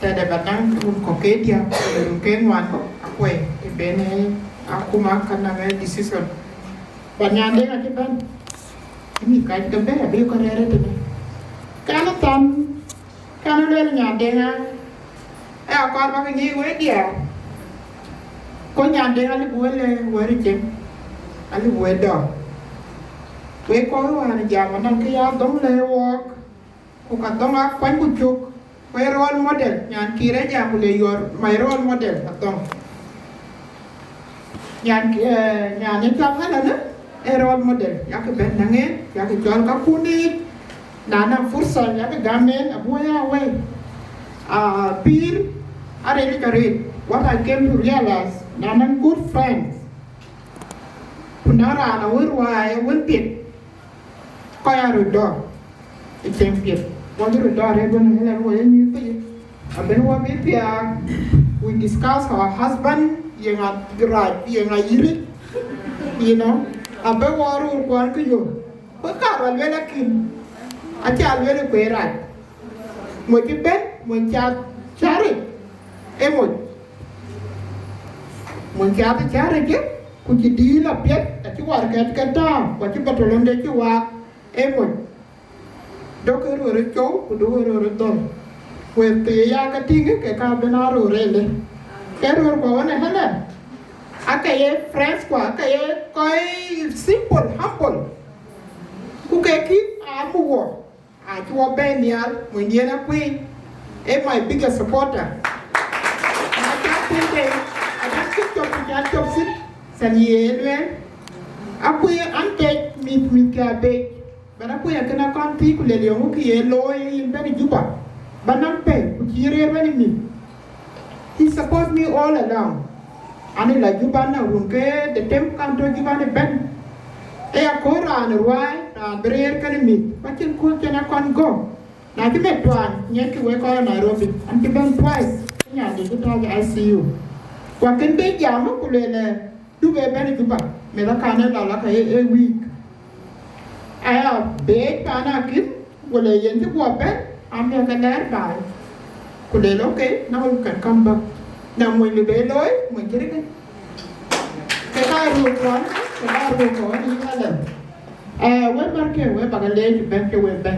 Tëde ba naŋ run kɔ̈k ke diäk, tëde run ke ŋuan kɔ̈k, akuɛ̈i, të ben, eh, akuma kan naŋ, eh, decision. Ba nyanden acï bɛ̈n. Mïth kac ke bɛ̈n, abï kɔc rɛ̈ɛ̈r ëtënë. Kan ë thɔn, kan ë luel nyanden a, ë akɔɔr ba ke nyic wek diäär. Ku nyanden alip wël, eh, wɛ̈ɛ̈r ë cem, alip wek dɔ̈ɔ̈r. Wek kɔc wään jam anɔŋ kë ya Adhöŋ lɛ̈k wɔɔk, ku ka Adhöŋ a kuany ku cök, ku ee role model, nyan kïr ë jam ku le, you are my role model, Adhöŋ. Nyan, eh, nyan ë cɔl Helen, ee role model, yak bɛ̈n naŋ en, yak cɔl kakun yiic, na naŋ fursa, yak gam en, abuɔ̈ ya wei. Ah, pïïr, arëëlic arëët, what I came to realize, na naŋ good friends, ku na raan awën ruääi, awën piɛth, kɔc aa röt dɔ̈ɔ̈r ë cieŋ piɛth. Wɔ cï röt dɔ̈ɔ̈r arëët wën ëlɛn wɔ ye mïth piny. Abën wɔ bï thiaak, we discuss our husband, ye ŋa rac, ye ŋa yïric, you know, abë wɔ röör kuɔn kë yök. Ku ka rɔ luel akïn, aca luel ë kueer rac. Moc ëbën, moc cath cäric, ee moc. Moc cath cäric, ku cï dïïl apiɛth, acï wärkɛ̈t ke tääu, ku acï batolonde cï waak, ee moc. Duɔ̈kkë röör ë cou, ku duɔ̈kkë röör ë dhöl. Ku ë thii ya ke tïŋ, ke ka bɛ̈n aa röör ëlë. Ke röör kuɔ ɣɔn ë Helen, ake ye friends kuɔ, ake ye kɔc simple, humble. Ku ke kï aa muk wɔ. Acï wɔ bɛ̈ɛ̈i nhial, mony yen Akuëi, ee my biggest supporter. Na cak piny de, adäk cï cop ku cak cop thïn, than ye lueel. Akuëi an bec mïth, mïth ke abec. Bɛ̈n Akuëi akën akɔn thii ku lel yɔŋ kë ye looi yen bɛ̈n Juba. Ba naŋ pɛ̈i, ku cï rëër bɛ̈n ë mïth. He support me all along. Ani la Juba na run ke de tem kan tɔ̈ Juba ni bɛ̈n. Ee akööl raan ruääi, raan bï rëër kenë mïth, ku acïn kööl cïn akɔn gɔ̈k. Na cï meth tuany, ŋiɛckï wek kɔc Nairobi, an cï bɛ̈n twice, nyandï cï tääc I C U. Ku akën bï jam ku lueel, du bï bɛ̈n Juba, meth akan ë lɔ la ka ye, ee week. Aya, beec paan akïm, wala yen cï guɔ bɛ̈n, amiäk ke lɛɛr baai. Ku lel, okay, now you can come back. Na mony bï be looi, mony cï rïk. Ke ka ruöök kɔn, ke ka ruöök kɔn yï Helen. Eh, wek mär ke wek bak leec bɛ̈n ke wek bɛ̈n.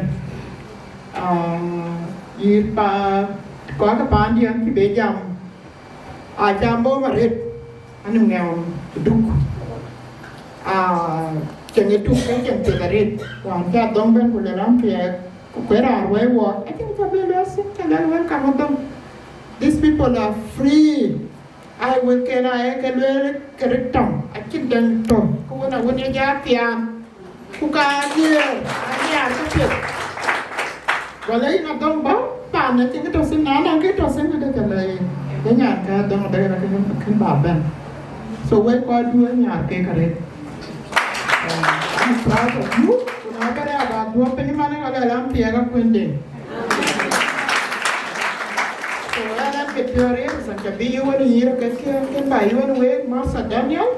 Ah, yï pa, kɔc ke paandiɛ̈n cï be jam. Aca bom arëët, anï ŋɛu duk. Ah, cieŋ ë tuk ke cieŋ piɛth arëët. Wään ca dhɔ̈ŋ bɛ̈n ku lël an piɛth, ku kuɛ̈r raan ruɛ̈i wɔ. Acïn ca bï lueel thïn, ca lueel welcome Adhöŋ. These people are free. Ai wek ken aye ke lueel ke rik tɔŋ, acïn dɛ̈ŋ tɔ̈. Ku wën awën ye ja piaan. Ku ka nhiëër, anhiaar këpiɛth. Wala yïn Adhöŋ bä, paan acïn kë tɔ̈ thïn, na naŋ kë tɔ̈ thïn, këdë cä lɔ yen. Ke nyan ke Adhöŋ adë yen akën, akën bä bɛ̈n. So wek kɔc duëër nhiaar kek arëët. Eh, I'm proud of you. Ku na bä rɛ̈ɛ̈r bä dhuɔ̈k piny man, ë ka lɛ̈l an thiɛɛk akuën den. So ɣɛn an Pure reason, ca bï yï wën yïr ke, ke, ke ba yï wën wek, Master Daniel,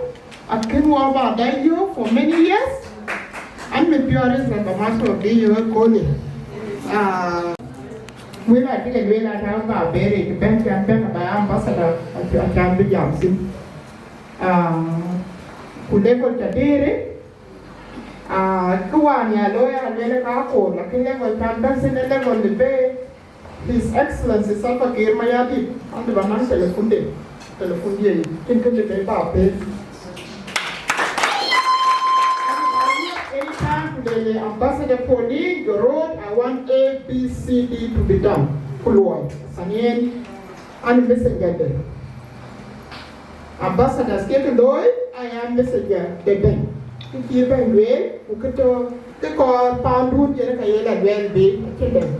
akën wɔ ba dai yök for many years. An, mit pure reason ba Master bï yök ëköölë. Ah, wën a cï ke lueel, a cä ba bɛ̈ɛ̈r yic bɛ̈n, cän bɛ̈n ba ambassador, a cän bï jam thïn. Ah, ku level ca dëërë, ah, kë wään ya looi a lueel ka koor, lakin level cän bɛ̈n thïn ë level de bɛ̈ɛ̈r. His Excellency Salva Kiir Mayardit, an, ba naŋ telephone de, telephone de, kin kin de ba pe. Anytime today, Ambassador Pauline Gorot, I want A B C D to be done. Ku luɔi, sanien, an, messenger de. Ambassadors ke ke looi, aya messenger de bɛ̈ny. Kë cï bɛ̈ny lueel, ku kë tɔ, kë kɔɔr paandun yen ka ye la lueel bï acï bɛ̈ny.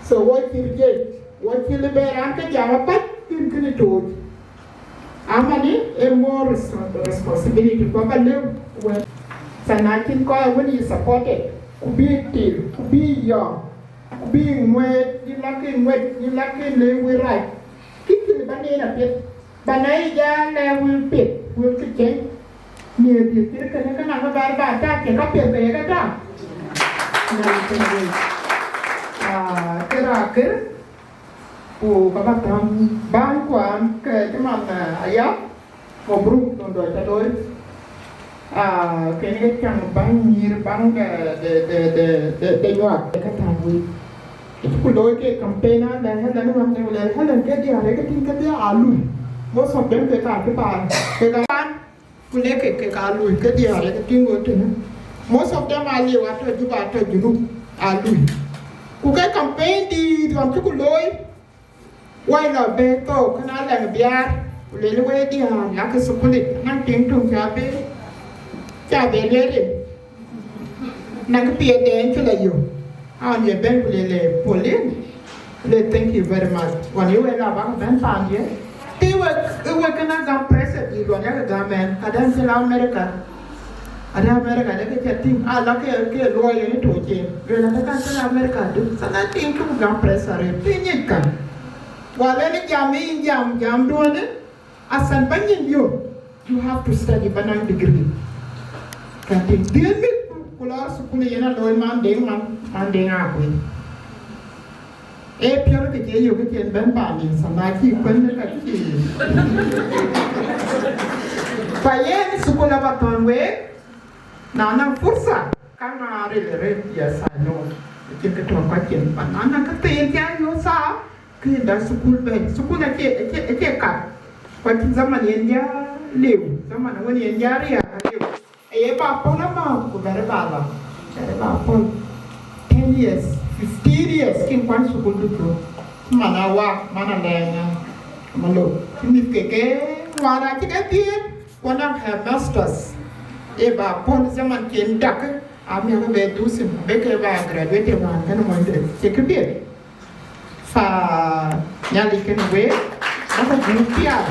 So, wɔ cï reject, wɔ cï lëbë raan ke jam apac, kën kënë tooc. Amani, a more res-, responsibility, ku aba lëu wɛ̈t. Sana cïn kɔc wën yï supported, ku bï til, ku bï yɔm, ku bï ŋuet, yïn la ke ŋuet, yïn la ke le wï rac. Kï kï ba nen apiɛth. Ba na yï jal lɛ wël piɛth, wël kë cëŋ. Miëë dhiëth cït kënë, kënë abï bɛ̈ɛ̈r ba tak, cï ka piɛth ke ye ke tak. Nyan kënë wël. Ah, kë raan kër, ku ka ba thäm bäny kuan ke cï man, ah, aya, mabruk, thoŋ dɔc ca looi. Ah, kënë ke cäŋ bäny nyïïr bäny de, de, de, de, de, de nyuak, ke ka thäm wël. Ku looi ke campaign an, lɛ̈k Helen wan, lɛ̈k Helen ke diäär, ke tïŋ ke diäär aa lui. Most of them ke ka cï paan, ke ka paan, ku le ke, ke ka lui, ke diäär, ke tïŋ go tënë. Most of them aa liu, atɔ̈ Juba, atɔ̈ Junub, aa lui. Ku ke campaign dïït ɣɔn cï ku looi, wai lɔ bɛ̈ɛ̈i thou, kënë alɛ̈ŋ biäär, ku lëlë wei diäär, lakë thukul yic, naŋ tiŋ töŋ ca bï, ca bï lueel. Naŋ kë piɛth dɛɛn cï la yök. An ye bɛ̈n ku le, le Pauline, le, thank you very much. Wan ye wek la bak bɛ̈n paandiɛ̈. Të wek, wek kënë gam pressure dïït wan yakë gam ɛn, ka dɛ̈n cï la America. Adë America de ke ca tïŋ, a la ke, ke luɔi yen ë tooc yen. Luel adë kan cï la America dï, sana tïŋ cuk gam pressure yen, tïŋ nyic kan. Wa lɛn jam ë yïn jam, jam duɔ̈në, asan ba nyin yök. You have to study ba naŋ degree. Ka tïŋ dhiëth mit ku lɔ thukul yen a looi man deŋ man, man deŋ a kuëny. Ee piɔ̈l ke cie yök ke cïn bɛ̈n paandï, sana cï kuën ka cï. Ba yen thukul aba thɔ̈n week, na naŋ fursa, ka na ril ril, yes, I know. Cïn ke tɔ̈ kɔc cin, ba na naŋ ke thëën ca yök thaa, kë da thukul bɛ̈n. Thukul acie, acie, acie kat. Kɔc zaman yen ya liu, zaman wën yen ya riääk aliu. Aye ba pɔ̈l amääth ku bɛ̈rë ba la, bɛ̈rë ba pɔ̈l. Ten years, fifteen years, kin kuany thukul dutu. Man a wak, man a lɛɛŋ, a malok. Cï mïth ke ke, wan acï ke thiëëp, ku anɔŋ headmasters. Ee ba pɔ̈l zaman cin dak, amiäk abɛ dhuk thïn, abë ke ba graduate wan kënë monyde. Cï kë piɛth. Fa Nhialic kënë wek, bäkë gup pial.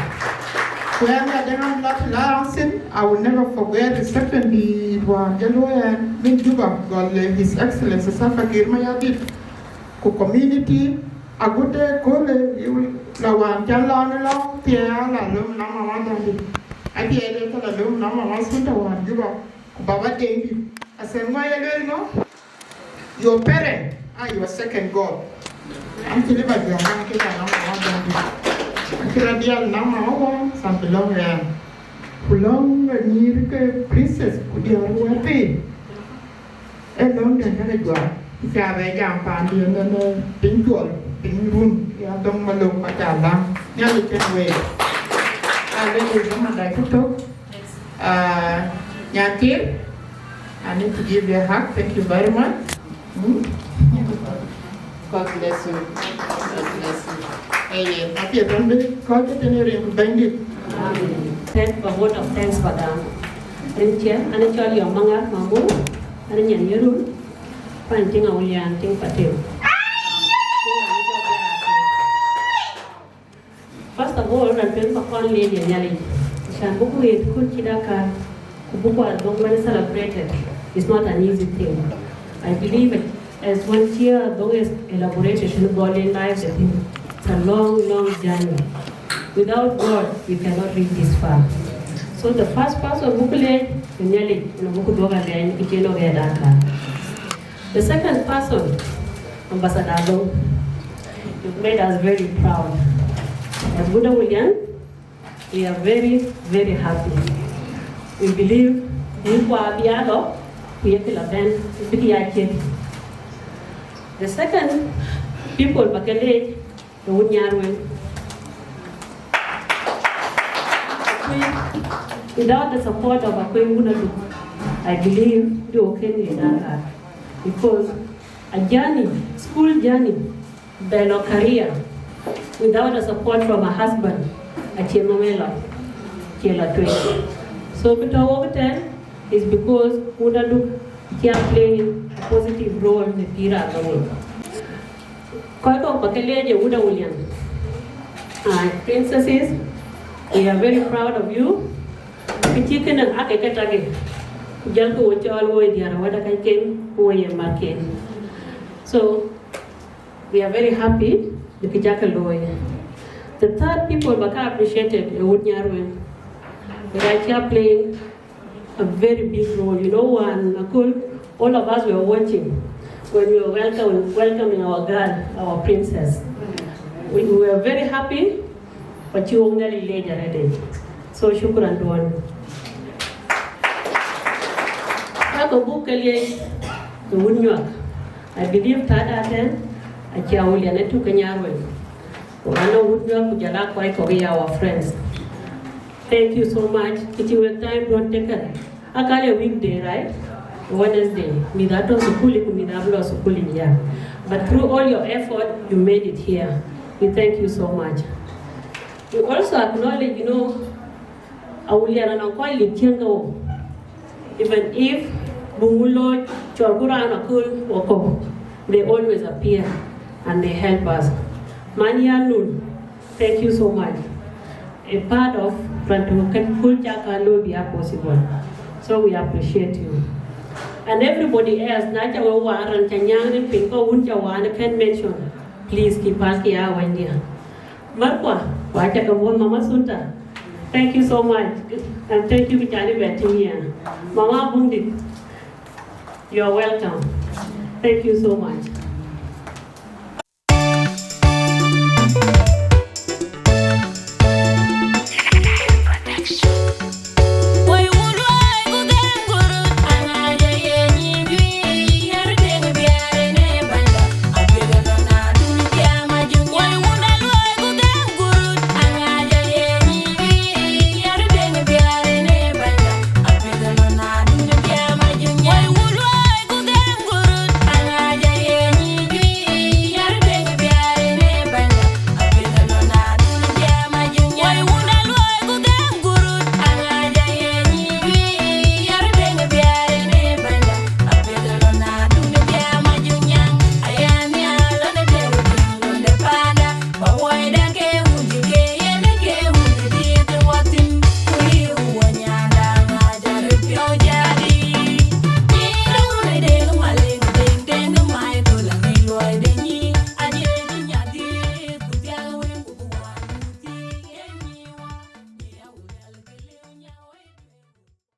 Ku ɛn adɛ̈ ɣɛn lɔ të la ɣɛn thïn, I will never forget reception dïït wään jɔ luɔi ɛn min Juba, gɔl, eh, His Excellency Salva Kiir Mayardit. Ku community, agut de köölë, la wään cän lɔ në lɔ, thiɛɛr la löm nɔm Mama Dandi. Athiɛɛr de thë la löm nɔm Mama Sunta wään Juba. Ku baba Deŋ dït, asɛn ŋuan ye lueel ŋö? Your parent are your second God. An cï lëu ba jɔŋ an ke jam nɔm Mama Dandi. An cï rɔt dial nɔm Mama Won, san bï lɔ̈ŋ rɛɛm. Ku lɔ̈ŋ anyïïr ke princess ku diäär wɛ̈ɛ̈r piny. Ee lɔ̈ŋ dɛ̈t ka ke juak. Cï ca bɛ jam paandiɛ̈n ënë piny cuɔl, piny run, ya dhoŋ malok ka ca läŋ. Nhialic cïn week. Aleluya, mama da cï tök. Uh, Nyantir, I need to give you a hug. Thank you very much. Hmm? God bless you. God bless you. Amen. Happy Sunday. God is in your ring. Thank, a vote of thanks for them. Rin cie, an cɔl Yɔm Maŋar Mamu, an nyan Yerul, pan tiŋ Awulian, tiŋ Patem. First of all, raan tueŋ ba kɔn leec ë Nhialic, cän buk wëët kun cï Dakar, ku buk kuar dhoŋ bɛ̈n celebrated. It's not an easy thing. I believe it, as one year dhoŋ is elaborated in bɔl in life the thing. It's a long, long journey. Without God, we cannot reach this far. So the first person who played the music, you know, who could walk again, it came over Dakar. The second person, Ambassador Lo, you've made us very proud. As Buda William, we are very, very happy. We believe you are the other, we are the ben, we are the The second people, Bakele, the Wunyarwe. Without the support of Akwei Wunadu, I believe you can be done. Because a journey, school journey, bɛ̈n lɔ career, without a support from a husband, acie mama lɔ, acie lɔ tueŋ. So kë tɔ̈ wok tɛ̈n is because Wunadu acie playing a positive role në pïïr aa looi. Kɔc kɔ̈k ba ke leec ë Wuda William. Ai, princesses, we are very proud of you. Kë cï kënë ake ke tɔ̈ ke, ku jɔlkë wo cɔɔl wo ë diäär wɛ̈t ë kacken, ku wo ye marken. So, we are very happy bï kë cak ke looi. The third people ba ka appreciated ë Wut Nyarweŋ. They are playing a very big role. You know, one, Akol, all of us were watching when we were welcoming, welcoming our girl, our princess. We, we were very happy, but you only later. So, shukran, duan. Ka ko buk ke liec ke Wun Nyuak. I believe tada ten, acie Awulian ë tuk ke Nyarweŋ. Ku anɔŋ Wun Nyuak ku jɔl a kɔc kɔ̈k ya our friends. Thank you so much. Kë cï wek time duɔ̈n taken. Akal a weekday, right? Wednesday. Mïth atɔ̈ thukul ku mïth abï lɔ thukul ya. But through all your effort, you made it here. We thank you so much. We also acknowledge, you know, Awulian anɔŋ kɔc lik cieŋ ke wo. Even if buk ŋu looi, cɔl ku raan aköl wakɔ̈u, they always appear and they help us. Man ya nun, thank you so much. A part of Rantu Ken Kul Chaka Lobby are possible. So we appreciate you. And everybody else, na ca we wan ran ca nyaŋ rin piny ko wun ca wan ken mention, please keep us here when dia. Markwa, wacha ka bon Mama Sunta. Thank you so much. And thank you, Kichani Betty here. Mama Bundit, you are welcome. Thank you so much.